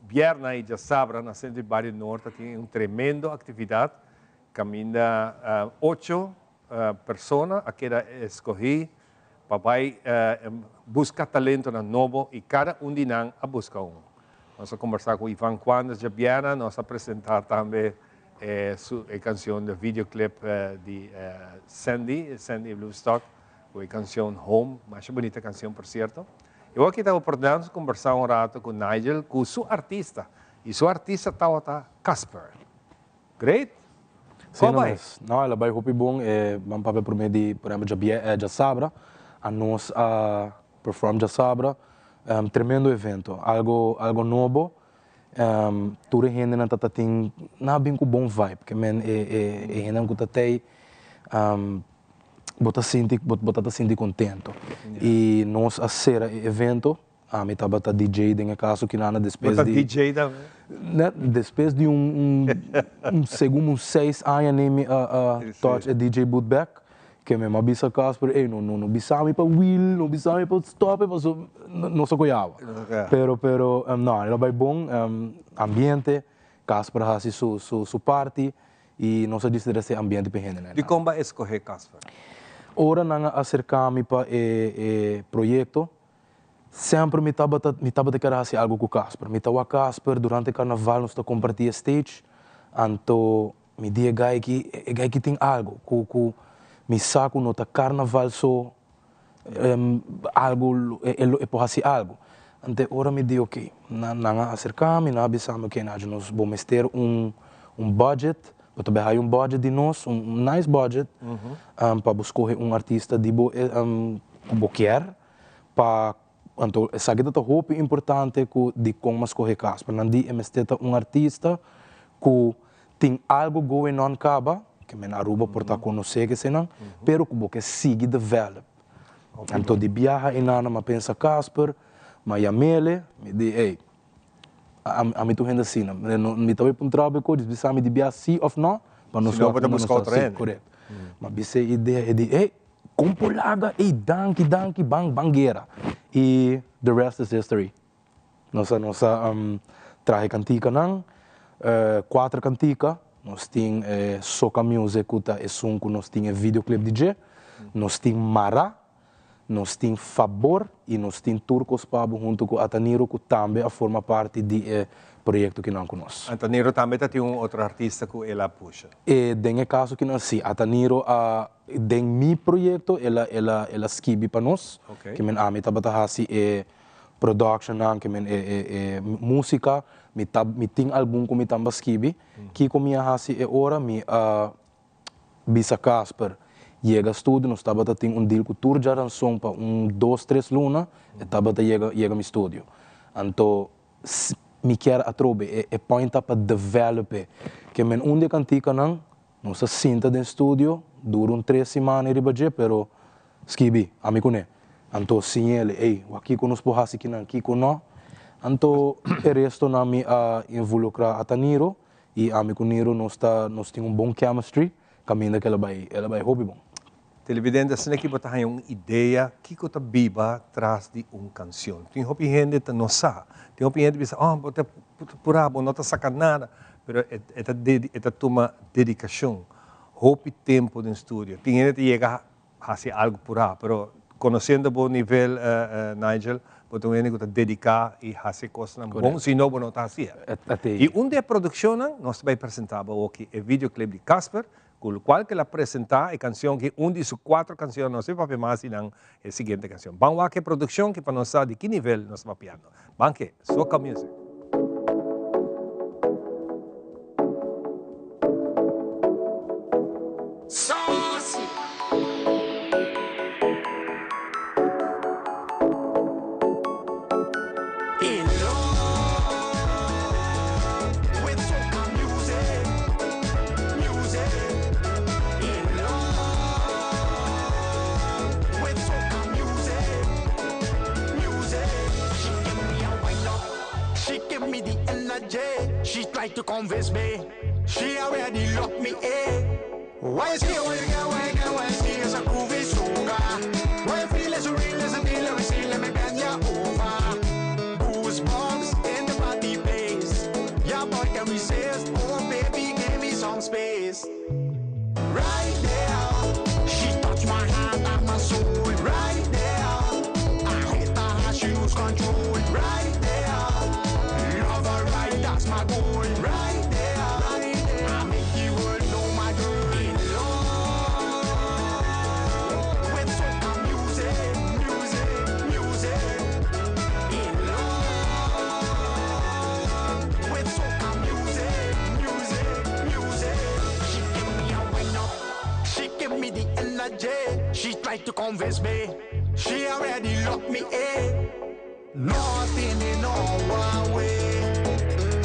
bierna y dja sabra na Centro di Bario Noord ta tin un tremendo actividad caminda ocho persona a keda escogi pa bai busca talentonan nobo y cada un di nan a busca un. Nos a combersa cu Ivan Quandes djabièrnè, nos a presenta tambe su e cancion de videoclip di Sandy, Sandy Bloemstok, cu e cancion Home, masha bunita cancion por cierto. Y awor aki ta oportunidad nos combersa un rato cu Nigel cu su artista, y su artista tawata Casper. Great! Sí, Con no bai? mes. No, el a bai hopi bon. E ban papia promé di, por ehempel, djabiè, eh, djasabra. Anos a perform djasabra. Tremendo evento. Algo, algo nobo. Tur e hendenan ta ta tin, nan a bin ku bon vibe. Ke men e, e, e hendenan ku ta tei, bo ta sinti, bo, bo ta ta sinti kontento. I nos a sera e evento. Ami tabata DJ den e caso kinana despues Bo ta di. DJ tambe? Net despues di un un segun un seis aña nei mi a a touch e DJ booth bek ke mi a bisa Casper ey no no no bisa mi pa wheel no bisa mi pa stop e paso no sa koyaba pero pero no el a bay bon ambiente Casper a haci su su su parti y nos a dicidi resta e ambiente pa e hendenan. Dikon bo a escoge Casper? Ora nan a acerca mi pa e e proyecto Semper mi tabata mi tabata kere hasi algu ku Casper. Mi ta wak Casper durante karnaval nos ta kompartí e stage, anto mi di e guy aki, e guy aki tin algu ku ku mi sa ku no ta karnaval so algu e lo e por hasi algu. Anto e ora mi di oke, nan nan a aserká mi, nan a bisa mi oke Nacho nos bo mester un un budget, bo ta bai haya un budget di nos, un nice budget pa bo skohe un artista di bo ku bo kier. Pa anto esaki ta ta hopi importante ku dikon mas skohe Casper. Nan di e mester ta un artista ku tin algo going on kaba, ke men Aruba por ta konosé kesenan, pero ku bo ke sigui develop. Anto di biaha einan mi a pensa Casper, mi a yam'ele, mi di ey, ami ta un hende asina, mi ta bai puntra bo e kos, bisa mi di biaha si of no, pa nos Si no wak bo ta unda nos buska ta. otro Si, hende. korekto. Mi a bisa e idea, e di ey, Kon por laga ey danki danki ban ban guera y the rest is history nos a nos a traha e kantikanan kuater kantika nos tin e soca music ku ta esun ku nos tin e videoclip di dje nos tin mara nos tin fabor y nos tin tur kos pa bo hunto ku Ataniro ku tambe a forma parti di e proyekto kinan ku nos. Ataniro tambe ta tin un otro artista ku el a pusha. E den e kaso kinan si Ataniro a Den mi proyekto el a el a el a skibi pa nos, ke men ami tabata hasi e productionnan, ke men e e e musika, mi ta mi tin algun ku mi tamba skibi. Kiko mi a hasi e ora? Mi a bisa Casper yega studio, nos tabata tin un deal ku tur djaranson pa un dos tres luna e tabata yega yega mi studio. Anto mi kier atrobe e e point ta pa develop e, ke men un di e kantikanan Nos a sinta den studio dura un tres simana riba dje pero skibi, ami kuné. Anto siñ'el, ey, wak kiko nos por hasi kinan, kiko no. Anto e restonan mi a involukrá ata Niro i ami ku Niro nos ta nos tin un bon chemistry kaminda ku el a bai el a bai hopi bon. Televidente, asina ki bo ta haña un idea kiko ta biba tras di un kansion. Tin hopi hende ta no sa. Tin hopi hende bisa, oh, bo ta purá, bo no ta saka nada. Pero e ta e ta tuma dedikashon, hopi tempu den studio. Tin hende ta yega hasi algu purá, pero konosiendo bo nivel, Nigel, bo ta un hende ku ta dediká i hasi kosnan bon, si no bo no ta hasié. I un di e produkshonnan, nos ta bai presentá bo awoki e videoclip di Casper, Cu locual cu el a presenta e cancion ki un di su cuatro cancionnan, no si papia mas di nan e siguiente cancion. Ban wak e produccion ki pa nos sa di ki nivel nos ta papiando. Ban ke Soca Music. Saucy! energy. She tried to convince me. She already locked me in. Why you scared? Why you get? Why you get? Why you scared? It's a groovy soca. Why you feel it's real? It's a deal. Let me see. Let me bend you over. Goosebumps in the party place. Yeah, boy can resist. Oh baby, give me some space. Right there, she touched my heart and my soul. Right there, I hit her, she lose control. Right there, love her right, that's my goal. Right there, I make the world know my girl. In love with soca music, music, music. In love with soca music, music, music. She give me a wine up. She give me the energy. She tried to convince me. She already locked me in. Nothing in our way.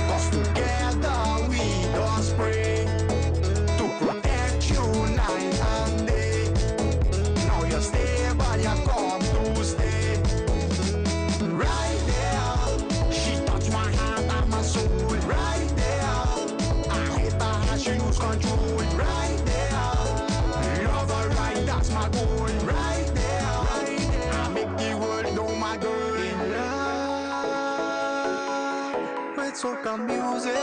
Cause together we just pray to protect you night and day. Now you're stable, you come to stay. Right there, she touched my heart and my soul. Right there, I hit her, she lose control. Right there, love her right, that's my goal. Right there, I make the world know my girl. In love with soca music.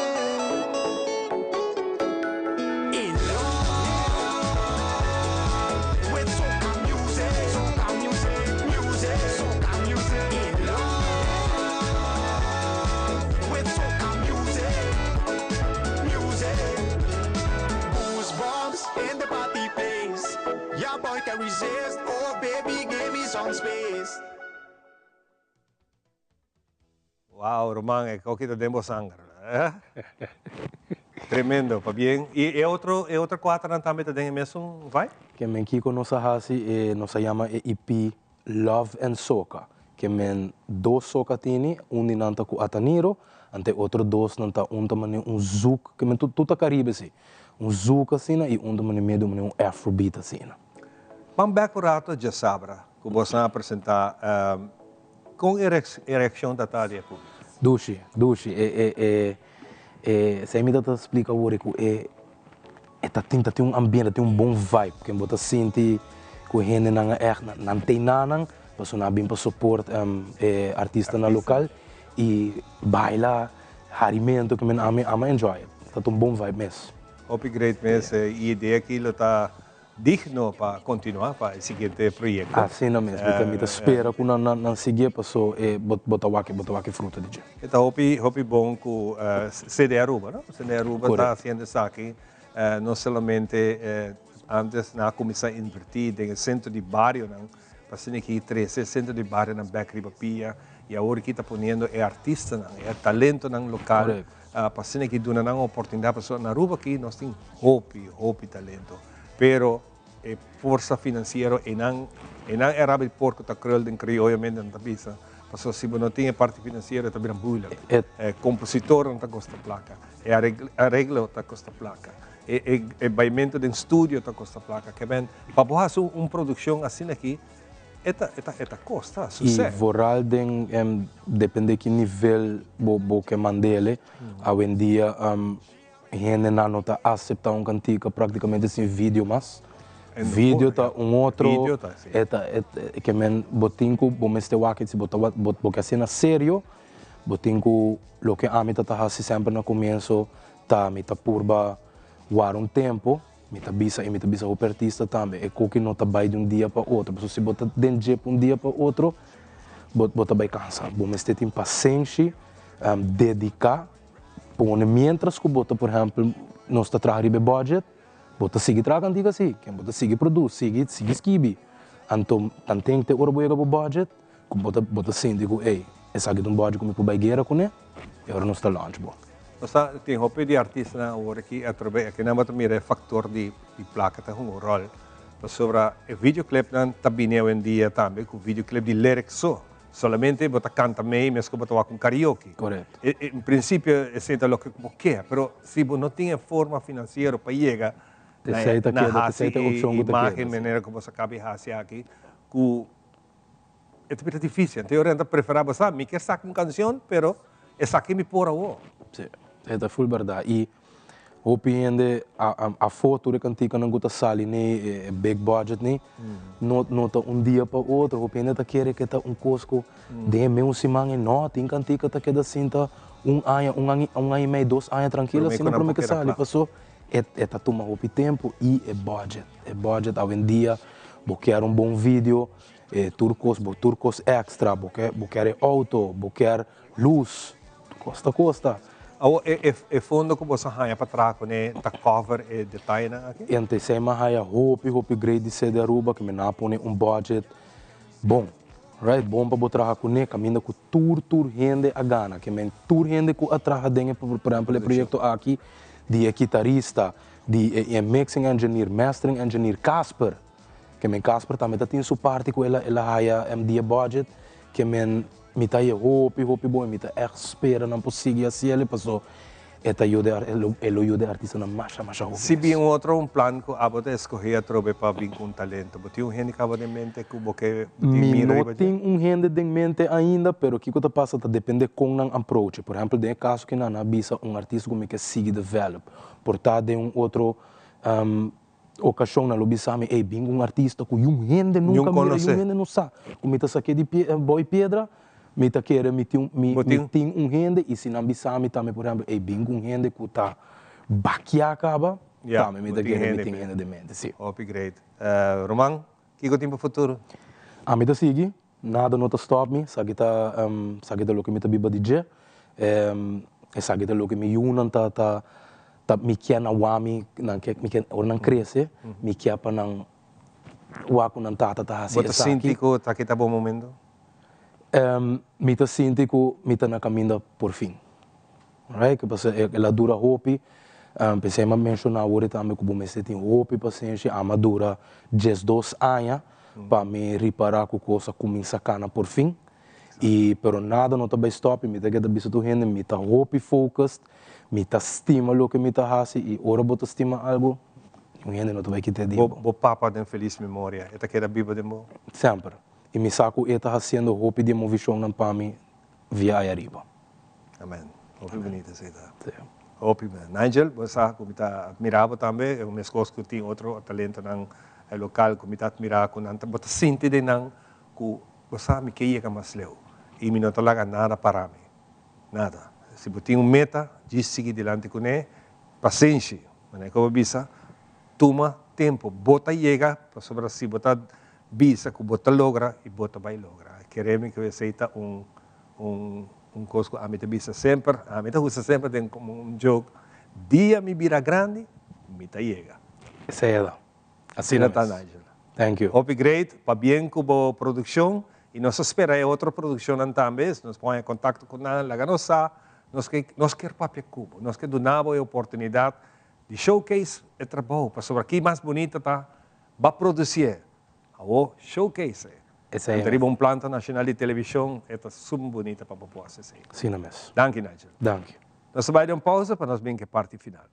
In love with soca music, soca music, music, soca music. In love with soca music, music. Goosebumps in the party place. Yeah, boy can resist. Oh, baby, give me some space. Wow, ruman, e koki ta den bo sanger. Eh? Tremendo, pabien. Y e otro, e otro cuaternan tambe ta den e mesun vibe? Ke men kiko nos a hasi e nos a yama e EP Love and Soca. Ke men dos soca tini, un di nan ta ku Ataniro, ante otro dos nan ta un ta mane un zouk, ke men tur ta Caribe si. Un zouk asina y un ta mane medio mane un afrobeat asina. Ban bek un rato djasabra ku boso a presenta Kon e reakshon ta ta di e públiko? Dushi, dushi. E e e e esei mi ta ta splika awor ku e e ta tin ta tin un ambiente, ta tin un bon vibe ken bo ta sinti ku e hendenan a ègt nan tei nanan pasobra nan a bin pa support e artistanan lokal i baila, harimentu ke men ami a enjoy. Ta ta un bon vibe mes. Hopi great mes. E idea aki lo ta Digno pa continua pa e siguiente proyecto. Asina mes, mi ta mi ta spera cu nan nan siguié paso e bo bo ta wak bo ta wak e fruta di dje. E ta hopi hopi bon cu CD Aruba no, CD Aruba ta haciendo esaki no solamente antes nan a cuminsa inverti den e centro di barionan pa asina aki trece e centro di barionan bek riba pia y awor aki ta poniendo e artistanan e talentonan local Pa asina ki duna nan oportunidad pasobra na Aruba aki nos tin hopi hopi talento pero e forsa financiero eynan eynan e rabo di porco ta krul den crioyo mente nan ta bisa pasobra si bo no tin e parti financiero e ta bira moeilijk e compositornan ta costa placa e areglo ta costa placa e e baimento den studio ta costa placa kiamen pa bo haci un produccion asina aki E ta, e ta, e ta kosta, I susè. vooral den em depende ki nivel bo bo ke mandele, awendia hendenan no ta asepta un kantika praktikamente sin video mas. En no Video por, ta ja. un otro, Video ta, si. e ta e ke men bo tin ku bo mester wak si bo ta bo bo ke hasi na serio, bo tin ku loke ami ta ta hasi semper na komienso ta mi ta purba wara un tempo Mi ta bisa i mi ta bisa hopi artista tambe, e koki no ta bai di un dia pa otro, pasobra si bo ta den dje pa un dia pa otro, bo bo ta bai kansa. Bo mester tin pasenshi, dediká, pone miéntras ku bo ta por ehèmpel nos ta traha riba e budget, bo ta sigui traha kantika si, ken bo ta sigui produs, sigui sigui skibi. Anto tanten te ora bo yega bo budget, Ku bo ta bo ta sinti ku ey, esaki ta un bòchi ku mi por bai guera kuné, e ora nos ta launch bo. Nos ta tin hopi di artistanan awor aki atrobe aki nan bo ta mira e faktor di di plaka ta hunga un ròl pasobra e videoclipnan ta bini awendia tambe ku videoclip di lyrics so, solamente bo ta kanta mei mes ku bo ta wak un karaoke. Korekto. E en prinsipio esei ta loke ku bo ke, pero si bo no tin e forma finansiero pa yega na Esei ta na keda, hasi esei ta e e opshon ku ta keda, imagen si. manera ku bo sa kabi hasi aki ku E ta bira dificil. Anto yo renta prefera bo sa, mi kier saca un cancion, pero esaki mi por awo. Si, e ta full berdad. Y hopi hende afo tur e canticanan cu ta sali n'e e big budget ni, no no ta un dia pa otro. Hopi hende ta kere cu e ta un cos cu den e meun siman e no. Tin cantica ta keda sinta un aña, un aña un aña y mei, dos aña trankilo asina prome cu e sali. Paso e e ta tuma hopi tempo y e budget, e budget awendia bo kier un bon video, e tur cos, bo tur cos extra, bo ke bo kier e auto, bo kier Luz, kosta kosta. Awor e e fondo ku boso haña pa traha kuné ta cover e detayenan aki? Ente esei mi a haya hopi hopi great di sede Aruba ku mi nan a pone un budget bon, right, bon pa bo traha kuné kaminda ku tur tur hende a gana, ke men tur hende ku a traha den e por ehempel e proyekto aki di e kitarista, di e mixing engineer, mastering engineer, Casper, ke men Casper tambe ta tin su parti ku el a el a haya di e budget, ke men Mi ta ye hopi hopi bon y mi ta echt spera nan por sigui haciele paso e ta yuda e lo yuda e artistanan masha masha hopi Si mes. bin un otro un plan cu abo ta escoge atrobe pa bin cu un talento, bo tin un hende caba den mente cu bo ke bo tin Mi mira no riba dje? tin un hende den mente ainda pero kico ta pasa ta depende con nan approach. Por ehempel den e caso ki nan a bisa un artista cu mi ke sigui develop por ta den un otro Okashon nan lo bisa mi, ey, bin un artista ku yun hende nunka mira, yun hende no sa. Ku mi ta sak'é di boi piedra, mi ta kere mi tin mi tin un hende i si nan bisa mi tambe por ehempel, ey, bin ku un hende ku ta bakiá kaba, tambe mi ta kere mi tin hende den mente, si. Hopi great. Ruman, kiko tin pa futuro? Ami ta sigui, nada no ta stòp mi, esaki ta esaki ta loke mi ta biba di dje, esaki ta loke mi yunan ta ta Ta mi kier nan wak mi, nan ke, mi ke ora nan krese, mi kier pa nan wak ku nan tata ta hasi Bo ta esaki. sinti ku ta kita bo momento? Mi ta sinti ku mi ta na kaminda por fin. Right? Ke pasobra el a dura hopi, p'esei mi a menshoná awor tambe ku bo mester tin hopi pasenshi, ami a dura diesdos aña pa mi ripará ku kos a kuminsá kana por fin. I pero nada no ta bai stòp i mi ta keda bisa tur hende mi ta hopi focused, mi ta stima loke mi ta hasi i ora bo ta stima algu niun hende no ta bai kit'é di Bo bo. bo papa den felis memoria, e ta keda biba den bo? Semper. I mi sa ku e ta hasiendo hopi di e movishonnan pa mi via ai ariba. Amen. Hopi bunita esei ta. Hopi ben. Nigel, bo sa ku mi ta admira bo tambe, meskos ku tin otro talentonan lokal ku mi ta admira ku nan ta bo ta sinti den nan ku Bo sa mi ke yega mas leu i mi no ta laga nada para mi. Nada. Si bo tin un meta, djis sigui dilanti kuné. Pasenshi, manera ku bo bisa, tuma tempu. Bo ta yega pasobra si bo ta bisa ku bo ta logra i bo ta bai logra. Kere mi ku esei ta un un un kos ku ami ta bisa semper, ami ta usa semper den komo un joke, dia mi bira grandi, mi ta yega. Esei e ta. Asina ta Nigel. Thank you. Hopi great, pabien cu bo produccion y nos ta spera e otro produccionnan tambe, si nos por haña contacto cu nan laga nos sa, nos ke nos kier papia cu bo, nos ke duna bo e oportunidad di showcase e trabou, pasobra ki mas bunita ta ba producié, awo showcase e. Esei Anto riba un planta nacional di television e ta suma bunita pa bo por haci esei. Asina mes. Danki Nigel. Danki. Nos ta bai den un pausa pa nos bin cu e parti final.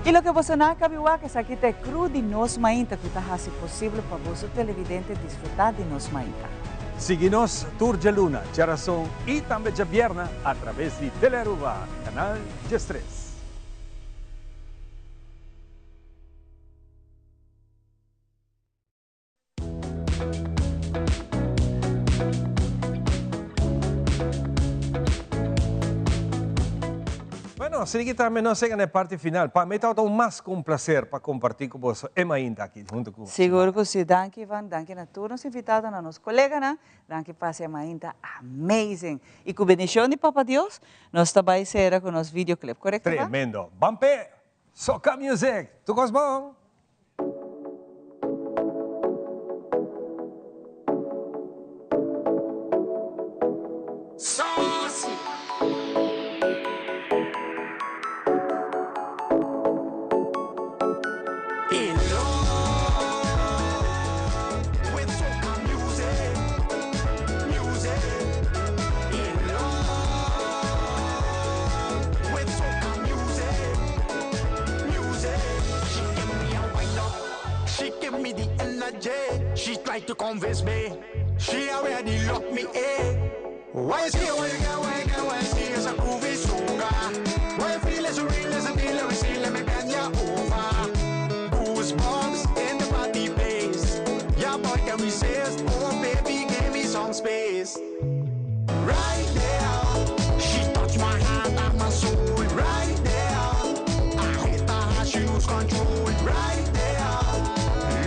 Y loke boso nan a cabi wak esaki ta e crew di Nos Mainta cu ta haci posible pa boso televidente disfruta di Nos Mainta. Sigui nos tur djaluna, djarason y tambe djabierna a traves di Telearuba, canal 13. Bueno, Bueno, sigui tambe nos yega na e parti final. Pa mi tabata un mas ku un placer pa kompartí ku boso e mainta aki huntu ku Sigur ku si. Danki Ivan, danki na tur nos invitadonan, na nos koleganan. Danki pasa e mainta amazing. I ku bendishon di Papa Dios, nos ta bai sera ku nos videoclip, korekto Ivan? Tremendo. Ban p'e! Soca Music! Tur kos bon! She tried to convince me. She already locked me in. Why is here, why you get, why you get, why is here, a groovy sugar. Why you feel so real, as a dealer, we see, let me bend ya over. Goosebumps in the party place. Yeah, boy, can resist. Oh, baby, give me some space. Right there, she touched my heart and my soul. Right there, I hit her, she lose control. Right there,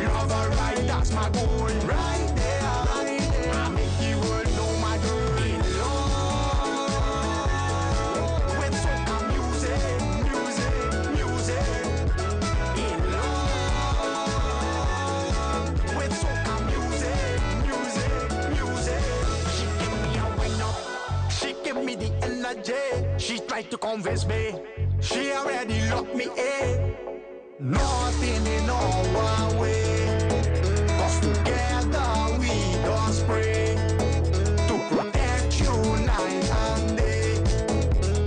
love her right, that's my goal. Right there, I make the world know my girl. In love with soca music, music, music. In love with soca music, music, music. She give me a wine up. She give me the energy. She tried to convince me. She already locked me in. Nothing in our way. Cause together we just pray to protect you night and day.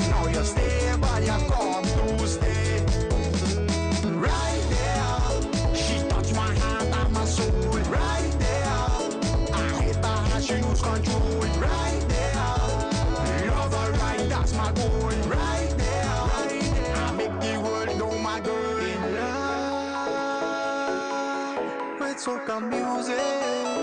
Now you're stable, you come to stay. Right there, she touched my heart and my soul. Right there, I hit her, she lose control. Right there, love her right, that's my goal. Right there, I make the world know my girl. In love with soca music.